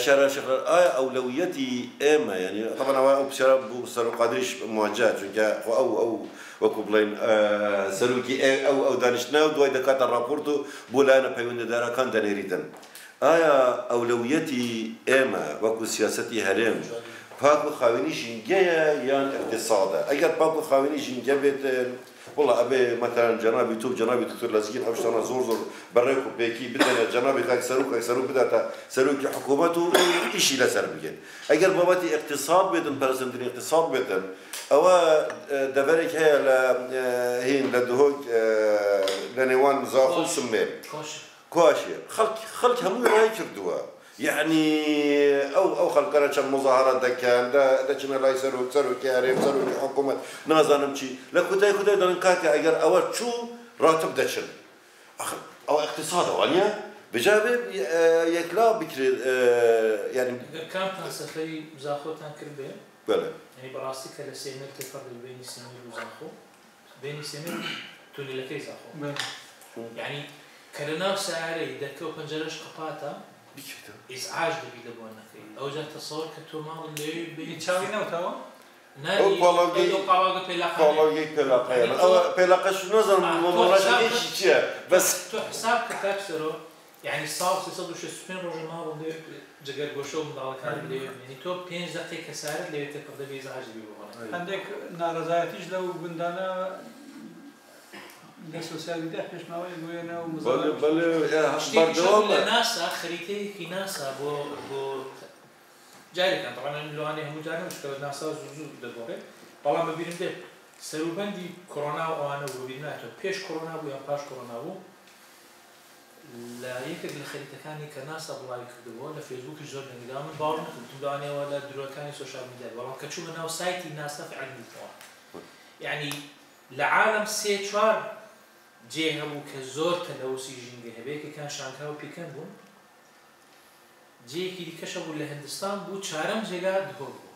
شارە شێخلار، ئایا ئەولەویەتی ئێمە، یعنی طبعا ئەوە ئەو پرسیارە بۆ سەرۆک قادریش موجه، چونکە خۆ ئەو وەکو بڵێن سەرۆکی ئەو دانیشتنە و دوای دەکاتە راپۆرت و بۆ لایەنە پەیوەندیدارەکان دەنێریتن. ئایا ئەولەویەتی ئێمە وەکو سیاسەتی هەرێم پاک و خاوێنی ژینگەیە یان اقتصادە؟ ئەگەر پاک و خاوێنی ژینگە بێتن، والله ئەبێ مثلا جەنابی تۆ جەنابی دکتۆر لەزگین ئەو شتانە زۆر زۆر بەڕێک و پێکی بدەنە جەنابی کاک سەرۆک، کاک سەرۆک بداتە سەرۆکی حکوومەت و ئیشی لەسەر بگەن. ئەگەر بابەتی اقتصاد بێتن، پەرەسەندنی اقتصاد بێتن، ئەوە دەڤەرێک هەیە لە هین لە دهۆک لە نێوان زاخۆ و سمێل، کواشێ خەڵک هەمووی ڕای کردووە. یعنی ئەو خەڵکانە چەند مظاهرە دەکەن، دەچنە لای سەرۆک، سەرۆکی هەرێم، سەرۆکی حکوومەت، نازانم چی، لە کۆتایی کۆتایی دەڵێن کاکە ئەگەر ئەوە چوو ڕاتب دەچن. ئەوە اقتصادە وانییە؟ بجا بێ یەکلا بکرێت. یعنی ئەگەر کامتان سەفەری زاخۆتان کرد بێ؟ بەڵێ. یعنی بەڕاستی کە لە سێمێل تێپەڕ دەبی بینی سێمێل و زاخۆ، بینی سێمێل تونێلەکەی زاخۆ، یعنی کە لەناو سیارەی دەرکە و پەنجەرەش قەپاتە ئیزعاج دەبی لە بۆنەکەی. ئەوجا تەسەوەر کە تۆ ماڵ لەوێ بینی چاوی نەوتەوە؟ ئەو پاڵاوگەی پێلاقەیە، ئەوە پێلاقەش نازانم مەڵاشەکەیشی چییە، بەس تۆ حساب کە کاک سەرۆ، یعنی ساڵ 365 ڕۆژە ماڵ لەوێ جگەر گۆشە و منداڵەکان لەوێ بمێنی، تۆ 5 دقیقە کەسارت لەوێ تێپەڕ دەبی ئیزعاج دەبی بۆ بۆنەکەی. هەندێک ناڕەزایەتیش لەو گوندانە لە سۆسیال میدیا پێشماوەی بووێنە و بەڵێ بەردەوامە. لە ناسا خەریتەیەکی ناسا بۆ جارێکان، طبعا لەوانەیە هەموو جار نەبوو کە ناسا زوو زوو دەگۆڕێت، بەڵام بەبیرم دێت سەروبەندی کۆرۆنا و ئەوانە بوو، بەبیرم نایەتەوە پێش کۆرۆنا بوو یان پاش کۆرۆنا بوو، لە یەکێک لە خەریتەکانی کە ناسا بڵاوی کردبووە لە فەیسبووکیش زۆر دەنگیدا، من باوەڕ نەکردم لەوانەیەوە لە درۆکانی سۆشیال میدیا، بەڵام کە چوومە ناو سایتی ناسا فعلا دیتەوە. یعنی لە عالەم 3-4 جێ هەبوو کە زۆر تەلەوسی ژینگە هەبێ، یەکێکیان شانگهای و پیکەن بوون، جێیەکی دیکەش هەبوو لە هندستان بوو، چارەم جێگا دهۆک بوو.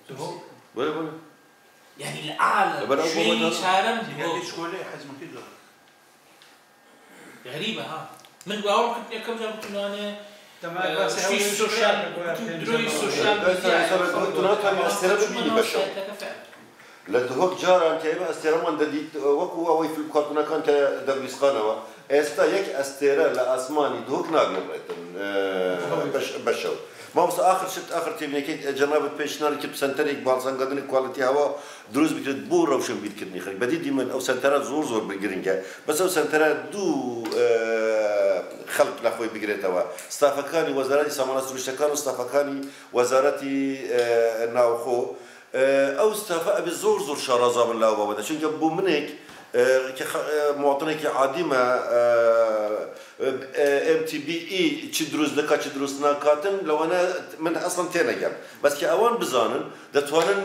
دهۆک؟ بەڵێ بەڵێ. یعنی لە عالەم شوێنی چارەم دهۆک. حەزمەکەی زۆر. غەریبە ها. من باوەڕ کردم یەکەم جار گوتم لەوانەیە شتی سۆشیال درۆی سۆشیال میدیا. تۆ ناتوانی ئەستێرە ببینی بەشەو. لە دهۆک جاران کە ئێمە ئەستێرەمان دەدیت وەکو ئەوەی فیلم کارتۆنەکان کە دەبریسقانەوە، ئێستا یەک ئەستێرە لە ئاسمانی دهۆک نابینڕێتن بەشەو. مامۆستا ئاخر شت، ئاخر تێبینەکەی جەنابت پێشنیاری کرد سەنتەرێک باڵسەنگاندنی quality هەوا دروست بکرێت بۆ ڕەوشەنبیرکردنی خەڵک. بەدیدی من ئەو سەنتەرە زۆر زۆر گرنگە، بەس ئەو سەنتەرە دوو خەڵک لە خۆی بگرێتەوە، ستافەکانی وەزارەتی سامانە سروشتەکان و ستافەکانی وەزارەتی ناوخۆ. ئەو ستافە ئەبێ زۆر زۆر شارەزا بن لەو بابەتە، چونکە بۆ منێک کە مواطنێکی عادیمە MTBE چ دروست دەکات چ دروست ناکاتن لەوانە من ئەسڵەن تێنەگەم بەس کە ئەوان بزانن دەتوانن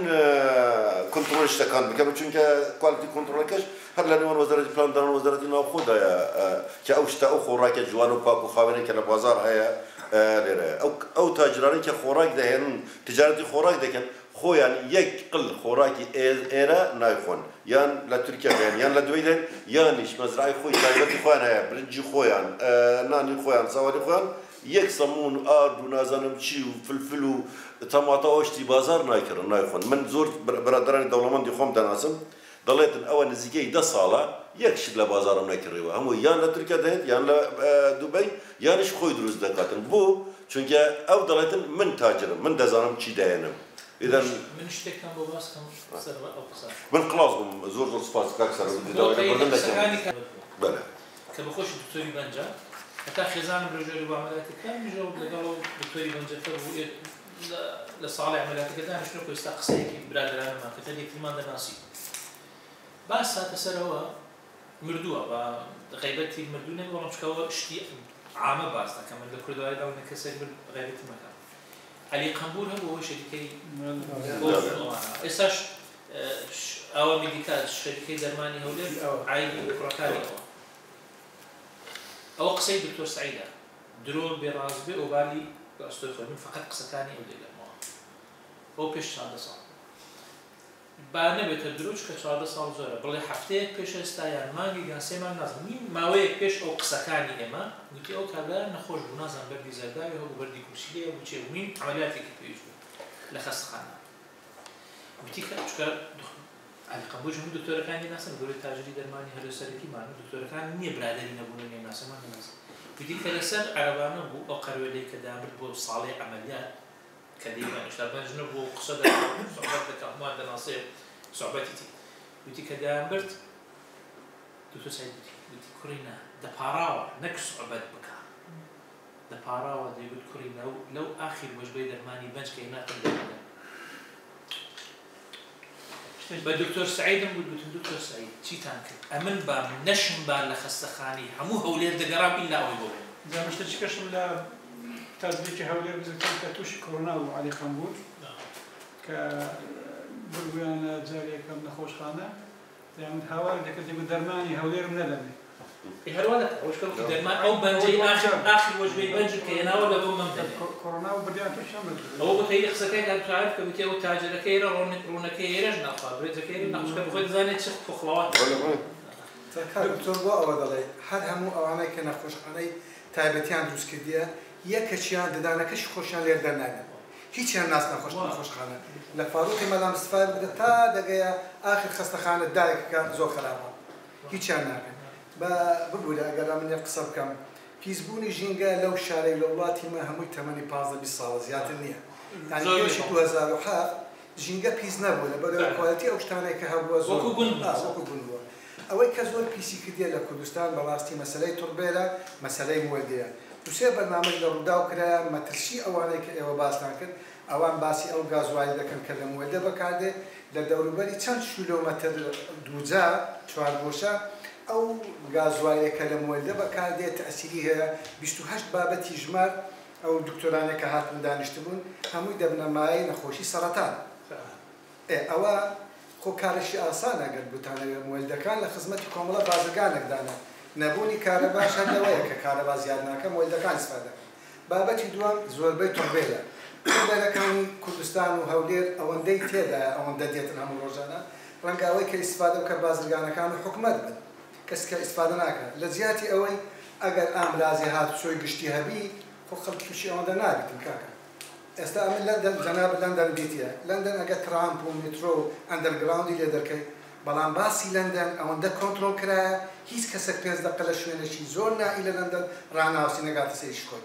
کۆنترۆڵ شتەکان بکەن چونکە quality control ەکەش هەر لە نێوان وەزارەتی پلاندان و وەزارەتی ناوخۆدایە کە ئەو شتە ئەو خۆراکە جوان و پاک و خاوێنەی کە لە بازار هەیە لێرە ئەو تاجرانەی کە خۆراک دەهێنن تجارەتی خۆراک دەکەن خۆیان یەک قل خۆراکی ئێرە نایخۆن یان لە تورکیا دێن یان لە دوبەی دێن یانیش مەزرعی خۆی تایبەتی خۆیان هەیە برنجی خۆیان نانی خۆیان ساواری خۆیان یەک سەمون و ئارد و نازانم چی و فلفل و تەماتە ئەو شتی بازار نایکڕن نایخۆن. من زۆر برادەرانی دەوڵەمەندی خۆم دەناسم دەڵێتن ئەوە نزیکەی 10 ساڵە یەک شت لە بازارم نەکڕیوە هەموو یان لە تورکیا دێت یان لە دوبەی یانیش خۆی دروست دەکاتن بۆ چونکە ئەو دەڵێتن من تاجرم من دەزانم چی دەهێنم. إذا من شتێکتان بۆ باس کەم سەر ئەو قسە من خلاص بووم زۆر زۆر سپاس کاک سەر بەڵێ کە بەخۆشی دکتۆری بەنجە هەتا خێزانم لە ژێری بۆ عملیاتەکە منیش لەگەڵ دکتۆری بەنجەکە بوو لە ساڵی عملیاتەکە دانیشتنەوە ئێستا قسەیەکی برادەرانمان کە یەکترمان دەناسی باس هاتە سەرەوە مردووە بە غەیبەتی مردوو نەبوو بەڵام چکەوە شتی عامە باس دەکەم من لە کوردەواری داوە کەسێک مرد غەیبەتی مەکە. عەلی قەمبور هەبوو ئەوەی شەریکەی ئێستاش ئاوا میدیکال شەریکەی دەرمانی هەولێر عایلی کوڕەکانی ئەوە. ئەوە قسەی دکتۆر سعیدە درۆ بێڕاز بێ ئۆبالی بە ئەستۆی خۆی من فقط قسەکانی ئەو دەگەرمەوە. ئەو پێش 14 ساڵ با نەبێتە درۆ چکە 14 ساڵ زۆرە بڵێ هەفتەیەک پێش ئێستا یان مانگێک یان سێ مانگ نازانم نیم ماوەیەک پێش ئەو قسەکانی ئێمە گوتی ئەو کابرا نەخۆش بوو نازانم بەردی زەرداوی هەبوو بەردی کورسیلەیە بوو چێ بوو میم عملیاتێکی پێویست بوو لە خەستەخانە. گوتی کە چکە عەلی قەمبور هەموو دکتۆرەکانی ناسن گەورەی تاجری دەرمانی هەرێ سەرەکیمان دکتۆرەکان نییە برادەری نەبوون و نیە ناسەمان نەناسن. گوتی کە لەسەر عەرەبانە بوو ئەو قەروێلەی کە دامرد بۆ ساڵی عملیات کە دەیوان ئێستا بەنج نەبوو قسە دەکا سوعبەت دەکا هەمووان دەناسێ سوعبەتی تی. گوتی کە دامرد دکتۆر سعید گوتی گوتی کوڕینە دەپاراوە نەک سوعبەت بکە دەپاراوە دەیگوت کوڕینە لەو ئاخیر وەجبەی دەرمانی بەنج کە هێناتم دەرمانە. بە دکتۆر سعیدم گوت گوتم دکتۆر سعید چیتان کرد ئەمن بام نەشم بار لە خەستەخانەی هەموو هەولێر دەگەڕام ئیلا ئەوەی بۆ بێنم. جا من شتێکی کەشم لە تاجرێکی هەولێر بزرکرد کە تووشی کۆرۆنا بوو عەلی قەمبور کە بردوویانە جارێکم نەخۆشخانە دەیانوت هاوار دەکرد دەیگوت دەرمانی هەولێرم نەدەمێ. هەروە دەکات ئەوش کە دەرمان ئەو بەنجەی ئاخر وەجبەی بەنج کە هێناوە لە بۆ مەم دەمێ. کۆرۆنا و بردیان تووشی ئەم بردوو. ئەوە بۆ قسەکەی کاک عارف کە گوتی ئەو تاجرەکە ئێرە ڕوونەکەی ئێرەش ناخوا برێجەکەی ئێرە ناخوا چونکە بخۆی دەزانێت چ پۆخڵەوات. دکتۆر بۆ ئەوە دەڵێ هەر هەموو ئەوانەی کە نەخۆشخانەی تایبەتیان دروست کردیە یەکەچیان ددانەکەشی خۆشیان لێر دەرناگەن هیچیان ناس نەخۆشخانە لە فاروقی مەلام سفار بدە تا دەگەیە ئاخر خەستەخانە دایکەکە زۆر خراپە هیچیان ناکەن. ببوورە ئەگەر من یەک قسە بکەم پیسبوونی ژینگە لەو شارەی لە وڵاتی مە هەمووی تەمەنی 15-20 ساڵە زیاتر نییە. یعنی پێشی 2007 ژینگە پیس نەبوو لەبەرەوە quality ئەو شتانەی کە هەبووە زۆر وەکو گوند وەکو گوند بووە. ئەوەی کە زۆر پیسی کردیە لە کوردستان بەڕاستی مەسەلەی توربێلە مەسەلەی مۆلدەیە. دوسێ بەرنامەی لە ڕووداو کرایە مەترسی ئەوانەی کە ئێوە باستان کرد ئەوان باسی ئەو گازوایی دەکەن کە لە مۆلدە بەکاردێ لە دەوروبەری چەند کیلۆمەتر دووجا چوارگۆشە ئەو گازوایە کە لە مۆلدە بەکاردێت تەئسیری هەیە 28 بابەتی ژمار ئەو دکتۆرانێک کە هاتن دانیشتبوون هەمووی دەبنە مایەی نەخۆشی سەرەتان. ئەوە خۆ کارێکی ئاسانە ئەگەر بتانەوێت مۆلدەکان لە خزمەتی کۆمەڵە بازرگانێکدانە نەبوونی کارەباش هەر لەوەیە کە کارەبا زیاد ناکە مۆلدەکان استفادە دەکەن. بابەتی دووەم زۆربەی تۆربێلە تۆربێلەکانی کوردستان و هەولێر ئەوەندەی تێدایە ئەوەندە دێتن هەموو ڕۆژانە ڕەنگە ئەوەی کە ئیسفادە بکە بازرگانەکان و حکومەت بن کەس کە ئیسفادە ناکە لە جیاتی ئەوەی ئەگەر ئامرازی هاتوچۆی گشتی هەبی خۆ خەڵک تووشی ئەوەندە نابیتن کاکە. ئێستا ئەمن لەندەن جەناب لەندەن دیتیە لەندەن ئەگەر ترامپ و میترۆ و underground ی لێ دەرکەی بەڵام باسی لەندەن ئەوەندە کۆنترۆڵ کرایە هیچ کەسێک 5 دقە لە شوێنێکی زۆر نائی لە لەندەن ڕاناوسی نەگاتە سەری شکۆی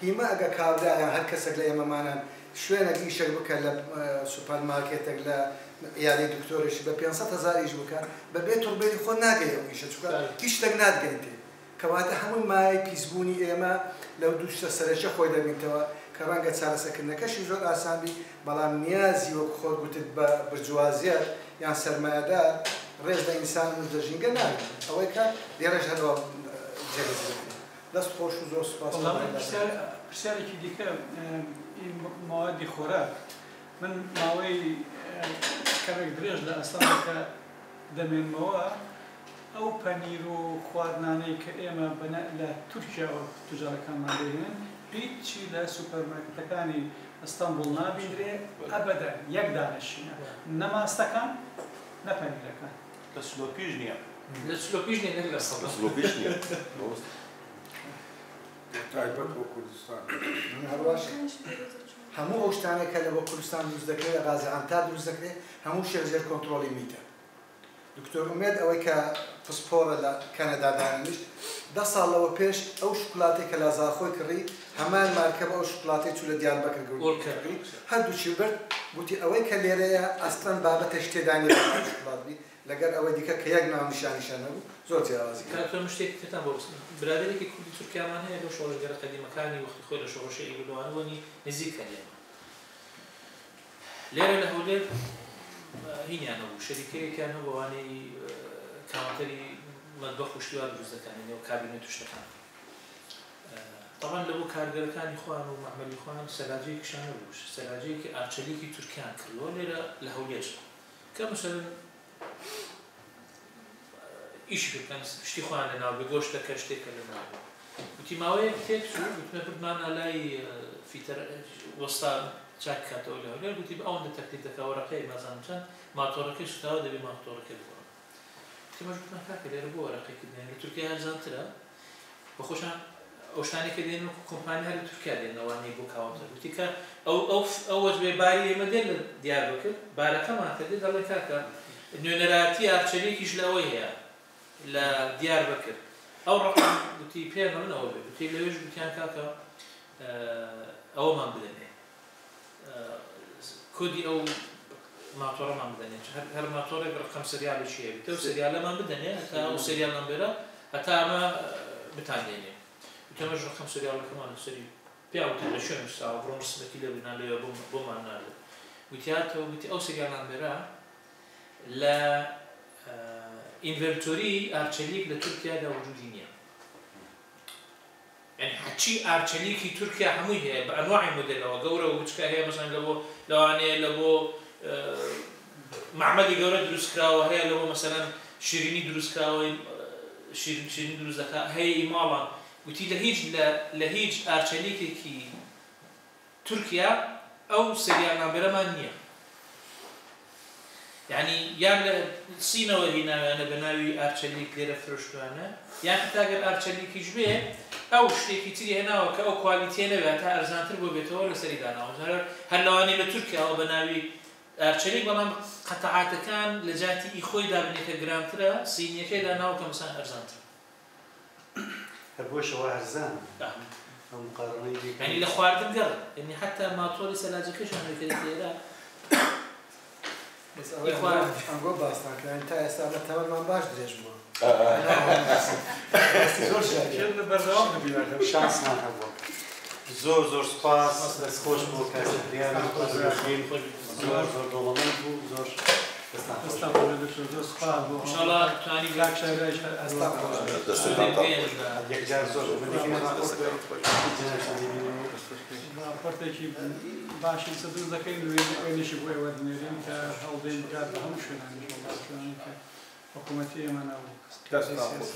هیمە ئەگە کابرایە هەر کەسێک لە ئێمەمانان شوێنێک ئیشێک بکە لە سوپەرمارکێتێک لە عیادەی دکتۆرێکی بە 500,000 ئیش بکە بەبێ توربێلی خۆ ناگەی ئەو ئیشە چونکە هیچ شتێک ناتگەیتێ. کەواتە هەمووی مایەی پیسبوونی ئێمە لەو دوو شتە سەرەکیە خۆی دەبینتەوە کە ڕەنگە چارەسەکردنەکەشی زۆر ئاسان بی بەڵام نیازی وەک خۆت گوتت بە برجوازیەت یان سەرمایەدار ڕێز لە ئینسان و لە ژینگە ناگرن. ئەوەی کە لێرەش هەروا جێبەجێ دەکرێت. دەست خۆش و زۆر سوپاس. وەڵا من پرسیارێکی دیکە مەوادی خۆراک، من ماوەی کەمێک درێژ لە ئەستەنبوڵ کە دەمێنمەوە، ئەو پەنیر و خواردنانەی کە ئێمە لە تورکیاوە توجارەکانمان دەیهێنن هیچی لە سوپەرمارکێتەکانی ئەستەنبوڵ نابیندرێ ئەبەدەن، یەک دانەشینە، نە ماستەکان نە پەنیرەکان. لە سلۆپیش نییە. لە سلۆپیش نییە نەک لە سەڵ. لە سلۆپیش نییە. تایبەت بۆ کوردستان. هەرواش هەموو ئەو شتانەی کە لە بۆ کوردستان دروست دەکرێت، لە غازی عەنتاب دروست دەکرێت، هەموو شێک ژێر کۆنترۆڵی میتە. دکتۆر ئومێد ئەوەی کە پسپۆڕە لە کەنەدا دانیشت، 10 ساڵ لەوە پێش ئەو شوکولاتەی کە لە زاخۆی کڕی، هەمان مارکە بە ئەو شوکولاتەی چوو لە دیاربەکر کڕی، هەردووکی برد، گوتی ئەوەی کە لێرەیە ئەسڵەن بابەتێک تێدا نییە شوکولات بی، لەگەر ئەوەی دیکە کە یەک ناونیشانیشان نەبوو، زۆر جیاوازی کرد. کاک تۆ شتێکی ترتان بۆ بڵێم. برادەرێکی کوردی تورکیامان هەیە لەو شۆڕشگەرە قەدیمەکانی وەختی خۆی لە شۆڕشی ئەیلوولەوانەوەنی نزیکە لێمە. لێرە لە هەولێر هینیان هەبوو، شەریکەیەکیان هەبوو ئەوانەی counter ی مەتبەخ و شتی وا دروست دەکەن، نێو cabinet و شتەکان. طبعا لە بۆ کارگەرەکانی خۆیان و مەعمەلی خۆیان سەلاجەیەکیشان هەبوو، سەلاجەیەکی ئارچەلیکی تورکیان کردووە لێرە لە هەولێر کە مثلا ئیشی پێ بکەن، شتی خۆیان لەناو بێ، گۆشتەکە شتێکە لەناو بێ. گوتی ماوەیەک تێک چوو، گوتمە بردمانە لای فیتەر وەستا چاک کاتەوە لە هەولێر، گوتی ئەوەندە تەکلیف دەکا وەرەقەیەک نازانم چەند، ماتۆڕەکەی سوتاوە دەبێ ماتۆڕەکەی بگۆڕم. گوتی مەش گوتمان کاکە لێرە بۆ وەرەقەیەکی دێن، لە تورکیا هەرزانترە، بە خۆشان ئەو شتانەی کە دێن وەکو کۆمپانیا هەر لە تورکیا دێنەوانەی بۆ counter. گوتی کە ئەو وەجبەیە باری ئێمە دێن لە دیاربەکر، بارەکەمان کە دێ دەڵێن کاکە نوێنەرایەتی ئارچەلیکیش لە ئەوەی هەیە لە دیاربەکر، ئەو ڕقم گوتی پێیان من ئەوە بێ. گوتی لەوێش گوتیان کاکە ئەوەمان بدەنێ، کۆدی ئەو ماتۆڕەمان بدەنێ، هەر ماتۆڕێک ڕقم سریالێکی هەیە، ئەو سریالەمان بدەنێ هەتا ئەو serial number ە هەتا ئەمە بتان دێنێ. گوتەمەش ڕقم سریالەکەمان لەسەری پیا وتیان لە شوێن نووسراوە، بڕۆن ڕسمێکی لێ بنان لەوێ بۆمان ناردن. گوتیاتەوە گوتی ئەو serial number ە لە inventory ئارچەلیک لە تورکیادا وجودی نییە. یعنی هەرچی ئارچەلیکی تورکیا هەمووی هەیە بە ئەنواعی مۆدێلەوە، گەورە و بچکە هەیە، مەسەن لە بۆ لەوانەیە لە بۆ معمەلی گەورە دروستکراوە هەیە، لە بۆ مەسەلەن شیرینی دروستکراوە، شیرینی دروست دەکا هەیە ئیماڵان. گوتی لە هیچ ئارچەلیکێکی تورکیا ئەو serial number ەمان نییە. یعنی یان لە سینەوە هیناویانە بە ناوی ئارچەلیک لێرە فرۆشتوانە، یان حتا ئەگەر ئارچەلیکیش بێ ئەو شتێکی تری هێناوە کە ئەو quality ە نەبێت تا ئەرزانتر بۆ بێتەوە لەسەری داناوە. هەر لەوانەیە لە تورکیاوە بە ناوی ئارچەلیک، بەڵام قەتعاتەکان لە جاتی ئی خۆی دابنێ کە گرانترە، سینیەکەی داناوە کە مەسەن ئەرزانترە. هەر بۆشەوە هەرزان. ئەو مقارنەی دیکە. یعنی لە خواردن گەڕ، یعنی حتی ماتۆری سەلاجەکەشان دەکرێت لێرە. بەس ئەوەی ئەنگۆ باستان کرد، تا ئێستا بە تەمەنمان باش درێژ بووە. زۆر بەردەوام دەبین. شانسمان هەبووە. زۆر زۆر سوپاس، دەستخۆش بۆ کاک سەفریان و زۆر زۆر دەوڵەمەند بوو، زۆر دەستان خۆش. زۆر سوپاس بۆ ئینشاڵڵا توانی کاک شایرایش دەستان خۆش. یەکجار زۆر راپۆرتێکی باشی لەسەر دروست دەکەین، وێنێکی بۆ ئێوە دەنێرین کە هەوڵدەین بگات بە هەموو شوێنانی شوێنانی کە حکوومەتی ئێمە ناو. دەستان خۆش.